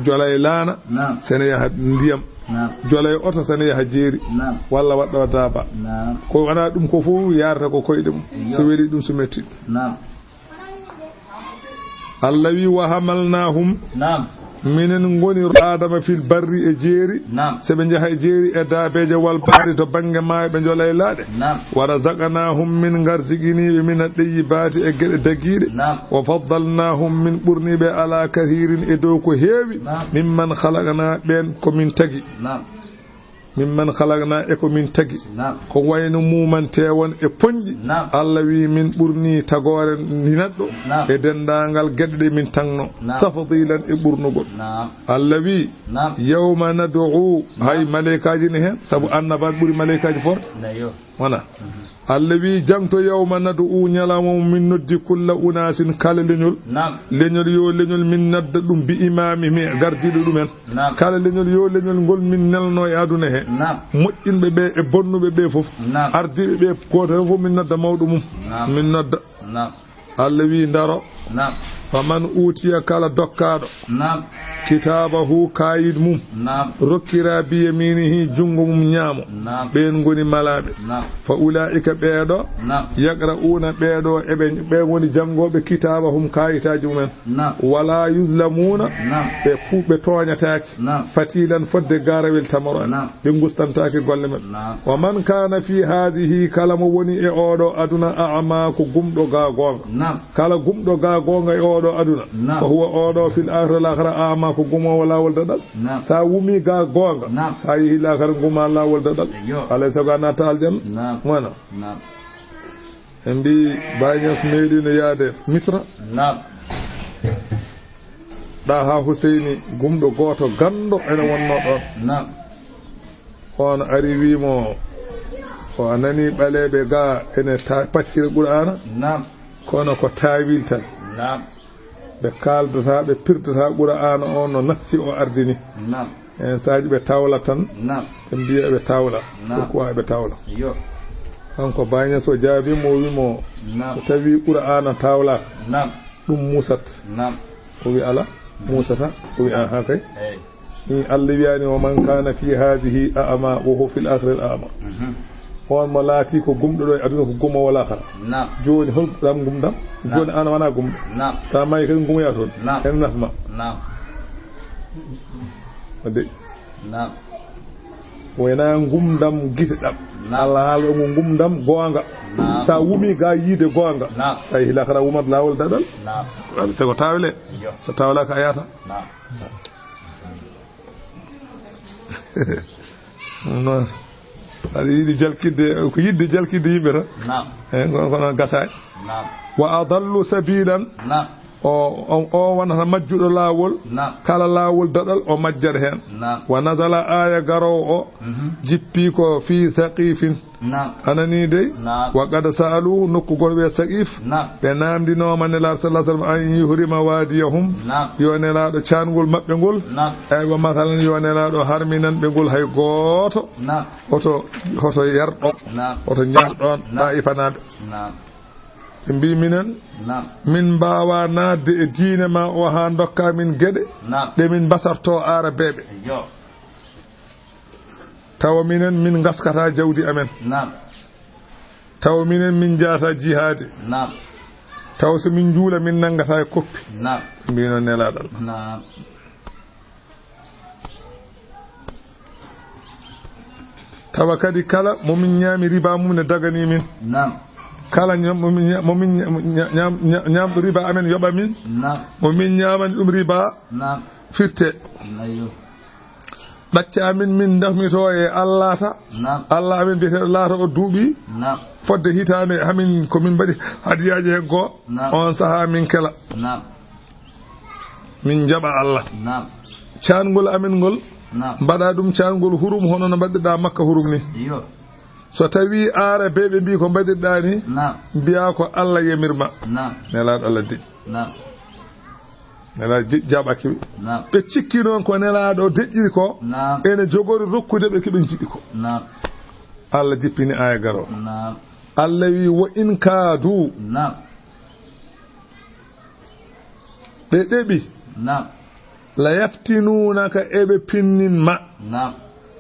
Jola e laana, naam, sene yaha ndiyam. Naam. Jola e oto, sene yaha jeeri. Naam. Walla waɗɗo daaba. Naam. Ko wona ɗum ko fof yaarata ko koyɗe mum. Yo. So weli ɗum, so metti ɗum. Naam. Allah wi, "Wa hamalnahum." Naam. Minen ngoni Aadama fil barri, e jeeri. Naam. So ɓe njaha e jeeri e daabeeje, wal bahri, to bannge maayo, ɓe njola e laaɗe. Naam. "Wa razaqnahum", min ngarziqinii ɓe, mina ɗeyyibaati, e geɗe dagiiɗe. Naam. "Wa faddalnahum", min ɓurni ɓe, ala kathirin, e dow ko heewi. Naam. "Mimman khalaqna", ɓeen ko min tagi. Naam. "Mimman khalaqna", e ko min tagi. Naam. Ko wayno muumantee won e poñƴi. Naam. Allah wi, min ɓurni tagoore ndi neɗɗo, naam, e denndaangal geɗe ɗe min tagno. Naam. Tafdilan, e ɓurnugol. Naam. Allah wi, naam, "Yawma nad'u", hay, naam, maleykaaji ne heen, sabu annabaaɓe ɓuri maleykaaji forde. Nayo. Wona. Mhm. Allah wi, "Jangto, yawma nad'u", ñalawma mo min noddi, "kulla unaasin", kala leñol. Naam. Leñol yo leñol min nodda ɗum, "bi imaamihim", gardiiɗo ɗumen. Naam. Kala leñol yo leñol ngol min nelno e aduna he. Naam. Moƴƴinɓe ɓe e bonnuɓe ɓe fof. Naam. Ardiiɓe ɓe gooto heen fof min nodda mawɗo mum. Naam. Min nodda. Naam. Allah wi, "Ndaro." Naam. "Faman utiya", kala dokkaaɗo, naam, "kitaabahu", kaayit mum, naam, rokkira, "bi yaminihi", junngo mum ñaamo, naam, ɓeen ngoni malaaɓe. Naam. "Fa ulaa'ika", ɓeeɗo, naam, "yaqra'uuna", ɓeeɗo eɓe, ɓe ngoni janngooɓe, "kitaabahum", kaayitaaji mumen. Naam. "Wala yuzlamuuna", naam, ɓe fu-, ɓe tooñataake. Naam. "Fatilan", fodde gaarawel tamaro. Naam. Ɓe ngustantaake golle maɓɓe. Naam. "Wa man kaana fi haadihi", kala mo woni e oɗo aduna, "a'ma", ko gumɗo ga goonga. Naam. Kala gumɗo ga goonga e oɗo ɗo aduna. Naam. Ko huwa o ɗo fil akhirah, lakhara ama ko gumowo laawol daɗal. Naam. Sa wumi ga goonga. Naam. Sa yehi lakhara guma laawol daɗal. Eyyo. Alay sago a natta aljanna. Naam. Wona. Naam. En mbi Baay Ñas meeɗino yaade Misra. Naam. Ɗa ha Huseyni gumɗo gooto ganndo ene wonno ɗon. Naam. On ari wimo o a nani ɓaleeɓe ga ene ta-, paccira Qur'aana. Naam. Kono ko taawil tan. Naam. Ɓe kaaldata, ɓe pirtata Qur'aana o no nassi o ardini. Naam. En saaji ɓe tawla tan. Naam. Ɓe mbiya ɓe tawla. Naam. Pourquoi ɓe tawla? Yo. Kanko Baay Ñas o jaabi mo, o wi mo, naam, so tawi Qur'aana tawlaaka, naam, ɗum musat. Naam. O wi ala, musata. O wi aha kay. Eey. Ni Allah wiyani, "Wa man kana fi hadhihi a'ma wa huwa fil akhirati a'ma." Mhm. On mo laati ko gumɗo ɗo e aduna ko gumo wala kala. Naam. Jooni hol ɗam gumɗam? Naam. Jooni an wana gumɗo. Naam. Sa mayi kadi gumoya toon. Naam. En nafma. Naam. Wadde. Naam. Wayna ngumdam gite ɗam. Naam. Allah haala o ngo ngumdam goonga. Naam. Sa wumi ga yiide goonga. Naam. Sa yehi lakara wumat laawol daɗal. Naam. Wala sego tawle. Yo. So tawla ka yata. Naam. Non. Aɗa yiɗi jalkidde, ko yiɗde jalkidde yimɓe tan. Naam. Eyi, ko, ko noon gasaani. Naam. Wa adallu sabilan. Naam. O, o, o wonata majjuɗo laawol. Naam. Kala laawol daɗal, o majjat heen. Naam. Wa nazala, aaya garoowo o, mhm, jippi ko fii Saqifin. Naam. A nanii dey? Naam. Wa qad sa'aluhu, nokku goo wiya Saqif. Naam. Ɓe naamndinooma Nelaaɗo, sallallahu alaihi wasallam, an yuhrima wadiyahum. Naam. Yo Nelaaɗo caangol maɓɓe ngol. Naam. Eywa, masalan, yo Nelaaɗo harminan ɓe ngol hay gooto. Naam. Hoto, hoto yar ɗoon. Naam. Hoto ñaam ɗoon. Naam. Ɗaa'ifanaaɓe. Naam. Ɓe mbii minen, naam, min mbaawaa naatde e diine ma o haa ndokkaa min geɗe, naam, ɗe min mbasartoo aarabeeɓe. Yo. Tawa minen, min ngaskataa jawdi amen. Naam. Tawa minen, min njahataa jihaadi. Naam. Tawa so min njuula, min nanngataa e koppi. Naam. Mbiino Nelaaɗo Allah. Naam. Tawa kadi kala mo min ñaami riba mum ne daganii min. Naam. Kala ñam-, mo min ña-, mo min ña-, ña-, ñaam-, ña-, ñaamɗo riba amen yoɓa min. Naam. Mo min ñaamani ɗum riba, naam, firte. Ayyo. Ɗacca amin min dafmitoo e Allah ta. Naam. Allah amin biyeteeɗo laata o duuɓi. Naam. Fodde hitaande hamin ko min mbaɗi hadiyaaji heen ko. Naam. On sahaa min kela. Naam. Min njaɓa Allah. Naam. Caangol amin ngol, naam, mbaɗa ɗum caangol hurum hono no mbaɗirɗa Makka hurum ni. Iyo. So tawi aarabeeɓe mbii ko mbaɗirɗa ni, naam, mbiya ko Allah yamir ma. Naam. Nelaaɗo Allah deƴƴi. Naam. Nelaaɗo je-, jaɓaki ɓe. Naam. Ɓe cikki noon ko Nelaaɗo deƴƴiri ko, naam, ene jogori rokkude ɓe ko ɓe njiɗi ko. Naam. Allah jippini aaya garo. Naam. Allah wi, "Wa in kaadu." Naam. Ɓe ɗeɓi. Naam. "La yaftinunaka", eɓe pinnin ma. Naam.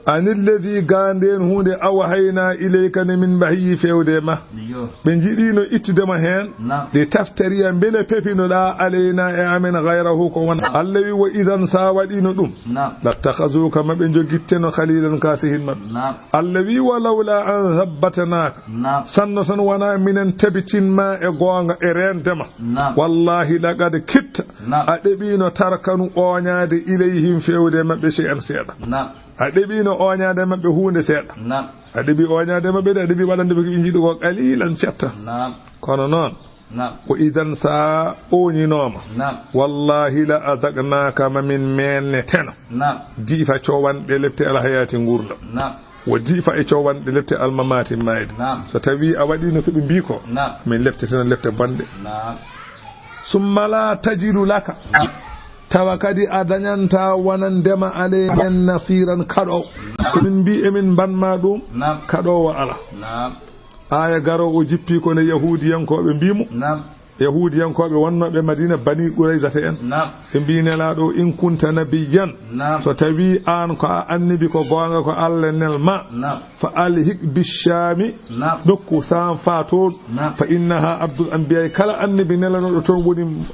"Anil ladhi", ga ndeen huunde, "awhayna ilayka", nde min wahyi fewde ma. Iyo. Ɓe njiɗino ittude ma heen. Naam. "Li taftariya", mbele pepinoɗa, "alayna", e amen, "ghayrahu", ko won. Naam. Allah wi, "Wa idhan", sa waɗino ɗum. Naam. "Lattakhazuka", ma ɓe jogitteno, "khalilan", ka sehin maɓɓe. Naam. Allah wi, "Wa lawla an thabbatnaka", naam, sanno tan wona minen tabitin ma e goonga e reende ma. Naam. "Wallahi laqad kidta", naam, a ɗeɓino, "tarkanu", ooñaade, "ilayhim", fewde maɓɓe, "shay'an", seeɗa. Naam. A ɗeɓino ooñaade maɓɓe huunde seeɗa. Naam. A ɗeɓi ooñaade maɓɓe de, a ɗeɓi waɗande ɓe ko ɓe njiɗi ko, qalilan, cetta. Naam. Kono noon, naam, "wa idhan", sa ooñinooma, naam, "wallahi la azaqnaka", ma min meenne teno. Naam. "Difa cowanɗe lepte alhayaati nguurndam." Naam. "Wa difa", e cowanɗe lepte almamaati maayde. Naam. So tawi a waɗino ko ɓe mbii ko, naam, min lepteteno lepte bonɗe. Naam. "Summa la tajidu laka." Naam. Tawa kadi a dañanta wonandema "alayna nasiran", kaɗoowo. Naam. So min mbii emin mbanma ɗum, naam, kaɗoowo ala. Naam. Aaya garoowo o jippi ko nde Yahuudiyankooɓe mbii mo. Naam. Yahuudiyankooɓe wonnooɓe Madiina, Bani Qurayzata en. Naam. Ɓe mbii Nelaaɗo, "In kunta nabiyyan", naam, so tawi aan ko a annabi, ko goonga ko Allah nel ma, naam, "fa alhiq bi Shaami", naam, nokku Saam, faa toon, naam, "fa innaha ardul anbiyaa", kala annabi nelanooɗo toon woni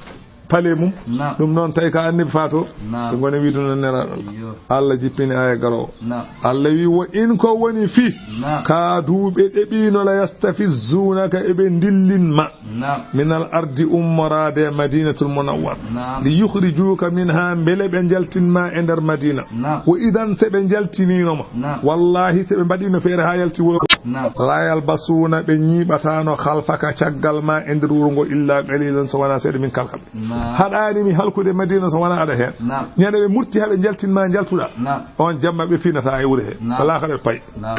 pale mum. Naam. Ɗum noon tawi ka annabi faato. Naam. Ɓe ngoni wiide noon nelaaɗo. Iyo. Allah jippini aya garoowo. Naam. Allah wi, "Wo in ko woni fii." Naam. Ka duuɓe ɗeɓiino la yastafizzuunaka eɓe ndillin ma. Naam. Minal ardi ummoraade Madinatul Munawwar. Naam. Li yukhrijuuka minha mbele ɓe njaltin ma e nder Madina. Naam. Wo idan se ɓe njaltiniino ma. Naam. Wallahi se ɓe mbaɗiino feere haa yalti wuro. Naam. La yalbasuuna ɓe ñiiɓataano khalfaka caggal ma e nder wuro ngo illa qalilan so wonaa seeɗa min kalkaɓe. Naam. Haɗaani mi halkude Madina so wonaa aɗa heen. Naam. Ñande ɓe murti haa ɓe njaltin ma njaltuɗaa. Naam. On jamma ɓe finata e wuro he. Naam. Alaa ka ɓe pay. Naam.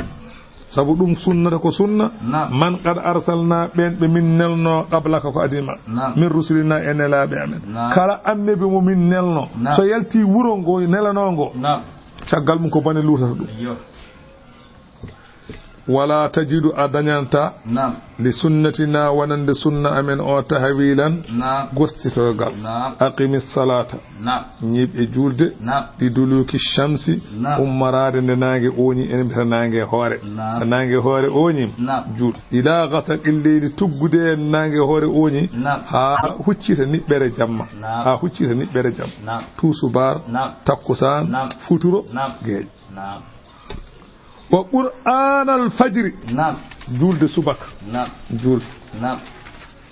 Sabu ɗum sunnata ko sunna. Naam. Man qad arsalna ɓeen ɓe min nelno qablaka ko adii ma. Naam. Min rusulina e nelaaɓe amen. Naam. Kala annabi mo min nelno. Naam. So yalti wuro ngo nelanoo ngo. Naam. Caggal mum ko bone luutata ɗum. Iyo. Wala tajidu a dañanta. Naam. Li sunnatina wonande sunna amen o tahwilan. Naam. Gostitogal. Naam. Aqimi salata. Naam. Ñiiɓ e juulde. Naam. Li duluki shamsi. Naam. Ummoraade nde naange ooñi, ene mbiyata naange hoore. Naam. So naange hoore ooñi, naam, juul. Ila gasaqil leyli, tuggude e naange hoore ooñi. Naam. Haa huccita niɓɓere jamma. Naam. Haa huccita niɓɓere jamma. Naam. Tuusubaar, naam, takkusaan, naam, futuro, naam, geeƴ. Naam. Wa qur'aanal fajri. Naam. Juulde subaka. Naam. Juul. Naam.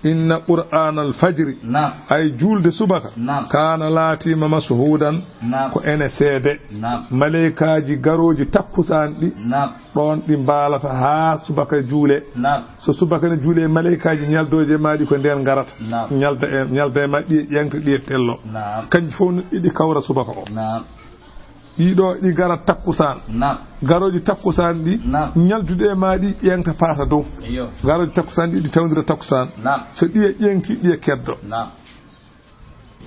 Inna qur'aanal fajri. Naam. Ay juulde subaka. Naam. Kaana laatiima mashhuudan. Naam. Ko ene seede. Naam. Maleykaaji garooji takkusaan ɗi. Naam. Ɗoon ɗi mbaalata haa subaka juule. Naam. So subaka ne juule, maleykaaji ñaldooje ma ɗi ko ndeen ngarata. Naam. Ñalda e, ñalda e ma ɗi e ƴeeŋta ɗi e tello. Naam. Kanji fof no ɗiɗi kawra subaka o. Naam. Ɗiɗo ɗi gara takkusaan. Naam. Garooji takkusaan ɗi, naam, ñalduɗe e ma ɗi ƴeeŋta paata dow. Iyo. Garooji takkusaan ɗi, ɗi tawdira takkusaan. Naam. So ɗi e ƴeeŋti, ɗi e keddo. Naam.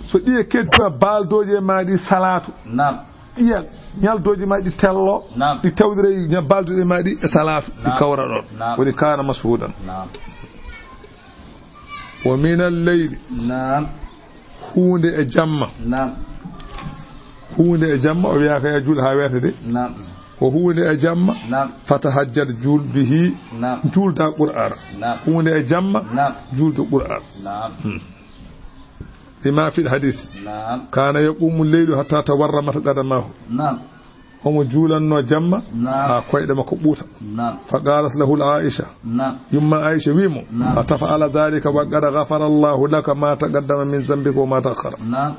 So ɗi e keddo, baaldooje ma ɗi salaatu. Naam. Ɗi e ñaldooje ma ɗi tello. Naam. Ɗi tawdira e ña-, baaldooje ma ɗi e salaatu. Ɗi, naam, kawra ɗoon. Naam. Woni kaana mashhuudan. Naam. Wa minal leyli. Naam. Huunde e jamma. Naam. Huunde e jamma, o wiyaaka ya juul haa weeta de. Naam. Ko huunde e jamma. Naam. Fatahajjad, juul, bihi. Naam. Juulda Qur'aana. Naam. Huunde e jamma. Naam. Juulda Qur'aana. Naam. Hmm. Lima fil hadis. Naam. Kaana yaqumu leylu hatta tawarramat qadamahu. Naam. Omo juulanno jamma, naam, haa koyɗe makko ɓuuta. Naam. Fa qalat lahu Aisha. Naam. Yumma Aisha wi mo, naam, "A taf'ala dhalika wa qad ghafara Allahu laka ma taqaddama min dhanbika wa ma ta'akhkhara." Naam.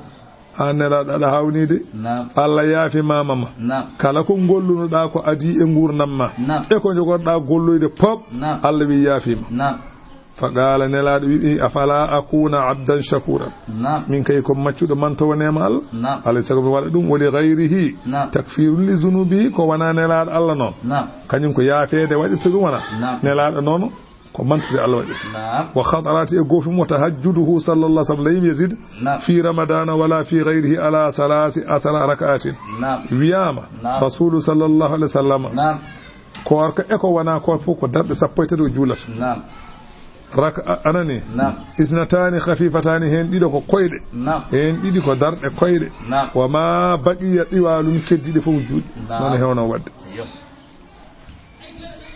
An Nelaaɗo, aɗa haawnii de. Naam. Allah yaafimaama ma. Naam. Kala ko ngollunoɗaa ko adii e nguurndam ma. Naam. E ko njogorɗaa golloyde pop, naam, Allah wi yaafiima. Naam. Fa qaala, Nelaaɗo wi, "Afala akuna abdan shakuran?" Naam. Min kay ko maccuɗo mantowo neema Allah. Naam. Alay sago mi waɗa ɗum. Wa li ghayrihi, naam, takfirun li zunubihi, ko wona Nelaaɗo Allah noon. Naam. Kañum ko yaafeede waɗirta ɗum wona. Naam. Nelaaɗo noon ko mantude Allah waɗirta. Naam. Wa khatarati e goofi mo tahajjuduhu sallallahu alaihi wasallam lam yazid, naam, fi ramadana wala fi ghayrihi ala salasi asara rak'atin. Naam. Wiyaama, naam, Rasulu sallallahu alaihi wasallam. Naam. Koorka e ko wonaa koor fof ko darɗe sappo e tati o juulata. Naam. Raka, a-, anani? Naam. Isnataani khafifataani, heen ɗiɗo ko koyɗe. Naam. Heen ɗiɗi ko darɗe koyɗe. Naam. Wa ma baqiya tiwalun, keddiiɗe fof juuɗe. Naam. Noon heewno waɗde. Iyo.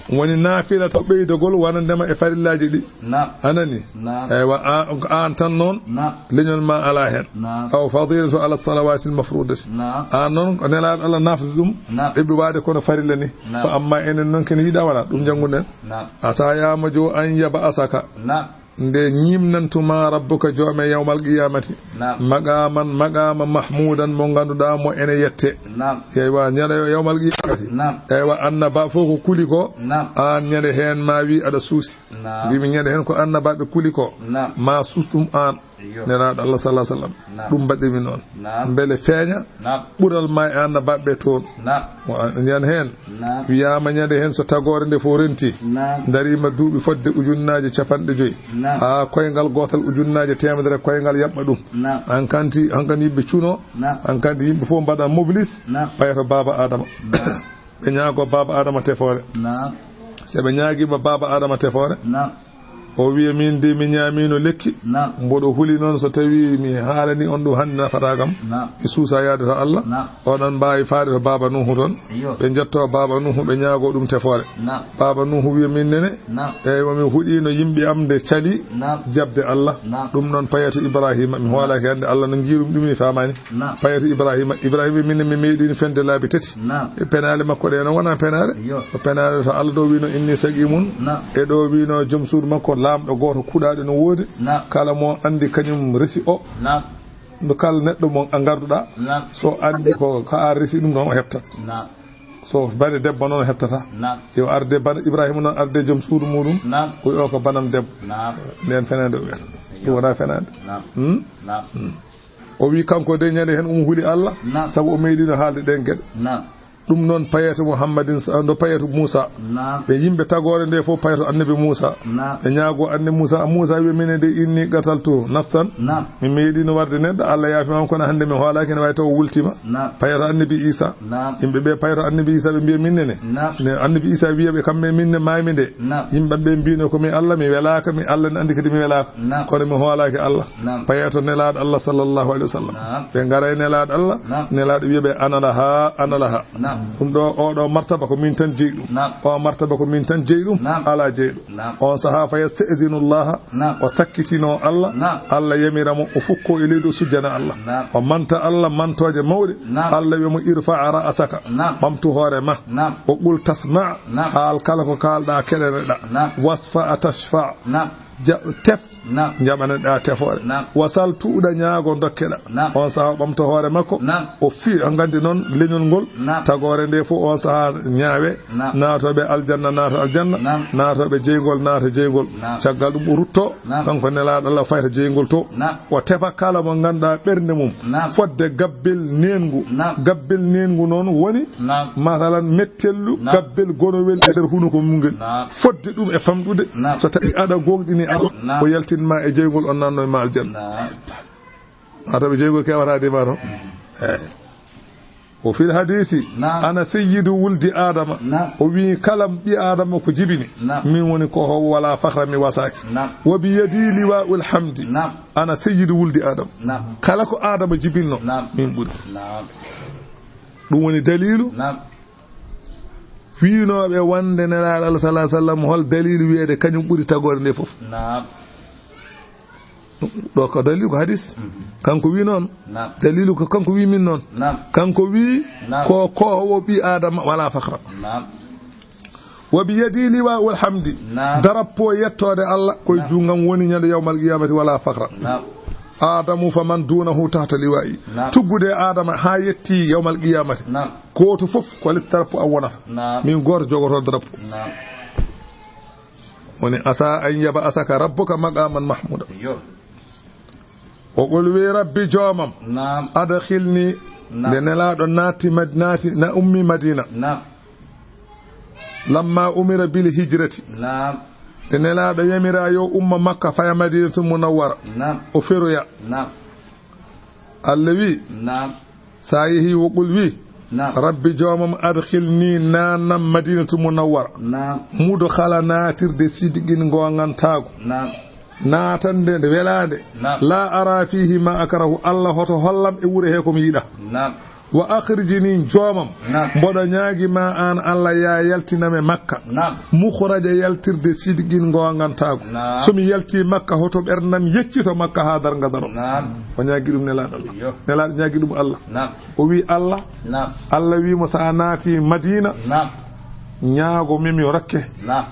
Woni naafila to ɓeydogol wonandema e farillaaji ɗi. Naam. Anani? Naam. Eywa, a-, ko aan tan noon, naam, leñol ma alaa heen. Naam. Aw fadilatu ala salawaatil mafruudati. Naam. Aan noon, ko Nelaaɗo Allah nafata ɗum, naam, ɓe waɗde kono farilla ni. Naam. Ko amma enen noon ken yiɗa wala ɗum jannguɗen. Naam. Asa yama jo an yaba asaka. Naam. Nde ñimnantuma rabbuka joome yawmal qiyamati. Naam. Maqaman, maqama mahmudan mo ngannduɗaa mo ene yette. Naam. Eywa, ñande yawmal qiyamati. Naam. Eywa, annaba fof ko kuli ko. Naam. Aan ñande heen ma wi aɗa suusi. Naam. Mbimi ñande heen ko annabaaɓe kuli ko. Naam. Ma suus ɗum aan. Iyo. Nelaaɗo Allah sallallahu alaihi wasallam. Naam. Ɗum mbaɗirmi noon. Naam. Mbele feeña. Naam. Ɓural ma e annabaaɓe toon. Naam. Wa-, ñande heen. Naam. Wiyaama ñande heen so tagoore nde fof renti. Naam. Dariima duuɓi fodde ujunnaaje capanɗe joyi. Naam. Haa koyngal gootal ujunnaaje teemedere koyngal yaɓɓa ɗum. Naam. Hankanti, hankadi yimɓe cuno. Naam. Hankadi yimɓe fof mbaɗa mobilis. Naam. Payato Baaba Adama. Naam. Ɓe ñaago Baaba Adama tefoore. Naam. So ɓe ñaagiima Baaba Adama tefoore. Naam. O wiya, "Min de mi ñaamiino lekki." Naam. Mboɗo huli noon so tawii mi haalanii on ɗum hannde nafataa kam. Naam. Mi suusaa yaade to Allah. Naam. Oɗon mbaawi faade to Baaba Nuuhu toon. Iyo. Ɓe njettoo Baaba Nuuhu, ɓe ñaagoo ɗum tefoore. Naam. Baaba Nuuhu wiya, "Min nene, naam, eywa, mi huɗiino yimɓe am nde cali, naam, jaɓde Allah." Naam. Ɗum noon payeeto Ibraahiima, mi hoolaaki hannde Allah no ngiirum ɗum ni faamaani. Naam. Payeeto Ibraahiima, Ibraahiima min mi meeɗiino fende laabi tati. Naam. E penaale makko ɗe no wonaa penaale. Iyo. Ko penaale to Allah ɗo wiino, "Inni saqimun." Naam. E ɗo wiino joom suudu makko, laamɗo gooto kuɗaaɗo no woodi. Naam. Kala mo anndi kañum resi o. Naam. No kala neɗɗo mo a ngarduɗaa, naam, so anndi ko ka a resi ɗum ɗon o heɓtat. Naam. So bane debbo noon heɓtata. Naam. Yo arde bana Ibraahiima noon arde joom suudu muɗum. Naam. O yo ko banam debbo. Naam. Nden fenaande o wiyata. Iyo. Ɗum wonaa fenaande. Naam. Hmm? Naam. Hmm. O wi kanko de ñande heen omo huli Allah, naam, sabu o meeɗiino haalde ɗeen geɗe. Naam. Ɗum noon payeeto Muhammadin sa-, no payeeto Muusa. Naam. Ɓe yimɓe tagoore nde fof payeeto Annabi Muusa. Naam. Ɓe ñaagoo Annabi Muusa, Muusa wi, "Minen de inni qataltu nafsan." Naam. Mi meeɗiino warde neɗɗo, Allah yaafi ma, kono hannde mi hoolaaki, ene waawi taw o wultiima. Naam. Payeeto Annabi Iisa. Naam. Yimɓe ɓe payeeto Annabi Iisa, ɓe mbiya, "Min nene." Naam. Ne Annabi Iisa wiya ɓe, "Kamɓe min ne maaymi nde." Naam. Yimɓe ɓe mbino ko mi Allah, mi welaaka, mi Allah ne anndi kadi mi welaaka. Naam. Kono mi hoolaaki Allah. Naam. Payeeto Nelaaɗo Allah sallallahu alaihi wasallam. Naam. Ɓe ngara e Nelaaɗo Allah, naam, Nelaaɗo wiya ɓe, "Ana laha, ana laha." Naam. Ɗum ɗo, oɗo martaba ko min tan jeyi ɗum. Naam. O martaba ko min tan jeyi ɗum. Naam. Alaa jeyɗo. Naam. On sahaa, "Fa yasta'zinu Allah." Naam. O sakkitino Allah. Naam. Allah yamira mo o fukko e leydi o sujjana Allah. Naam. O manta Allah mantooje mawɗe. Naam. Allah wiya mo, "Irfa ra'saka." Naam. Ɓamtu hoore ma. Naam. O qul tasma. Naam. Haal kala ko kaalɗa keɗotoɗaa. Naam. Wasfa a tashfa. Naam. Ja-, tef. Naam. Jaɓaneɗaa tefoore. Naam. Wasal tuuɗa ñaago dokkeɗaa. Naam. On sahaa o ɓamta hoore makko. Naam. O fi, a nganndi noon leñol ngol. Naam. Tagoore nde fof on sahaa ñaawe. Naam. Naatooɓe aljanna naata aljanna. Naam. Naatooɓe jeyngol naata jeyngol. Naam. Caggal ɗum o rutto. Naam. Kanko Nelaaɗo Allah fayta jeyngol to. Naam. O tefa kala mo ngannduɗaa ɓernde mum. Naam. Fodde gabbel neengu. Naam. Gabbel neengu noon woni. Naam. Masalan mettellu. Naam. Gabbel gonowel e nder hunuko mum ngel. Naam. Fodde ɗum e famɗude. Naam. So tawi aɗa gooŋɗini Allah. Naam. O yaltin ma e jeyngol on nanno e ma aljanna. Naam. A tawi jeyngol kewata de ma to. Mm. Eyi. O fil hadisi, naam, ana sayyidu wuldi Adama. Naam. O wi kala ɓi Adama ko jibini. Naam. Min woni ko ho wala fakhra mi wasaaki. Naam. Wa bi yadi liwa'ul hamdi. Naam. Ana sayyidu wuldi Adama. Naam. Kala ko Adama jibinno, naam, min ɓuri. Naam. Ɗum woni dalilu. Naam. Wiinooɓe wonde Nelaaɗo Allah sallallahu alaihi wasallam, hol dalilu wiyeede kañum ɓuri tagoore nde fof? Naam. Ɗo ko dalilu ko hadis. Mhm. Kanko wi noon. Naam. Dalilu ko kanko wi min noon. Naam. Kanko wi, naam, ko koowo ɓi Adama wala fakhra. Naam. Wa bi yadi liwa'ul hamdi. Naam. Darappo yettoode Allah koye, naam, juungam woni ñande yawmal qiyamati wala fakhra. Naam. Adamu fa man dunahu tahta liwa'i. Naam. Tuggude Adama haa yetti yawmal qiyamati. Naam. Gooto fof ko les darappo am wonata. Naam. Min gooto jogoto darappo. Naam. Woni, "Asa an yaba asaka rabbuka maqaman mahmuda." Yo. O qul wi, "Rabbi joomam, naam, adkhilni." Naam. Nde Nelaaɗo naati Mad-, naati, na ummi Madina. Naam. Lamma umira bil hijrati. Naam. Nde Nelaaɗo yamira yo umma Makka faya Madinatul Munawwara. Naam. O feroya. Naam. Allah wi, naam, sa yehi wo qul wi, naam, "Rabbi joomam adkhilni naannam Madinatul Munawwara." Naam. Mudkhala naatirde sidqin goongantaagu. Naam. Naatande nde welaande. Naam. La ara fihi ma akrahu. Allah hoto hollam e wure he ko mi yiɗa. Naam. Wa akhrijni joomam. Naam. Mboɗo ñaagi ma an Allah ya yaltiname Makka. Naam. Mukhraja yaltirde sidqin goongantaagu. Naam. So mi yalti Makka hoto ɓerndam yeccito Makka haa darnga daro. Naam. O ñaagi ɗum Nelaaɗo Allah. Yo. Nelaaɗo ñaagi ɗum Allah. Naam. O wi Allah. Naam. Allah wi mo sa naati Madina. Naam. Ñaago mi mi rokke. Naam.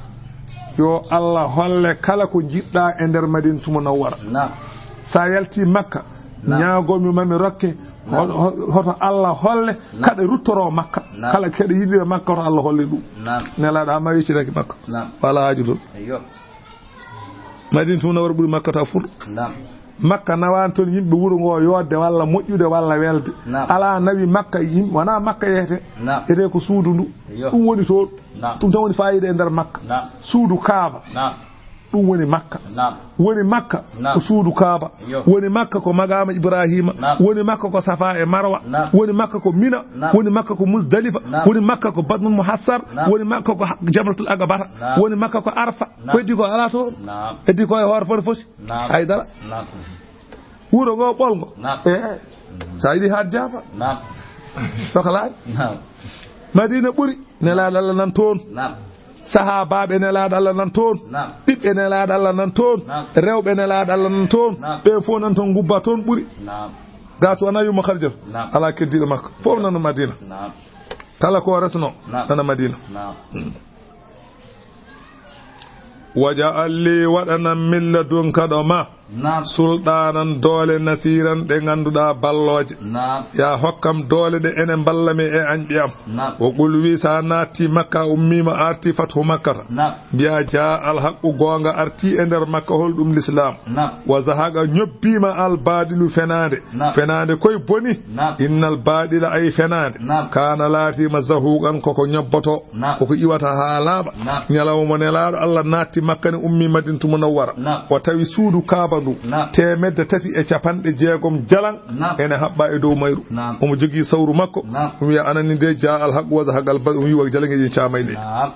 Yo Allah holle kala ko jiɗɗa e nder Madinatu Munawwara. Naam. Sa yalti Makka. Naam. Ñaagomi mami rokke. Naam. Ho-, ho-, hoto Allah holle, naam, kaɗa ruttoro Makka. Naam. Kala kaɗa yiɗira Makka, hoto Allah holle ɗum. Naam. Nelaaɗo ama yeccitaki Makka. Naam. Wala haaju toon. Eyyo. Madina tun nawara ɓuri Makka ta fur. Naam. Makka nawani toon yimɓe wuro ngo yodde walla moƴƴude walla welde. Naam. Ala nawi Makka yim-, wona Makka yehete. Naam. Ete ko suudu ndu. Eyyo. Ɗum woni toon. Naam. Ɗum tan woni fayida e nder Makka. Naam. Suudu Kaaba. Naam. Ɗum woni Makka. Naam. Woni Makka Naam. Ko suudu Kaaba. Yo. Woni Makka ko Maqaama Ibraahiima. Naam. Woni Makka ko Safa e Marwa. Naam. Woni Makka ko Mina. Naam. Woni Makka ko Musdalifa. Naam. Woni Makka ko Batnul Muhassar. Naam. Woni Makka ko ha-, Jamratul Aqabata. Naam. Woni Makka ko Arfa. Naam. Ko heddi ko alaa toon. Naam. Heddi ko e hoore foti foti. Naam. Haydara. Naam. Wuro ngo ɓolngo. Naam. Eh. Mhm. So a yiɗi haat jaafa. Naam. Sohlaani. Naam. Madina ɓuri. Nelaaɗo Allah nan toon. Naam. Sahaabaaɓe Nelaaɗo Allah nan toon. Naam. Ɓiɓɓe Nelaaɗo Allah nan toon. Naam. Rewɓe Nelaaɗo Allah nan toon. Naam. Ɓe fof nan toon ngubba toon ɓuri. Naam. Gaa so wonaa yumma Khadijatu. Naam. Alaa keddiiɗo makko. Fof nan Madina. Naam. Kala ko resno Naam. Nana Madina. Naam. Hmm. Waja'al li waɗanam min ladunka ɗo ma. Naam. Sulɗaanan doole nasiiran ɗe ngannduɗaa ballooje. Naam. Yaa hokkam doole ɗe ene mballa mi e añɓe am. Naam. O qul wi so a naatti Makka a ummiima a arti fathu Makkata. Naam. Mbiya jaa alhaqqu goonga arti e nder Makka hol ɗum lislaam. Naam. Wa zahaqa ñobbiima al baadilu fenaande. Naam. Fenaande koy boni. Naam. Innal baadila ay fenaande. Naam. Kaana laatiima zahuqan koko ñobboto. Naam. Koko iwata haa laaɓa. Naam. Ñalawma mo Nelaaɗo Allah naatti Makka ne ummi Madinatu Munawwara. Naam. O tawi suudu Kaaba ndu. Naam. Teemedde tati e capanɗe jeegom jalan. Naam. Ene haɓɓa e dow mayru. Naam. Omo jogii sawru makko. Naam. Omo wiya anani nde jaa al haqqu wa zahaqal baɗ-, omo wiya jalaŋeeji caamay leydi. Naam.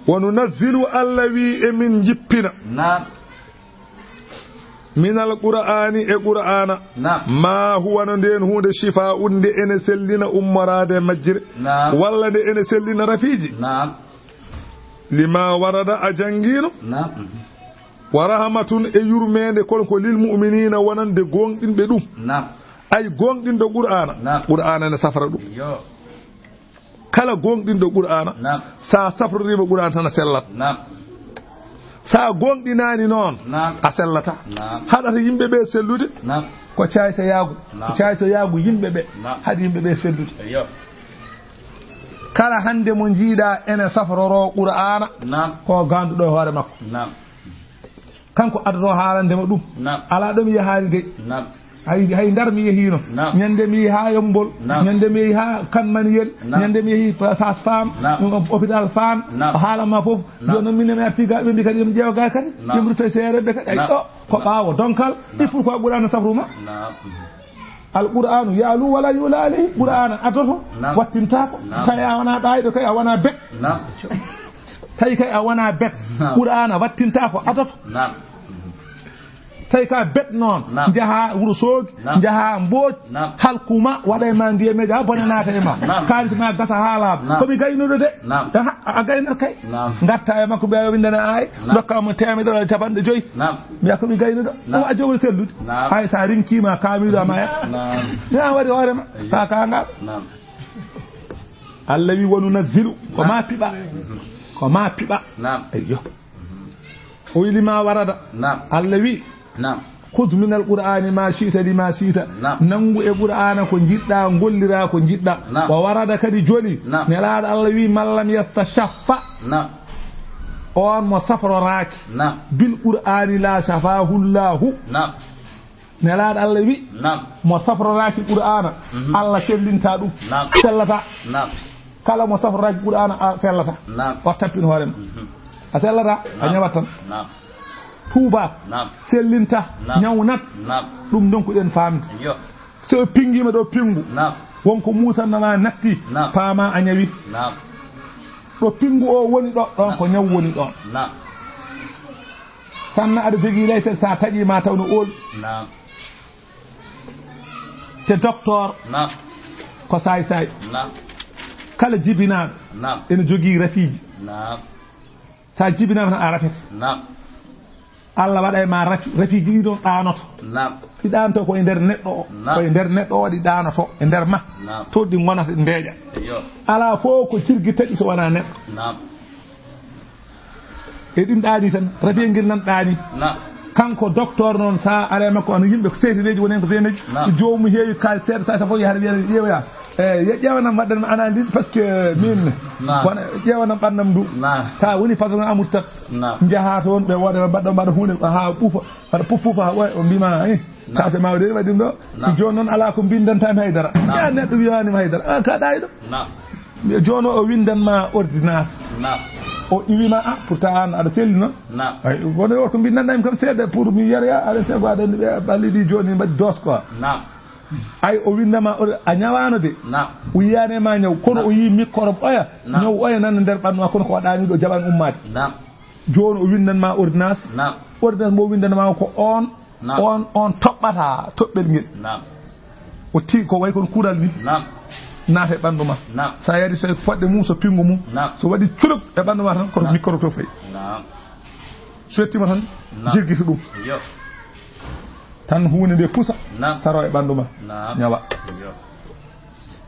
Wa nunazzilu Allah wi emin njippina. Naam. Minal Qur'aani e Qur'aana. Naam. Ma huwa no ndeen huunde shifaa un nde ene sellina ummoraade e majjire. Naam. Walla nde ene sellina rafiiji. Naam. Lima warada a janngiino. Naam. Wa rahmatun e yurmeende kono ko lil mu'miniina wonande gooŋɗinɓe ɗum. Naam. Ay gooŋɗinɗo Qur'aana. Naam. Qur'aana ene safra ɗum. Yo. Kala gooŋɗinɗo Qur'aana, Naam. So a safroriima Qur'aana tan a sellat. Naam. So a gooŋɗinaani noon, Naam. A sellataa. Naam. Haɗata yimɓe ɓe sellude, Naam. Ko caaytoyaagu, Naam. Ko caaytoyaagu yimɓe ɓe, Naam. Haɗi yimɓe ɓe sellude. Eyyo. Kala hannde mo njiiɗaa ene safroroo Qur'aana, Naam. Ko ganduɗo e hoore makko. Naam. Kanko addoto haalande ma ɗum. Naam. Alaa ɗo mi yahaani de. Naam. Hay, hay Ndar mi yehiino. Naam. Ñande mi yehi haa Yommbol. Naam. Ñande mi yehi haa Kan Maniyel. Naam. Ñande mi yehi Sage Femme. Naam. Ɗum hôpital Fann. Naam. O haalan ma fof. Naam. Jooni noon min mi arti ga, ɓe mbi kadi mi ƴeewa ga kadi. Naam. Ɓe mbi rutto e seereɓe kadi. Ay, Naam. O, ko ɓaawo donkal. Naam. Il faut ko Qur'aana safru ma. Naam. Al Qur'aanu ya'lu wala yu'la alayhi. Qur'aana addoto, Naam. Wattintaako. Naam. Tawi a wonaa ɗaayɗo kay, a wonaa bet. Naam. Tawi kay a wonaa bet. Naam. Qur'aana wattintaako, addoto. Naam. Tawi ka bet noon, Naam. Njahaa Wuro Soogi, Naam. Njahaa Mbooƴ, Naam. Halkuma, waɗa e ma ndiyameeje, haa bone naata e ma. Naam. Kaalis ma gasa haa laaɓa. Naam. Ko mi gaynuɗo de. Naam. Aha, a gaynat kay. Naam. Ngarta e makko, ɓe windana ay, Naam. Ndokka mo teemedere walla capanɗe joyi. Naam. Mbiya ko mi gaynuɗo. Naam. Ɗum a jogori sellude. Naam. Hay so a rinkiima kaamiiɗo a maya. Naam. Ni an waɗi hoore ma. Eyyo. Ka kaangal. Naam. Allah wi wonu nazzilu. Ko Naam. Ma piɓa. Ko ma piɓa. Naam. Eyyo. O wi lima warada. Naam. Allah wi. Naam. Khudh min al-Qur'ani ma shi'ta lima shi'ta. Naam. Nanngu e Qur'aana ko njiɗɗa, ngollira ko njiɗɗa. Naam. Wa warada kadi joli. Naam. Nelaaɗo Allah wi, "Man lam yastashaffa." Naam. On mo safroraaki. Naam. Bil Qur'ani la shafahullahu. Naam. Nelaaɗo Allah wi, Naam. Mo safroraaki Qur'aana, Mhm. Allah sellinta ɗum. Naam. Sellata. Naam. Kala mo safroraaki Qur'aana, a sellata. Naam. O tappin hoore ma. Mhm. A sellata, a Naam. Ñawat tan. Naam. Tuuba, Naam. Sellinta, Naam. Ñawnat. Naam. Ɗum ndonkuɗen faamde. Yo. So o pingiima ɗo pingu, Naam. Wonko muusannama natti, Naam. Paama a ñawi. Naam. Ɗo pingu o woni ɗo, ɗon ko Naam. Ñaw woni ɗon. Naam. Sanna aɗa jogii laytel, so a taƴii ma taw no ool. Naam. Te docteur Naam. Ko saay saay. Naam. Kala jibinaaɗo Naam. Ene jogii rafiiji. Naam. So a jibinaama tan a rafete. Naam. Allah waɗa e ma rafi, rafiiji ɗi ɗon ɗaanoto. Naam. Ɗi ɗaanoto ko e nder neɗɗo o. Naam. Ko e nder neɗɗo o ɗi ɗaanoto, e nder ma. Naam. Toon ɗi ngonata, ɗi mbeeƴa. Yo. Alaa fof ko jirgi taƴi so wonaa neɗɗo. Naam. E ɗin ɗaani tan, rafi e ngel nan ɗaani. Naam. Kanko docteur noon, so a ara e makko, ano yimɓe ko seedeeji woni heen, ko seedeeji. Naam. So joomum heewi kaalis seeɗa, so a fof yahata wiya, ƴeewoya. Eh, yo ƴeewanam waɗan ma analyse, parce que min, Naam. Wona, ƴeewanam ɓanndam ndu. Naam. So a woni patron a murtat. Naam. Njaha toon, ɓe wooda, ɓe mbaɗa, mbaɗa huunde, haa ɓuufa, mbaɗa puf, puf, haa ɓooya, o mbiima, eh, Naam. Kaase ma o de waɗi ɗum ɗo. Naam. Jooni noon alaa ko mbinndanta mi haydara. Naam. Ya neɗɗo wiyaani mi haydara. An ka ɗaayɗo. Naam. Jooni o winndan ma ordonnance. Naam. O iwi ma, ah, pourtant an aɗa selli noon. Naam. Ay, kono yo ko mbiɗa nannda mi kam seeɗa pour mi yara, aɗa sego aɗa andi ɓe ɓalli ɗi jooni mbaɗi dos quoi. Naam. Ay, o windama o, a ñawaano de. Naam. O yiyani ma ñaw, kono o yii microbe oya. Naam. Ñaw oya nan nder ɓandu ma, kono ko waɗani ɗo jaɓan ummaade. Naam. Jooni o windan ma ordonnance. Naam. Ordonnance mo windan ma ko on, naam, on, on toɓɓata toɓɓel ngel. Naam. O ti ko way kon kural ni. Naam. Naata e ɓandu ma. Naam. Sa yari so fodde mum, so pingo mum. Naam. So waɗi culuk e ɓandu ma tan, koto, naam, microbe to fayi. Naam. So yettima tan, naam, jirgita ɗum. Yo. Tan huunde nde pusa, naam, saro e ɓandu ma. Naam. Ñawa. Yo.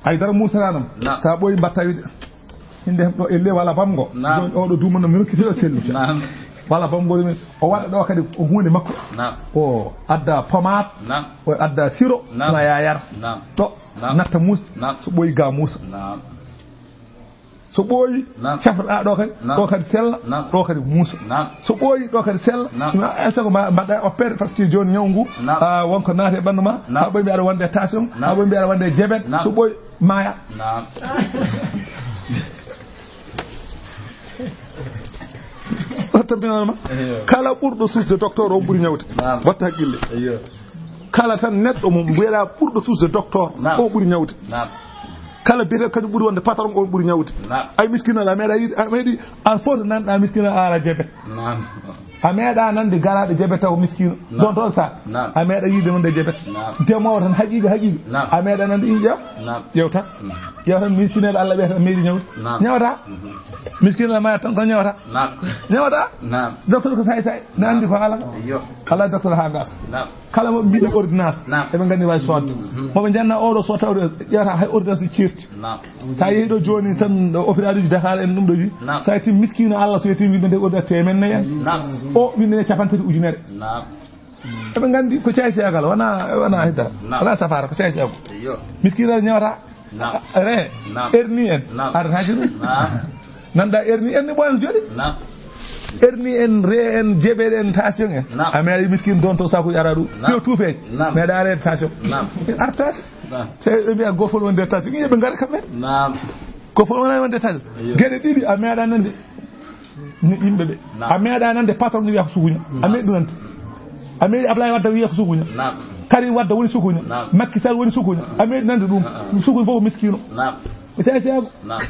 Haydara muusataa noon. Naam. Sa ɓooyi mbatta wiide, hinde ɗo elle walla bamgo. Naam. Jooni oɗo duuma no mi rokkiti ɗo sellude. Naam. Walla bamgo ɗum, o waɗa ɗo kadi ko huunde makko. Naam. O adda pomaat, naam, o adda siro, naam, ma ya yar. Naam. To, naam, natta muus, naam, so ɓooyi ga muusa. Naam. So ɓooyi, naam, cafroɗa ɗo kadi, naam, ɗo kadi sella, naam, ɗo kadi muusa. Naam. So ɓooyi, ɗo kadi sella. Naam. Ɗum alta ko ma-, mbaɗa opéré, parce que jooni ñaw ngu, naam, ah, wonko naati e ɓandu ma, naam, ha ɓooyi mbiɗa aɗa wonde e tension, naam, ha ɓooyi mbiɗa aɗa wonde e diabète, naam, so ɓooyi, maaya. Naam. O tampinanma. Eyo. Kala ɓurɗo suusde docteur, o ɓuri ñawde. Naam. Watta haqqille. Eyo. Kala tan neɗɗo mo mbiyeɗa ɓurɗo suusde docteur, naam, o ɓuri ñawde. Naam. Kala biyeteɗo kañum ɓuri wonde patron, o ɓuri ñawde. Naam. Ay miskino, a meeɗa yiide, a meeɗi, an fof to nanɗa miskino a ara jebe. Naam. A meeɗa nande garaɗo jebe taw miskino. Naam. Ɗon toon sa. Naam. A meeɗa yiide wonde jebe. Naam. Demowo tan haqiiqa, haqiiqa. Naam. A meeɗa nande inƴam. Naam. Ƴewta. Mhm. Ƴewta miskineɗo Allah ɓe tan meeɗi ñawde. Naam. Ñawata. Mhm. Miskineɗo ma tan ko ñawata. Naam. Ñawata. Naam. Docteur ko say say. Na andi ko haala. Iyo. Ala docteur ha gasa. Naam. Kala mo mbiɗa ordonnance, naam, eɓe nganndi wawi sodde. Mhm. Moɓe njanna oɗo so tawde ƴeewata hay ordonnance ceerti. Naam. Sa yehi ɗo jooni tan ɗo hôpital uji Dakar en ɗum ɗo ji. Naam. Sa yetti miskino Allah so yetti winde nde ordonnance temen nayi en. Naam. O winde nde capanɗe tati ujunere. Naam. Eɓe nganndi ko caysiyagal, wona, wona haydara. Naam. Wona safara, ko caysiyagal. Iyo. Miskino ñawata. Naam. Re. Naam. Hernie en. Naam. Arata hakkille. Naam. Nanda hernie, hernie ɓooyan jooɗi. Naam. Hernie en, re en, jeɓeɗe en, tension en. Naam. A meeɗa miskin don to sakuji ara ɗum. Naam. Yo tuufeeje. Naam. Meeɗa reede tension. Naam. Artaade. Naam. Te ɓe mbiya gofol wonde tension. Ɓe ngara kamɓe. Naam. Gofol wona wonde tension. Iyo. Geɗe ɗiɗi a meeɗa nande. Ni yimɓe ɓe. Naam. A meeɗa nande patron ni wiya ko sukuña. A meeɗi nande. A meeɗi Ablaye Wadda wiya ko sukuña. Naam. Karim Wadda woni sukuña. Naam. Macky Sall woni sukuña. A meeɗi nande ɗum. Ah, ah. Sukuña fof ko miskino. Naam. Ko caysiyago. Naam.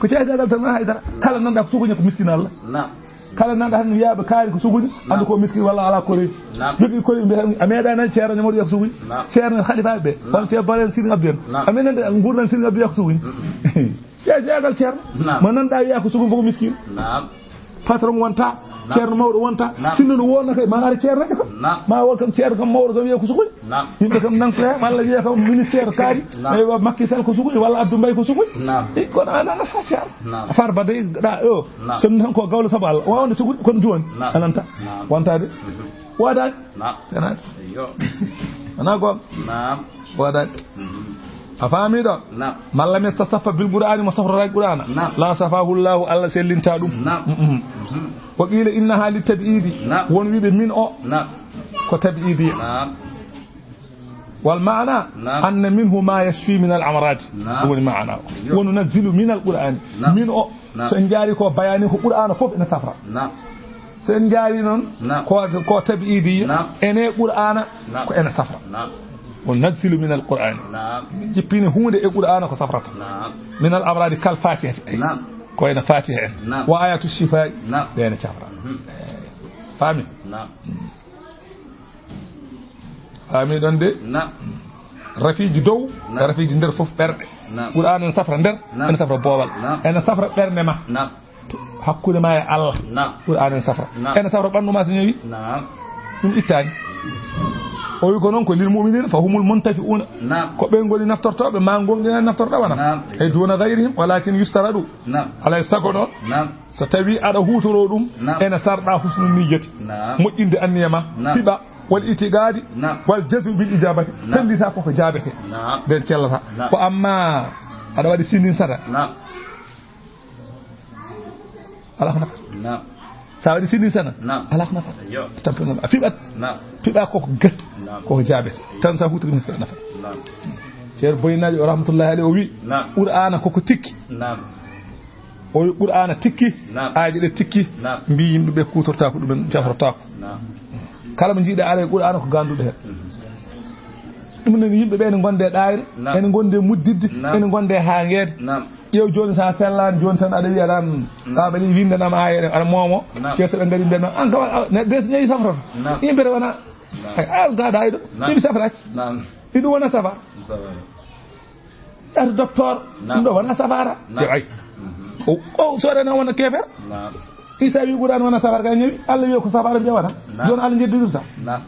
Ko caysiyagal tan wona haydara. Kala nanɗa ko sukuña ko miskino Allah. Naam. Kala nanɗa tan wiyaɓe kaari ko sukuña, naam, andu ko miskino walla ala ko reedi. Naam. Jogii koye mbiyata a meeɗa nan ceerno Ñamor wiya ko sukuña. Naam. Ceerno halifaɓe ɓe. Naam. On ceerno Balen Sirgin Abdou en. Naam. A meeɗa nande gurdam Sirgin Abdou wiya ko sukuña. Mm-mm. Ceerno Ceerno. Naam. Mo nanɗa wiya ko sugu fof miskiino. Naam. Patron wonta, naam, ceerno mawɗo wonta. Naam. Sinno no wonna kay, ma ara ceerno kam. Naam. Ma won kam ceerno kam mawɗo kam wiya ko sugu. Naam. Yimɓe kam nantoya, walla wiya kam ministère kaari. Naam. Eywa, Macky Sall ko sugu, walla Abdou Mbaye ko sugu. Naam. E, kono a nana fa ceerno. Naam. A far ba dey, ɗa, o. Naam. Sinno tan ko gawlo sabu Allah. Wawde sugu, kono jooni. Naam. A nanta. Naam. Wontaade. Mhm. Waɗaani. Naam. Fenaani. Eyyo. Wonaa goonga. Naam. Waɗaani. Mhm. A faamii ɗoon? Naam. Man lam yastasaffa bil Qur'aani, mo safrata Qur'aana. Naam. La safahu Llahu, Allah sellinta ɗum. Naam. Mhm. Mhm. Wa qiila innaha lit tab'idi. Naam. Won wiiɓe min o. Naam. Ko tab'idi. Naam. Wal maana, naam, anna minhu ma yashfi min al amrad. Naam. Ɗum woni maana o. Eyyo. Wa nunazzilu min al Qur'aani. Naam. Min o. Naam. So en njaari ko bayaani ko Qur'aana fof ene safra. Naam. So en njaari noon, naam, ko, ko tab'idi, naam, ene Qur'aana, naam, ko ene safra. Naam. Wa nunazzilu min al Qur'aani. Naam. Min jippini huunde e Qur'aana ko safrata. Naam. Min al amradi kal Fatihati. Ay. Naam. Ko ene Fatiha en. Naam. Wa ayatu shifai. Naam. Ɗe ene safra. Mhm. Faami? Naam. Faami ɗon de? Naam. Rafiiji dow, naam, rafiiji nder fof ɓerɗe. Naam. Qur'aana ene safra nder, naam, ene safra boowal. Naam. Ene safra ɓernde ma. Naam. Hakkunde ma e Allah. Naam. Qur'aana ene safra. Naam. Ene safra ɓanndu ma so ñawi. Naam. Ɗum ittaani. O wi ko noon ko lil mu'miniina fa humul muntafi'uuna. Naam. Ko ɓe ngoni naftortooɓe, ma ngonɗina naftorɗa wona. Naam. Ay duuna gayrihim, walakin yustaradu. Naam. Alay sago noon. Naam. So tawi aɗa huutoro ɗum, naam, ene sarɗa husnu niyyati. Naam. Moƴƴinde anniya ma, naam, piɓa, wal itiqaadi, naam, wal jazmi bil ijabati. Naam. Pellita koko jaabete. Naam. Nden cellata. Naam. Ko amma aɗa waɗi sinin sana. Naam. Ala ko nafata. Naam. Sa waɗi sinin sana. Naam. Ala ko nafata. Yo. Tampe noon a piɓat. Naam. Piɓa koko gas. Naam. Koko jaabete. Tan sa huutoro ɗum nafa. Naam. Ceerno Boy Naajo rahmatullahi alayhi o wi. Naam. Qur'aana koko tikki. Naam. O wi Qur'aana tikki, Naam. Aaje ɗe tikki, Naam. Mbi yimɓe ɓe kuutortaako ɗumen, cafrotaako. Naam. Kala mo njiiɗa ara e Qur'aana ko ganduɗo heen. Mhm. Ɗum noon yimɓe ɓe ene ngonde ɗaayre, Naam. Ene ngonde muddidde, Naam. Ene ngonde haa ngeede. Naam. Ƴeew jooni so a sellaani jooni tan aɗa wiya tan, Naam. Ɓaaɓe ɗi winndanam aaye ɗe, aɗa moomo. Naam. Keeso ɓe ngari mbiyan noon, an kam a, a, ne, des ñayi safroto. Naam. Yimɓe wona, Naam. Ay, a, gaɗa ay ɗo, Naam. Yimɓe safraaki. Naam. Ɗi ɗum wona safara. Safara. Ar docteur, Naam. Ɗum ɗo wona safara. Naam. Yo ay. Mhm. O, o, so waɗa na wona kefer. Naam. Isa wi Qur'an wona safara ka ñawi. Allah wi ko safara mbiya wona. Naam. Jooni Allah jeddidirta. Naam.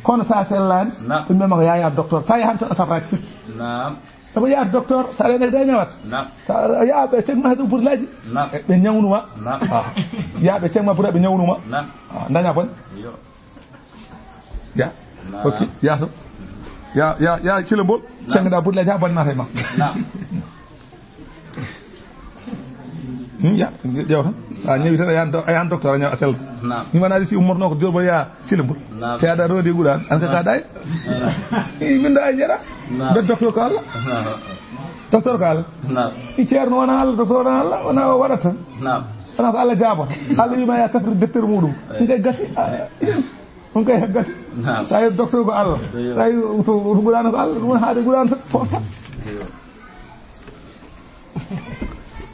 Kono sa sellaani, Naam. Ɗum mema ko yaya docteur. Sa yahan to safara firti. Naam. Sabu yaha docteur, sa rene da ñawat. Naam. Sa ya ɓe cegma hadu burlaji. Naam. Ɓe ñawnuma. Naam. Ah. Ya ɓe cegma bura ɓe ñawnuma. Naam. Ah, daña kon. Yo. Ya. Naam. Ok, ya so. Ya, ya, ya, cilembol. Naam. Cengda burlaji ha bonnata e ma. Naam. Hmm, ya, ƴeew tan. A ñawi tan, a yahan do-, a yahan docteur, a ñawa, a selda. Naam. Ni wona si ummorno ko jorbol ya cilembol. Naam. Te aɗa rodi guɗa, an ka Naam. Ka day. Naam. Eh, min da a jara. Naam. Be docteur ko Allah. Naam. Docteur ko Allah. Naam. I ceerno wona Allah, docteur wona Allah, wona o waɗata. Naam. Wona ko Allah jaabo. Naam. Allah wima ya safri deftere muɗum. Eh. Ngay gasi. Ah, eh. Ɗum kay heggata. Naam. Tawi docteur ko Allah. Eyo. Tawi to, to guɗano ko Allah, ɗum woni haade guɗano tan fofta. Eyo.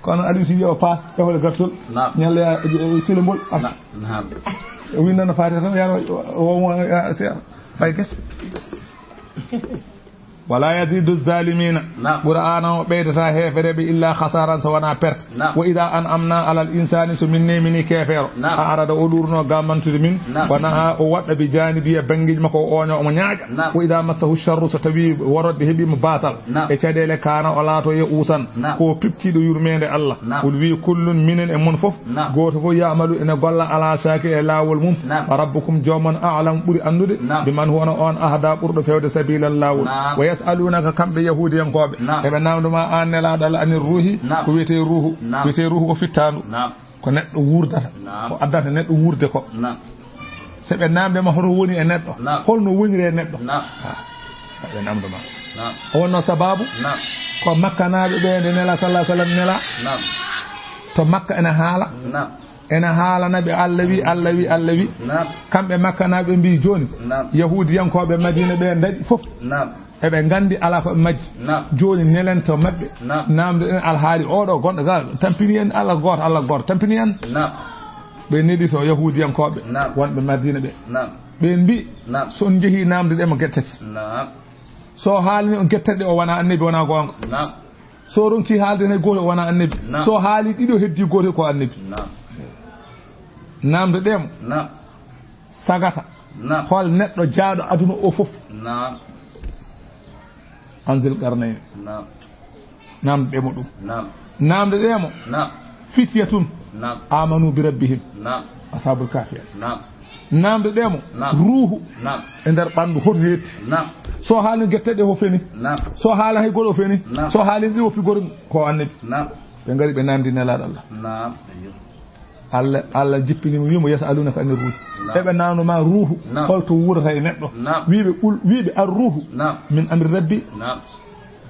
Kono Aliou Sidi o paas cafale gartol. Naam. Ñalla ya, e, e, cilembol. Naam. Naam. O windana Fatiha tan, yaro, o, o, o, ya, se, fay ges. Wala yazidu zalimina. Naam. Qur'ana o ɓeydata heefereɓe illa khasaran so wona perte. Naam. Wa idha an'amna alal insani so min nemini keefeero. Naam. A arada o ɗurno gamantude min. Naam. Wa naha o waɗɗa bi janibi e bangiji makko o oño omo ñaaƴa. Naam. Wa idha massahu sharru so tawi worodde heɓi mo basal. Naam. E caɗele kana o laato e usan. Naam. Ko piptiɗo yurmede Allah. Naam. Wol wi kullun minen e mon fof. Naam. Gooto fof ya'malu ene golla ala shaki e laawol mum. Naam. Rabbukum joomon a'lam ɓuri anndude. Naam. Biman huwa on ahda ɓurɗo fewde sabilan laawol. Naam. Wa yas'alunaka kamɓe yahudiyankooɓe. Naam. Eɓe namdo ma an nelaaɗo Allah anir ruuhi. Naam. Ko wiyetee ruuhu. Naam. Wiyetee ruuhu ko fittaandu. Naam. Ko neɗɗo wurdata. Naam. Ko addata neɗɗo wurde ko. Naam. So ɓe namde ma hoto woni e neɗɗo. Naam. Holno woniri e neɗɗo. Naam. Ha. Ɓe namdo ma. Naam. O wonno sababu. Naam. Ko makkanaaɓe ɓe nde nela sallallahu alaihi wasallam nela. Naam. To Makka ene haala. Naam. Ene haalana ɓe Allah wi, Allah wi, Allah wi. Naam. Kamɓe Makkanaaɓe mbi jooni. Naam. Yahudiyankooɓe Madina ɓe ndaɗi fof. Naam. Eɓe nganndi alaa ko ɓe majji. Naam. Jooni nelen to maɓɓe. Naam. Namdo en alhaali oɗo gonɗo ga tampini en Allah gooto, Allah gooto tampini en. Naam. Ɓe neli to Yahudiyankooɓe. Naam. Wonɓe Madina ɓe. Naam. Ɓe mbi, Naam. So on njehi namde ɗe mo gettati. Naam. So haalni on gettati o wona annabi, wona goonga. Naam. So ronki haalde hay gooto o wona annabi. Naam. So haali ɗiɗo heddi gooto ko annabi. Naam. Namde ɗe mo. Naam. Sagata. Naam. Hol neɗɗo jaaɗo aduna o fof. Naam. Anzil qarnayni. Naam. Namde ɗe mo ɗum. Naam. Namde ɗe mo. Naam. Fitiyatun. Naam. Amanu bi rabbihim. Naam. Ashabul kafiya. Naam. Namde ɗe mo. Naam. Ruuhu. Naam. E nder ɓanndu hoto heetti. Naam. So haali gette ɗe o feni. Naam. So haala hay goɗo o feni. Naam. So haali ɗi o figori ko annabi. Naam. Ɓe ngari ɓe namdi nelaaɗo Allah. Naam. Allah, Allah jippini mo, wiimo, "Yas'alunaka anir ruuhi." Naam. Eɓe namdo ma ruuhu, Naam. Holto wuurata e neɗɗo? Naam. Wiiɓe ɓul-, wiiɓe ar ruuhu Naam. Min amri rabbi. Naam.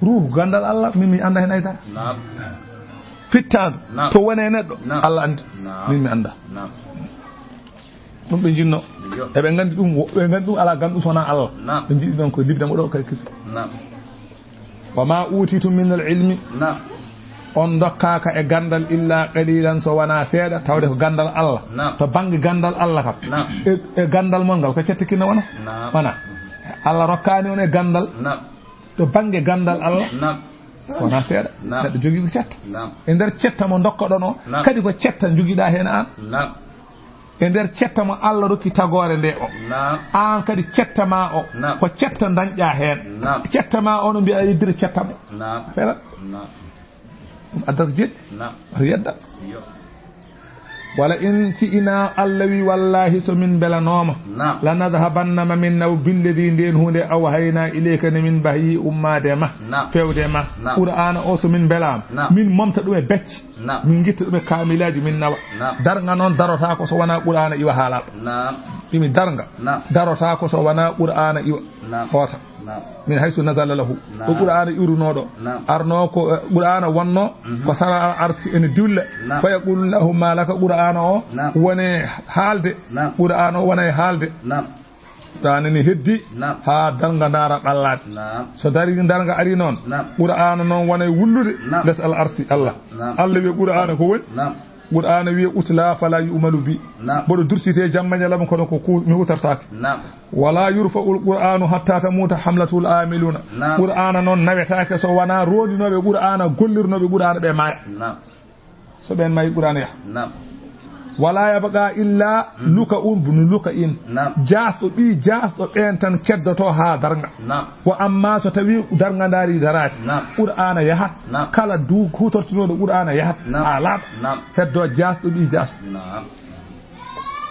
Ruuhu gandal Allah, min mi anda hen ay dara. Naam. Fittaandu, Naam. To wone e neɗɗo, Naam. Allah andi. Naam. Min mi anda. Naam. Ɗum ɓe jinno. Yo. Eɓe ngandi ɗum, wo-, ɓe ngandi ɗum ala gandu sona Allah. Naam. Ɓe jiɗi ɗon ko libde mo ɗo kay kisi. Naam. Wa ma utitum min al ilmi. Naam. On dokkaaka e gandal illa qalilan so wana seeɗa, tawde ko gandal Allah. Naam. To bange gandal Allah kam. Naam. E, e gandal mon ngal ko cettikinno wona? Naam. Wona. Allah rokkani on e gandal. Naam. To bange gandal Allah. Naam. Wona seeɗa. Naam. Neɗɗo jogii ko cetta. Naam. E nder cetta mo dokkoɗon o, Naam. Kadi ko cetta jogiɗa hen an. Naam. E nder cetta mo Allah rokki tagoore nde o. Naam. An kadi cetta ma o. Naam. Ko cetta dañƴa hen. Naam. Cetta ma o no mbiya yeddira cetta mo. Naam. Fela. Naam. Ɗum addata jeɗɗi. Naam. Aɗa yedda. Yo. Wala in si ina Allah wi wallahi so min belanoma. Naam. La nadhabanna ma min naw billadi nden hunde awhayna ilayka ne min bahyi ummade ma. Naam. Fewde ma. Naam. Qur'ana o so min belama. Naam. Min momta ɗum e becce. Naam. Min gitta ɗum e kaamilaaji, min nawa. Naam. Darnga noon darota ko so wonaa Qur'aana iwa haalaama. Naam. Imi darnga. Naam. Darotaako so wanaa Qur'aana iwa. Naam. Hoota. Naam. Min haysu nazala lahu. Naam. Ko Qur'aana iwrunoo ɗo. Naam. Arnoo ko, eh, Qur'aana wonnoo Mhm. ko sara al arsi ene dilla. Naam. Fa yaqulu Allahu ma laka Qur'aana o Naam. wone haalde. Naam. Qur'aana o wona e haalde. Naam. Ɗaane ne heddi Naam. haa darnga ndaara ɓallaade. Naam. So dari darnga ari noon. Naam. Qur'aana noon wona e wullude Naam. les al arsi Allah. Naam. Allah wiya Qur'aana ko woni? Naam. Qur'aana wiya utla fala yu'malu bi. Naam. Mboɗo dursitee jamma ñalawma kono ko ku-, mi hutortaake. Naam. Wala yurfa'ul Qur'aanu hatta tamuuta hamlatul aamiluna. Naam. Qur'aana noon nawetaake so wanaa roondinooɓe Qur'aana, gollirnooɓe Qur'aana ɓe maaya. Naam. So ɓeen maayi Qur'aana yaha. Naam. Wala yabqa illa Mhm. luka un bunu luka in. Naam. Jaasɗo ɓii jaasɗo ɓeen tan keddoto haa darnga. Naam. Wa amma so tawi darnga ndaari daraade. Naam. Qur'aana yahat. Naam. Kala du hutortinooɗo Qur'aana yahat. Naam. Haa laaɓa. Naam. Heddo jaasɗo ɓii jaasɗo. Naam.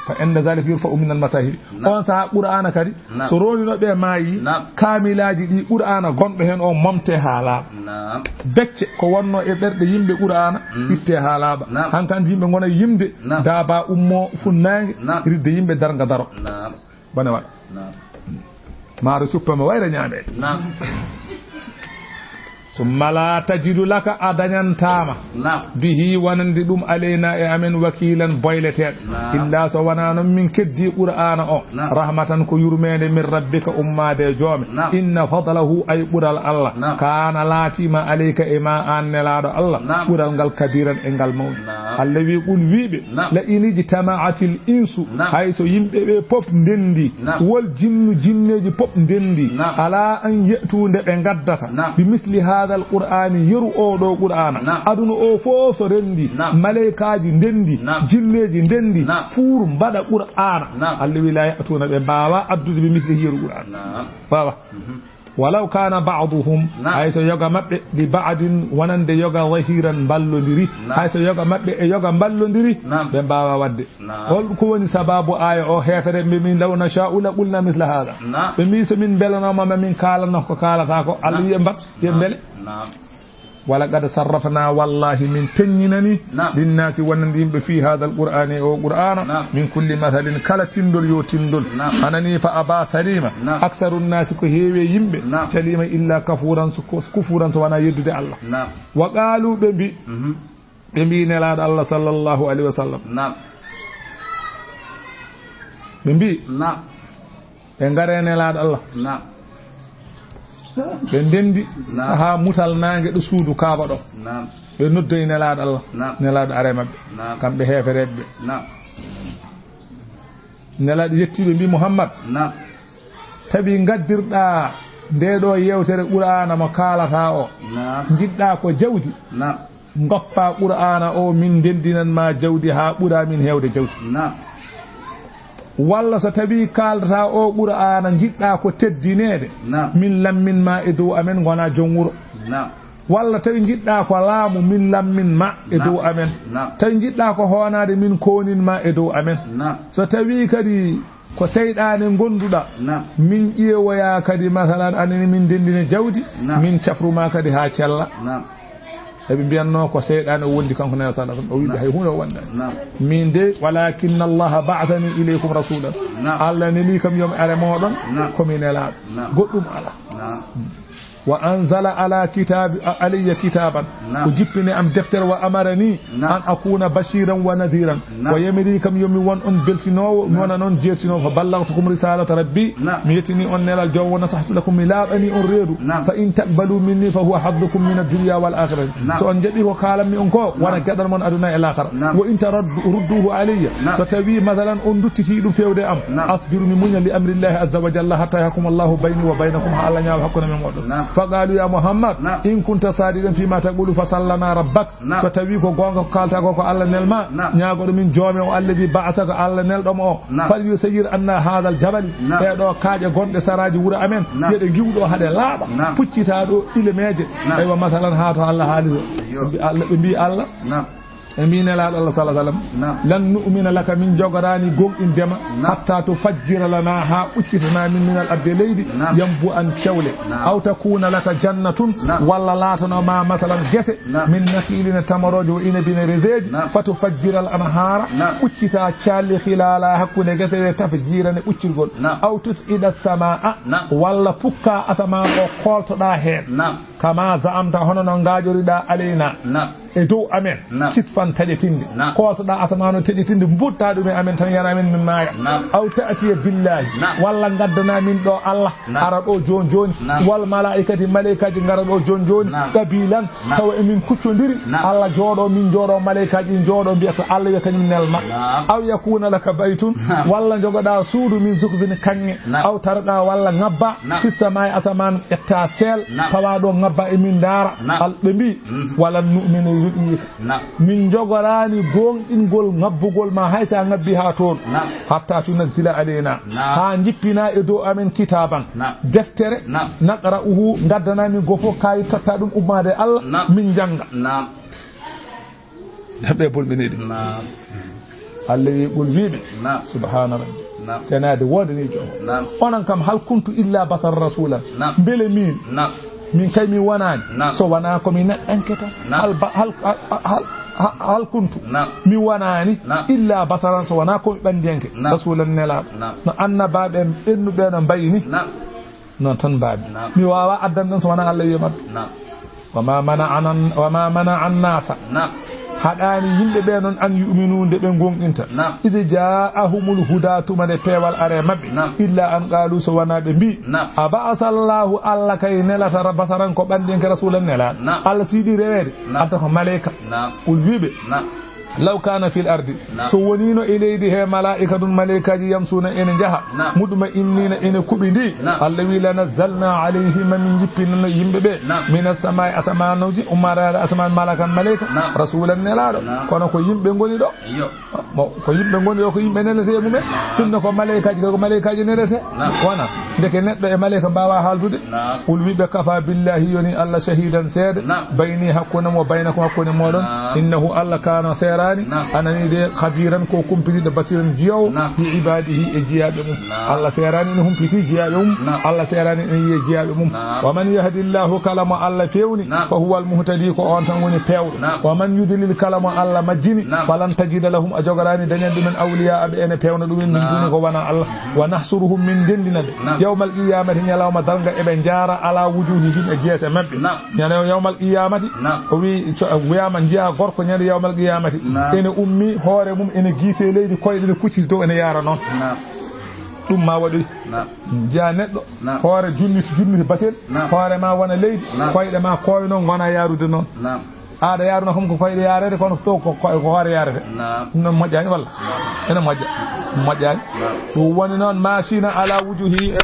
Fa inda zalika yurfa'u min al masahib. Naam. On saha Qur'aana kadi Naam. so roondinooɓe maayi Naam. kaamilaaji ɗi Qur'aana gonɗo heen o momte haa laaɓa. Naam. Becce ko wonnoo e ɓerɗe yimɓe Qur'aana Mm. itte haa laaɓa. Naam. Hankan yimɓe ngona yimde Naam. daaba ummo funnaange Naam. ridde yimɓe darnga daro. Naam. Bone waɗa. Naam. Maaro suppama wayra ñaameede. Naam. Summa la tajidu laka a dañantaama. Naam. Bihi wonande ɗum alayna e amen wakiilan boyleteeɗo. Naam. Illa so wanaa noon min keddii Qur'aana o. Naam. Rahmatan ko yurmeende min rabbika ummaade e joome. Naam. Inna fadlahu ay ɓural Allah. Naam. Kaana laatiima alayka e ma aan nelaaɗo Allah. Naam. Ɓural ngal kabiran e ngal mawni. Naam. Allah wi qul wiiɓe. Naam. La in ijtama'atil insu. Naam. Hay so yimɓe ɓe pop ndendi. Naam. Wol jinnu jinneeji pop ndendi. Naam. Ala an ye'tu nde ɓe ngaddata. Naam. Bi misli hadal qur'ani yeru o ɗo qur'ana. Naam. Aduna o fof so rendi. Naam. Malaykaaji ndendi. Naam. Jinneeji ndendi. Naam. Pour mbaɗa qur'ana. Naam. Allah wi la ya'tuna ɓe mbaawa addude bi misli yeru qur'ana. Naam. Baba. Mhm. Walaw kana ba'duhum, Naam. Hay so yoga maɓɓe, li ba'din, wonande yoga zahiran mballondiri, Naam. Hay so yoga maɓɓe e yoga mballondiri, Naam. Ɓe mbaawa waɗde. Naam. Hol ko woni sababu aaya o? Heefere mbi min law nasha'u la qulna misla hada. Naam. Ɓe mbi so min mbelanoma ma min kaalano ko kaalata ko, Allah Naam. Wiye mbat, ye Naam. Mbele. Naam. Walaqad sarrafna, wallahi min peññinani, Naam. Linnaasi wonande yimɓe fi hadal qur'ani e o qur'ana, Naam. Min kulli masalin kala tindol yo tindol. Naam. Anani fa aba salima, Naam. Aksaru nnaasi ko heewi e yimɓe, Naam. Salima illa kafuran so ko, kufuran so wona yeddude Allah. Naam. Wa qalu ɓe mbi, Mhm. Ɓe mbi nelaaɗo Allah sallallahu alayhi wa sallam. Naam. Ɓe mbi, Naam. Ɓe ngare nelaaɗo Allah. Naam. Ɓe ndendi Naam. Sahaa mutal naange ɗo suudu Kaaba ɗo. Naam. Ɓe noddoyi nelaaɗo Allah. Naam. Nelaaɗo are maɓɓe. Naam. Kamɓe heefereɓe ɓe. Naam. Nelaaɗo yettiɓe mbi Muhammad. Naam. Tawi ngaddirɗa nde ɗo yewtere Qur'aana mo kaalata o. Naam. Njiɗɗa ko jawdi. Naam. Ngoppa Qur'aana o, min ndendinan ma jawdi haa ɓura min heewde jawdi. Naam. Walla so tawi kaalata o Qur'aana njiɗɗa ko teddineede, Naam. Min lammin ma e dow amen ngona joom wuro. Naam. Walla tawi njiɗɗa ko laamu, min lammin ma e Naam. Dow amen. Naam. Tawi njiɗɗa ko hoonaade, min koonin ma e dow amen. Naam. So tawi kadi ko seyɗaane ngonduɗa, Naam. Min ƴeewoya kadi, masalan, anani min ndendina jawdi, Naam. Min cafru ma kadi haa cella. Naam. Eɓe mbiyatno ko seyɗaane o wondi kanko nana sallallahu alaihi wasallam, o wiɓe Naam. Hay hunde o wonda. Naam. Min de, walakinna Allah ba'athani ilaykum rasulan. Naam. Allah neli kam yomi are moɗon, Naam. Komi nelaaɗo. Naam. Goɗɗum ala. Naam. Wa anzala ala kitabi, a-, alayya kitaban. Naam. O jippini am deftere wa amarani Naam. An akuna bashiran wa nadhiran. Naam. O yamiri kam yo mi won on beltinoowo, mi Naam. Wona noon jeertinoowo. Fa ballagtukum risalata rabbi. Naam. Mi yettini on nelal Joomi, wa nasahtu lakum, mi laaɓani on reedu. Naam. Fa in taqbalu minni fa huwa haddukum min ad-dunya wal akhirah. Naam. So on njaɓi ko kaalanmi on ko, Naam. Wona geɗal mon aduna e laakhara. Naam. Wa in taraddu-, rudduhu alayya. Naam. So tawi, masalan, on duttiti ɗum fewde am, Naam. Asbiru mi muña li amrillahi azza wa jalla hatta yahkuma Allahu bayni wa baynakum, ha Allah ñaawa hakkunde men moɗon. Naam. Fa qalu ya Muhammad, Naam. In kunta sadiqan fima taqulu fasal lana rabbak. Naam. So tawi ko goonga ko kaalta ko, ko Allah nelma, Naam. Ñaagoɗo min Joomi o, alladhi ba'athaka, Allah nelɗo mo o. Naam. Fal yusayyir anna hadha al jabal. Naam. Ɗee ɗo kaaƴe gonɗe saraaji wuro amen, Naam. Yeɗe ngiwɗo haɗe laaɓa. Naam. Puccita ɗo ilemeeje. Naam. Aywa, masalan, haa to Allah haali ɗo. Ayyo. Ɓe mbi Allah, ɓe mbi Allah. Naam. E mbi Nelaaɗo Allah sallallahu alaihi wasallam, Naam. "Lan nu'mina laka, min jogoraani gomɗinde ma, Naam. hatta tufajjira lana ha uccitana min min al ardi leydi, Naam. yambu an cewle, Naam. aw takuna laka jannatun, Naam. walla laatano ma masalan gese, Naam. min nakhilina tamarooje wa inabina reseeji, Naam. fatufajjira al anhara, Naam. uccita calli khilala hakkunde gese ɗe tafjira ne ɓuccirgol, Naam. aw tusqita samaa, Naam. walla pukka asamaan o koltoɗa heen." Naam. Kama za'amta, hono no ngaajoriɗa alayna. Naam. E dow amen. Naam. Kisfan taƴetinde. Naam. Koltoɗa asamaan o taƴetinde, mbutta ɗum e amen tan, yana amen min maaya. Naam. Aw ta'tiya billahi. Naam. Walla ngaddana min ɗo Allah. Naam. Ara ɗo jooni jooni. Naam. Wal malaikati, malaikaji ngara ɗo jooni jooni. Naam. Qabilan. Naam. Tawa emin kuccondiri. Naam. Allah jooɗo, min jooɗo, malaikaji jooɗo, mbiya ko Allah wiya kañum nelma. Naam. Aw yakuna laka baytun. Naam. Walla jogoɗa suudu min zukfin kaŋŋe. Naam. Aw tarqa, walla ngabba. Naam. Fis samai, asamaan ƴetta seel. Naam. Tawa ɗo ngabba emin ndaara. Naam. Al ɓe mbi. Mhm. Walan nu'mina li ruqyika. Naam. Min jogoraani gooŋɗingol ŋabbugol ma hay so a ŋabbi haa toon. Naam. Hatta tunazzila alayna. Naam. Haa njippina e dow amen kitaaban. Naam. Deftere. Naam. Naqra'uhu, ngaddana min goo fof kaayit totta ɗum ummaade e Allah. Naam. Min njannga. Naam. Heɓe bulɓini ɗum. Naam. Allah wi ɓul wiɓe. Naam. Subhana rabbi. Naam. Senaade wonde ni joom. Naam. Onon kam hal kuntu illa basar rasulan. Naam. Mbele min. Naam. Min kay mi wonani. Naam. So wona ko mi neɗɗanke tan. Naam. Hal ba-, hal, hal, hal, hal, hal kuntu. Naam. Mi wonani. Naam. Illa basaran, so wona ko mi ɓandiyanke. Naam. Rasulan nelaɗo. Naam. No annabaɓe ɓennuɓe no mbayni. Naam. Noon tan mbaami. Naam. Mi waawaa addan ɗon so wonaa Allah wiya maɓɓe. Naam. Wa ma mana anan, wa ma mana annasa. Naam. Haɗaani yimɓe ɓe noon an yu'minu nde ɓe gonɗinta. Naam. Idi ja'ahumul huda tuma nde peewal are maɓɓe. Naam. Illa an qalu so wonaa ɓe mbi. Naam. A ba'asa Allahu Allah kay nelata ra-, basaran ko ɓanɗinke rasulan nela. Naam. Allah siidi reweede. Naam. Adda ko maleyka. Naam. Ul wiɓe. Naam. Law kana fil ardi. Naam. So wonino e leydi he malaa'ikatun, malaa'ikaaji yamsuna ene njaha. Naam. Mutma'innina ene kuɓi ndi. Naam. Allah wi lanazzalna alayhim, min jippinano yimɓe ɓe. Naam. Minas samaa'i, asamanuuji, ummaraade asamaan malakan malaa'ika. Naam. Rasulan nelaɗo. Naam. Kono ko yimɓe ngoni ɗo. Iyo. Mo, ko yimɓe ngoni ɗo, ko yimɓe nelete e mumen. Sinno ko malaa'ikaaji, ko malaa'ikaaji nelete. Naam. Wona. Ndeke neɗɗo e malaa'ika mbaawa haaldude. Naam. Ul wiɓe kafa billahi yoni Allah shahidan seede. Naam. Bayni hakkunde mo, baynakum hakkunde moɗon. Naam. Innahu Allah kana serani. Naam. Anani de khabiran ko kumpitiɗo basiran jiyowo. Naam. Bi ibadihi e jiyaɓe mum. Naam. Allah serani ene humpiti jiyaɓe mum. Naam. Allah serani ene yiye jiyaɓe mum. Naam. Wa man yahdi Allahu kala mo Allah fewni. Naam. Fa huwa al muhtadi ko on tan woni pewɗo. Naam. Wa man yudlil kala mo Allah majjini. Naam. Falan tajida lahum a jogarani dañan ɗumen awliya aɓe ene pewna ɗumen min Naam. Duni ko wona Allah. Wa nahsuruhum min ndendina ɓe. Naam. Yawmal qiyamati ñalawma darga eɓe jaara ala wujuhihim e jeese maɓɓe. Naam. Ñande yawmal qiyamati. Naam. O wi so a wiyama njiya gorko ñande yawmal qiyamati. Naam. Ene ummi hoore mum ene giise leydi koyɗe ne kucciti dow ene yaara noon. Naam. Ɗum ma waɗoy. Naam. Njiya neɗɗo. Naam. Hoore junniti junniti batel. Naam. Hoore ma wona leydi. Naam. Koyɗe ma koyno gona yarude noon. Naam. Aɗa yaruna kam ko koyɗe yarede kono to ko ko ko hoore yarete. Naam. Ɗum noon moƴƴani walla? Ene moƴƴa. Moƴƴani. Naam. Ɗum woni noon masina ala wujuhi e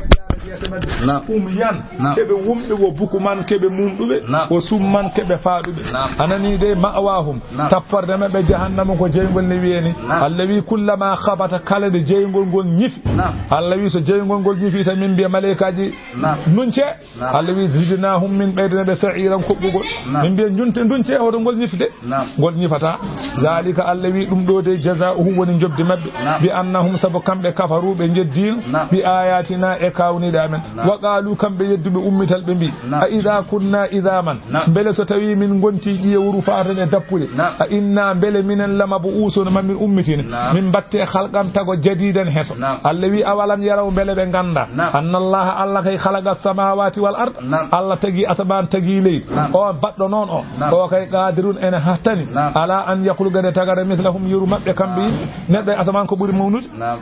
Naam. Um yan. Naam. Keɓe wumɓe wo bukuman keɓe mumɗuɓe. Naam. Wo summan keɓe faaɗuɓe. Naam. Anani de ma'wahum. Naam. Tapporde maɓɓe jahannama ko jeyngol ne wiyeni. Naam. Allah wi kullama khabata kala nde jeyngol ngol ñifi. Naam. Allah wi so jeyngol ngol ñifi tan min mbiya malaikaji Naam. Nunce. Naam. Allah wi zidnahum min ɓeydana ɓe sa'iran kuɓɓugol. Naam. Min mbiya junte dunce hoto ngol ñifde. Naam. Ngol ñifata. Zalika Allah wi ɗum ɗo de jaza'uhum woni jobdi maɓɓe. Naam. Bi annahum sabu kamɓe kafaru ɓe jeddino. Naam. Bi ayatina e kawniɗe amen. Naam. Wa qalu kamɓe yedduɓe ummital ɓe mbi. Naam. A idha kunna idhaman. Naam. Mbele so tawi min gonti ƴiye wuru faten e dappude. Naam. A inna mbele minen lamabu'usuna ma min ummitine. Naam. Min mbatte khalqan tago jadidan heso. Naam. Allah wi awalam yaraw mbele ɓe ganda. Naam. Anna Allah Allah kay khalaqa samawati wal ard. Naam. Allah tagi asaman tagi leydi. Naam. O baɗɗo noon o. Naam. O kay qadirun ene hattani. Naam. Ala an yakhluqa de tagara mithlahum yeru maɓɓe kamɓe yimɓe. Neɗɗo e asaman ko ɓuri mawnude. Naam.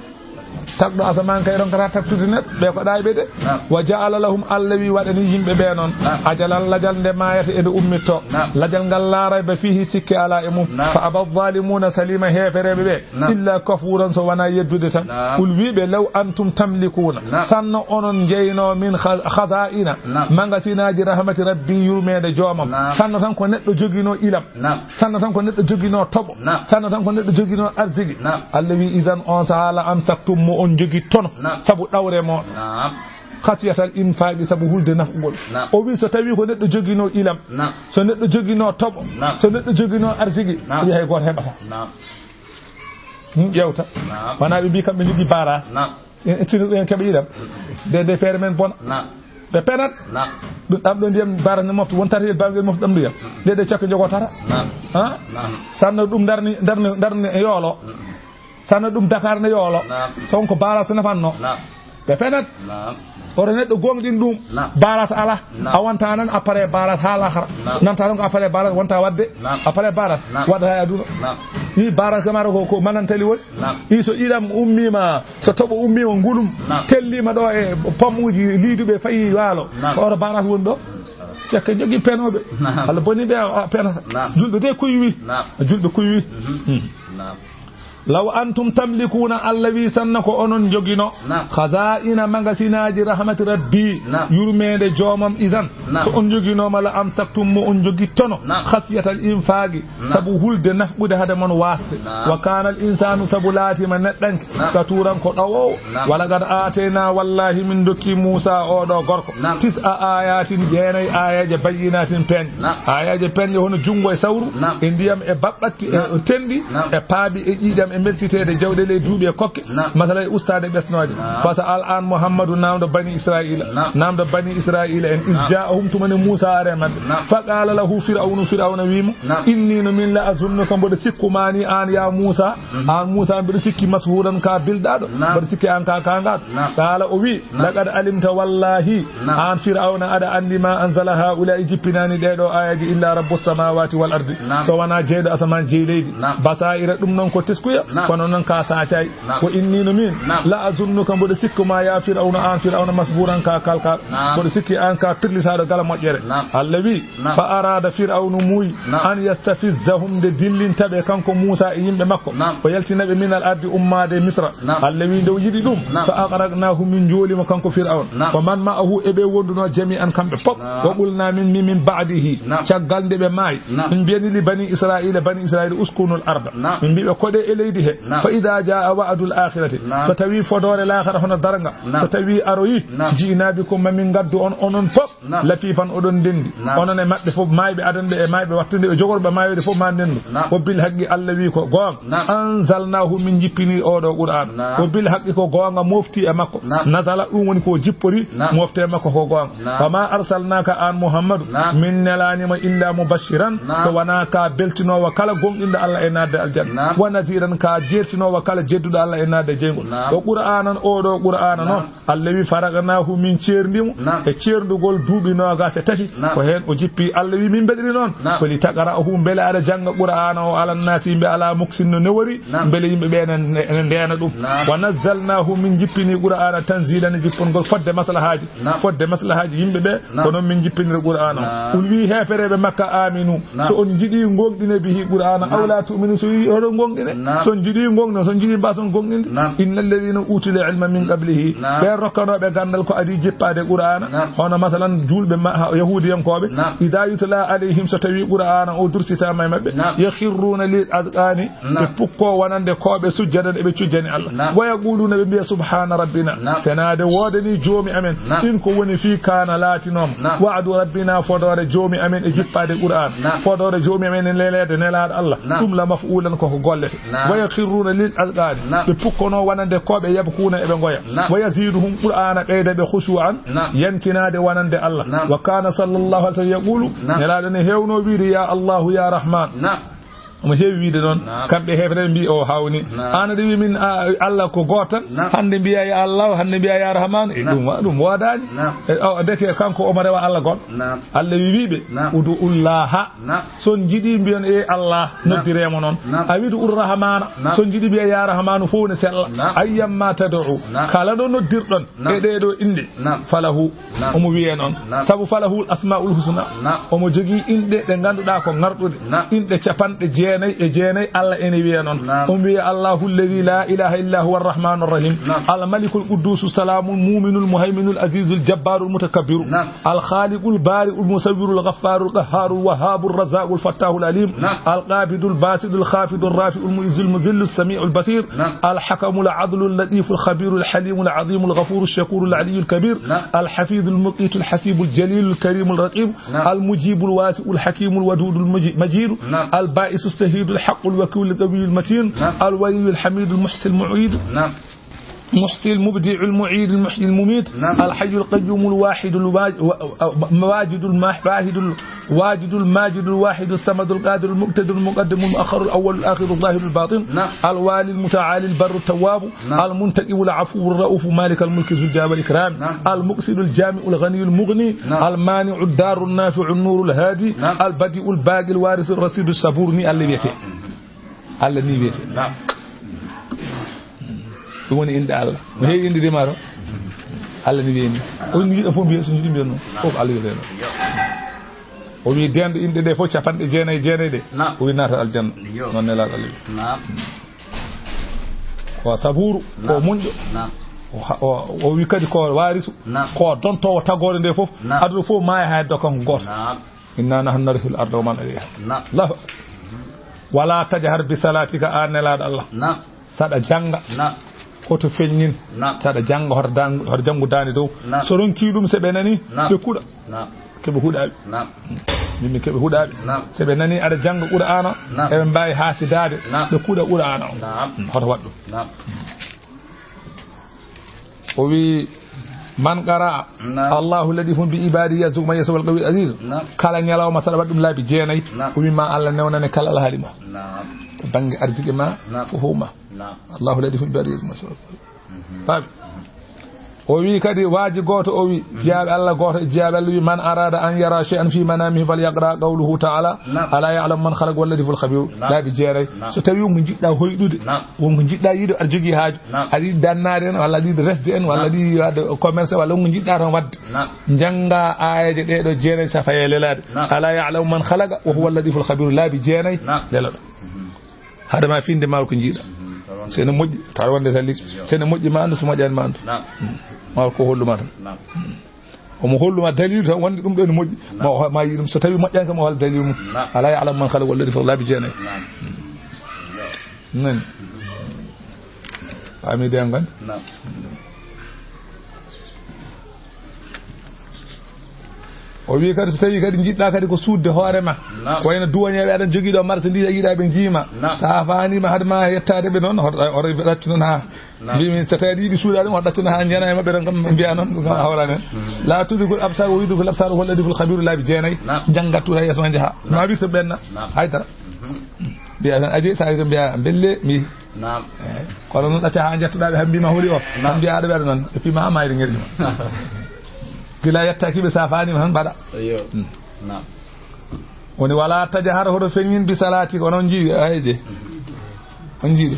Tagɗo asaman kay ronkata tagtude neɗɗo ɓe ko ɗayɓe de. Naam. Wa ja'ala lahum Allah wi waɗani yimɓe ɓe noon. Naam. Ajalan lajal nde mayata e nde ummitto. Naam. Lajal ngal laaray ba fihi sikke ala e mum. Naam. Fa aba zalimuna salima hefereɓe ɓe. Naam. Illa kafuran so wona yeddude tan. Naam. Qul wiɓe law antum tamlikuna. Naam. Sanno onon jeyno min kha-, khaza'ina. Naam. Mangasinaji rahmati rabbi yurmede joomam. Naam. Sanno tan ko neɗɗo jogino ilam. Naam. Sanno tan ko neɗɗo jogino toɓo. Naam. Sanno tan ko neɗɗo jogino arziki. Naam. Allah wi idan on saha la amsaktum mo on jogi tono. Naam. Sabu ɗawre mo. Naam. Khasyatal infaqi, sabu hulde nafqugol. Naam. O wi so tawi ko neɗɗo joginoo ilam, naam, so neɗɗo joginoo toɓo, naam, so neɗɗo joginoo arsigi, naam, o wi hay gooto heɓata. Naam. Hmm, ƴeewta. Naam. Wona ɓe mbi kamɓe njogii baaraas. Naam. En, en, sino en keɓa ilam. De, de feere men bona. Naam. Ɓe penat. Naam. Ɗum ɗam ɗo ndiyam baaraas ne mofta, won tata e bangel mofta ɗam ndiyam. De, de cakke jogo tata. Naam. Ha? Naam. Sanno ɗum darni, darni, darni e yoolo. Mm. Sanno ɗum Dakar ne yoolo. Naam. So on ko baaraas nafanno. Naam. Ɓe penat. Naam. Oto neɗɗo goongɗin ɗum. Naam. Baaraas ala. Naam. A wonta nan appareil baaraas haa lahara. Naam. Nanta ɗon ko appareil baaraas wonta waɗde. Naam. Appareil baaraas. Naam. Waɗata e aduna. Naam. Ni baaraas kam ara ko, ko manantali woni. Naam. I so ilam ummiima, so toɓo ummiima ngulum. Naam. Telliima ɗo e pommuuji liiduɓe fayi waalo. Naam. Ko oto baaraas woni ɗo. Cakke jogi penooɓe. Naam. Allah boni ɓe a, a penata. Naam. Julɓe de kuy wi. Naam. Julɓe kuy wi. Mhm. Hmm. Naam. Law antum tamlikuuna, Allah wi sanna ko onon njogino. Naam. Khazaa'ina magasinaaji rahmati rabbi. Naam. Yurmeende joomam isan. Naam. So on njoginooma la amsaktum mo on njogittono. Naam. Khasyatal infaqi. Naam. Sabu hulde nafqude hade mon waasde. Naam. Wa kaana al insaanu sabu laatiima neɗɗanke. Naam. Qatuuran ko ɗowoowo. Naam. Wa laqad aataynaa wallahi min dokki Muusa oo ɗoo gorko. Naam. Tis'a ayatin jeenay ayaje bayyinatin peeñ. Naam. Ayaje peeñɗe hono junngo e sawru. Naam. E ndiyam e baɓɓat Ɓatti e Naam. Tenɗi Naam. E paabi e ƴiiƴam e meltiteede jawɗe ley duuɓi e kokke. Naam. Masala e ustaade ɓesnooje. Naam. Fasa al aan Muhammadu naamdo bani Israa'iila. Naam. Naamdo bani Israa'iila en. Is Naam. Jaa'ahum tuma ne Muusa are maɓɓe. Naam. Fa qaala lahu Fir'awnu, Fir'awna wi'i mo, Naam. Inni no min la azunnuka mboɗo sikku ma ni aan ya Muusa. Mhm. Aan Muusa mboɗo sikki mashuuran ka bilɗaaɗo. Naam. Mboɗo sikki aan ka kaangaaɗo. Naam. Qaala o wi'i, Naam. Laqad alimta wallahi Naam. Aan Fir'awna, aɗa anndi ma anzala haa'ulaa'i jippinaani ɗee ɗoo aayaaji illa Rabbu samaawaati wal ardi. Naam. So wonaa jeyɗo asamaan, jey leydi. Naam. Basaa'ira ɗum noon ko teskuya, Naam. Kono noon ka saacaay. Naam. Wa inni no min, Naam. La azunnuka mboɗo sikku ma ya Fir'awna, aan Fir'awna masbuuran ka kalkaaɗo. Naam. Mboɗo sikki aan ka pirlisaaɗo gala moƴƴere. Naam. Allah wi, Naam. Fa araada Fir'awnu muuyi, Naam. An yastafizzahum nde dillinta ɓe kanko Muusa e yimɓe makko. Naam. O yaltina ɓe minal ardi ummaade Misra. Naam. Allah wi nde o yiɗi ɗum, Naam. Fa agraqnaahu min njooli mo kanko Fir'awn. Naam. Wa man ma'ahu e ɓe wondunoo jami'an kamɓe pop. Naam. Wa qulnaa min mi min ba'dihi. Naam. Caggal nde ɓe maayi. Naam. Min mbiyani li bani Israa'iila, bani Israa'iila uskunul arda. Naam. Min mbi ɓe koɗe e leydi he. Naam. Fa idaa jaa'a wa'dul aakhirati. Naam. So tawi fodoore laakhara hono darnga. Naam. So tawi aroyi. Naam. Ji'naa bikum ma min ngaddu on onon pop. Naam. Lafifan oɗon ndenndi. Naam. Onon e maɓɓe fof maayɓe adanɓe e maayɓe wattude e jogorɓe maayoyde fof ma ndenndu. Naam. Wa bil haqqi Allah wi ko goonga. Naam. Anzalnaahu min jippini oo ɗoo Qur'aan. Naam. Wa bil haqqi ko goonga mofti e makko. Naam. Nazala ɗum woni ko jippori Naam. Mofte e makko ko goonga. Naam. Wa ma arsalnaaka aan Muhammadu Naam. Min nelaani ma illa mubashiran Naam. So wonaa ka beltinoowa kala gomɗinɗo Allah e naatde aljanna. Naam. Wa naziran ka jertinoowa kala jedduɗo Allah e naatde jeyngol. Naam. Wa Qur'aanan oo ɗoo Qur'aana Naam. Noon. Allah wi, "Faraqnaahu", min ceerndi mo Naam. E ceerndugol duuɓi noogaas e tati. Naam. Ko heen o jippi. Allah wi, "Min mbeɗiri noon." Naam. Ko "li taqra'ahu", mbele aɗa jannga Qur'aana o, "alan naasi", yimɓe alaa muksinno newori, Naam. Mbele yimɓe ɓe ene, ene ndeena ɗum. Naam. "Wa nazzalnaahu", min jippini Qur'aana, "tanziilan", e jippongol fodde maslahaaji, Naam. Fodde maslahaaji yimɓe ɓe, Naam. Ko noon min jippiniri Qur'aana o. Naam. Qul wi heefereeɓe Makka, "Aaminu", Naam. So on njiɗi ngoongɗine bihi Qur'aana, Naam. "Aw laa tu'minu", so wi oɗon ngoongɗine. Naam. So on njiɗi ngoongɗine, so on njiɗi mbaason goongɗinde. Naam. "Innal ladhiina uutul ilma min qablihi." Naam. Ɓe rokkanooɓe ganndal ko adii jippaade Qur'aana. Naam. Hono masalan juulɓe ma-, ha-, yahuudiyankooɓe. Naam. "Idaa yutlaa alayhim", so tawii Qur'aana o dursitaama e maɓɓe. Naam. "Yakhirruuna lil azqaani", Naam. Ɓe pukkoo wonande kooɓe sujjadan eɓe cujjani Allah. Naam. "Wa yaquuluuna", ɓe mbiya, "Subhaana rabbina." Naam. Senaade woodani joomi amen. Naam. In ko woni fii kaana laatinooma. Naam. "Wa'du rabbina", fodoore joomi amen e jippaade Qur'aana. Naam. Fodoore joomi amen e leleede nelaaɗo Allah. Naam. "Ɗum la maf'uulan", koko gollete. Naam. "Wa yakhirruuna lil azqaani", Naam. Ɓe pukkonoo wonande kooɓe yabkuuna eɓe ngoya. Naam. "Wa yaziiduhum", Qur'aana ɓeyda ɓe khushuu'an, Naam. Yankinaade wonande Allah. Naam. "Wa kaana sallallahu alayhi wa sallam yaquulu", Naam. Nelaaɗo ne heewnoo wiide, "Ya Allahu, ya Rahmaan." Naam. Omo heewi wiide noon, Naam. Kamɓe heefereeɓe mbi o hawni. Naam. Aan aɗa wi min, a, Allah ko gooto tan. Naam. Hannde mbiya ya Allah, hannde mbiya ya Rahmaan. E Naam. Ɗum, ɗum woodaani. Naam. E, o, ndeke kanko omo rewa Allah goɗɗo. Naam. Allah wi, wi ɓe, Naam. "Udu'ullaha." Naam. So on njiɗi mbiyon e Allah, Naam. Noddiree mo noon. Naam. A wiide Urrahmaana. Naam. So on njiɗi mbiya ya Rahmaanu fof ne sella. Naam. Ayyamma tad'u. Naam. Kala ɗo noddirɗon. Naam. E ɗee ɗoo innde. Naam. Falahu. Naam. Omo wiyee noon. Naam. Sabu falahul asmaa'ul husna. Naam. Omo jogii inɗe ɗe ngannduɗaa ko ŋarɗuɗe. Naam. Inɗe capanɗe jeetati. Jeenay e jeenay, Allah ene wiya noon. Naam. Omo wiya, "Allahu alladhi la ilaha illa huwa arrahmanu arrahim." Naam. Al malikul quddusu salamul muminul muhayminul azizul jabbarul mutakabbiru. Naam. Al khaliqul bari'ul musawwirul ghaffarul qahharul wahhabur razzaqul fattahul alim. Naam. Al qabidul basidul khafidul rafi'ul mu'izzul muzillus sami'ul basir. Naam. Al hakamul adlul latiful khabirul halimul azimul ghafurul shakurul aliyul kabir. Naam. Al hafizul muqitul hasibul jalilul karimul raqib. Naam. Al mujibul wasi'ul hakimul wadudul muji-, majidu. Naam. Al ba'isus shahidul haqqul wakilul qawiyul matin. Naam. Al waliyul hamidul muhsil mu'id. Naam. Muhsil mubdi'ul mu'idul muhyil mumit. Naam. Al hayyul qayyumul wahidul waj-, wa-, wa-, wajidul mah-, wahidul wajidul majidul wahidus samadul qadirul muqtadirul muqaddimul muakhirul awwalul akhirul zahirul batin. Naam. Al walil muta'alil barrut tawwabu. Naam. Al muntaqimul afuwur ra'ufu malikal mulki zul jalali wal ikram. Naam. Al muqsitul jami'ul ghaniyul mughni. Naam. Al mani'ud darun nafi'un nurul hadi. Naam. Al badi'ul baqil warisul rasidus sabur, ni Allah wiyete. Allah ni wiyete. Naam. Ɗum woni inɗe Allah. No heewi inɗe de maaro. Allah ni wiyi ni. O ni yiɗa fof mbiya, so yiɗi mbiya noon. Fof Allah wiyete noon. O wi denɗo inɗe ɗe fof capanɗe jeenayi e jeenayi ɗe. Naam. O wi naata aljanna. Yo. Noon Nelaaɗo Allah wi. Naam. Ko saburu, ko Naam. Muñɗo. Naam. O ha-, o, o wi kadi ko warisu. Naam. Ko dontowo tagoore nde fof. Naam. Aduna fof maaya hay heddo kanko gooto. Naam. Inna nahnu narithul arda wa man alayha. Naam. Allahu akbar. Wala tajhar bi salatika, an Nelaaɗo Allah. Naam. Saɗa jannga. Naam. Hoto feññin. Naam. Saɗa jannga hoto dan-, hoto janngu daande dow. Naam. So ronki ɗum, se ɓe nani, Naam. Ɓe kuɗa. Naam. Keɓe huɗaaɓe. Naam. Min, min keɓe huɗaaɓe. Naam. Se ɓe nani aɗa jannga Qur'aana, Naam. Eɓe mbaawi haasidaade, Naam. Ɓe kuɗa Qur'aana o. Naam. Hoto waɗ ɗum. Naam. O wi, "Man qara'a Naam. Allahu latifun bi ibadi yarzuqu man yasha wal qawiyul aziz." Naam. Kala ñalawma saɗa waɗ ɗum laabi jeenayi, Naam. O wi ma Allah newnane kala alhaali ma. Naam. To bannge arziki ma, Naam. Fof ma. Naam. Allahu latifun bi ibadi yarzuqu man yasha. Mhm. Faabi. O wi kadi waaji gooto, o wi, Mhm. Jiyaaɓe Allah gooto e jiyaaɓe Allah wi, "Man arada an yara shay'an fi manamihi falyaqra qawluhu ta'ala, Naam. Ala ya'lamu man khalaqa wal latiful khabir." Naam. Laabi jeenayi. Naam. So tawi wonko njiɗɗa hoyɗude, Naam. Wonko njiɗɗa yiide, aɗa jogii haaju. Naam. Aɗa yiɗi dannaade en, walla aɗa yiɗi resde en, walla Naam. Aɗa yiɗi waɗde commerce, walla wonko njiɗɗa tan waɗde. Naam. Njannga aayeeje ɗee ɗoo jeenayi, sa faye lelaade. Naam. Ala ya'lamu man khalaqa wa huwa al-latiful khabir, laabi jeenayi, Naam. Lelaɗo. Mhm. Haade ma finde ma ko njiɗa. Mhm. So ene moƴƴi, tawa wonde salli. Iyo. So ene moƴƴi ma anndu, so moƴƴaani ma anndu. Naam. Mm. Ma ko holluma tan. Naam. Mm. Omo holluma dalilu tan wonde ɗum ɗo ene moƴƴi. Naam. Ma o, ma yiɗum so tawi moƴƴaani kam o hol dalilu mum. Naam. Ala ya'lamu man khalaqa wal latiful khabir, laabi jeenayi. Naam. Nani? Faami de an kan? Naam. O wi kadi, so tawi kadi njiɗɗa kadi ko suutde hoore ma, Naam. Ko wayno duwañeeɓe, aɗa jogii ɗo marchandise, a yiɗa ɓe njiima. Naam. Sa faanima hade ma yettaade ɓe noon, hoto, hoto ɗaccu noon ha. Naam. Mbimi, so tawi aɗa yiɗi suuɗaade ɗum, hoto ɗaccu noon ha njanaa e maɓɓe tan, kam mbiya noon, ɗum kam hawrani en. Mm. La tudrikul absar wa yudrikul absar wa huwa latiful khabir, laabi jeenayi. Naam. Jannga tuuta yeeso ma njaha. Naam. Ma wi so ɓenna. Naam. Haydara. Mhm. Mbiya tan, aji, sa wi ko mbiya, belle, mi. Naam. Eh, kono noon ɗacca ha njettoɗa ɓe, ha mbima holi o. Naam. Tan mbiya aɗa ɓeɗa noon. Et puis ma mayri ngerƴi ma. Gila yettaki ɓe, sa faanima tan mbaɗa. Iyo. Mm. Naam. Woni wala tajhar, hoto feññin, bi salatika, onon njiiɗi, ayde. On njiiɗi.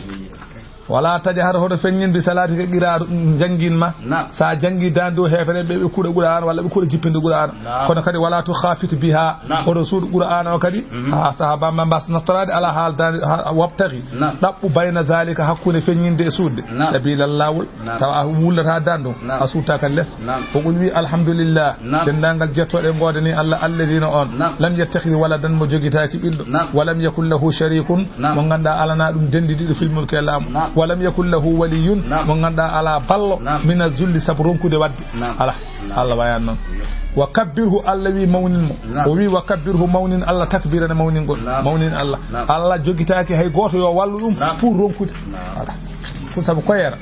Wala tajhar, hoto feññin, bi salatika, qira'a, janngin ma. Naam. Sa janngi daande dow, heefere ɓe, ɓe kuɗa Qur'aana, walla ɓe kuɗa jippinde Qur'aana. Naam. Kono kadi wala tukhafit biha. Naam. Hoto suuɗ Qur'aana o kadi. Mhm. Ha sahaba ma mbas naftoraade ala haal daande, ha wabtaghi. Naam. Ɗaɓɓu bayna zalika, hakkunde feññinde e suuɗde. Naam. Sabila, laawol. Naam. Tawa a wullata daande dow. Naam. A suuɗta kan les. Naam. Ko qul wi alhamdulillah. Naam. Denndaangal jettooɗe ngoodani Allah, alladhina on. Naam. Lam yattakhidh waladan, mo jogitaaki ɓiɗɗo. Naam. Wa lam yakun lahu sharikun, Naam. Mo ngannduɗaa alana ɗum dendidiɗo fil mulki e laamu. Naam. Wa lam yakun lahu waliyun, Naam. Mo ngannduɗaa alaa ballo, Naam. Mina zulli, sabu ronkude waɗde. Naam. Ala. Naam. Allah wayani noon. Wa kabbirhu, Allah wi mawnin mo. Naam. O wi wa kabbirhu, mawnin Allah, takbirana mawningol. Naam. Mawnin Allah. Naam. Allah jogitaaki hay gooto yo wallu ɗum Naam. Pour ronkude. Naam. Ala. Ko sabu koyera.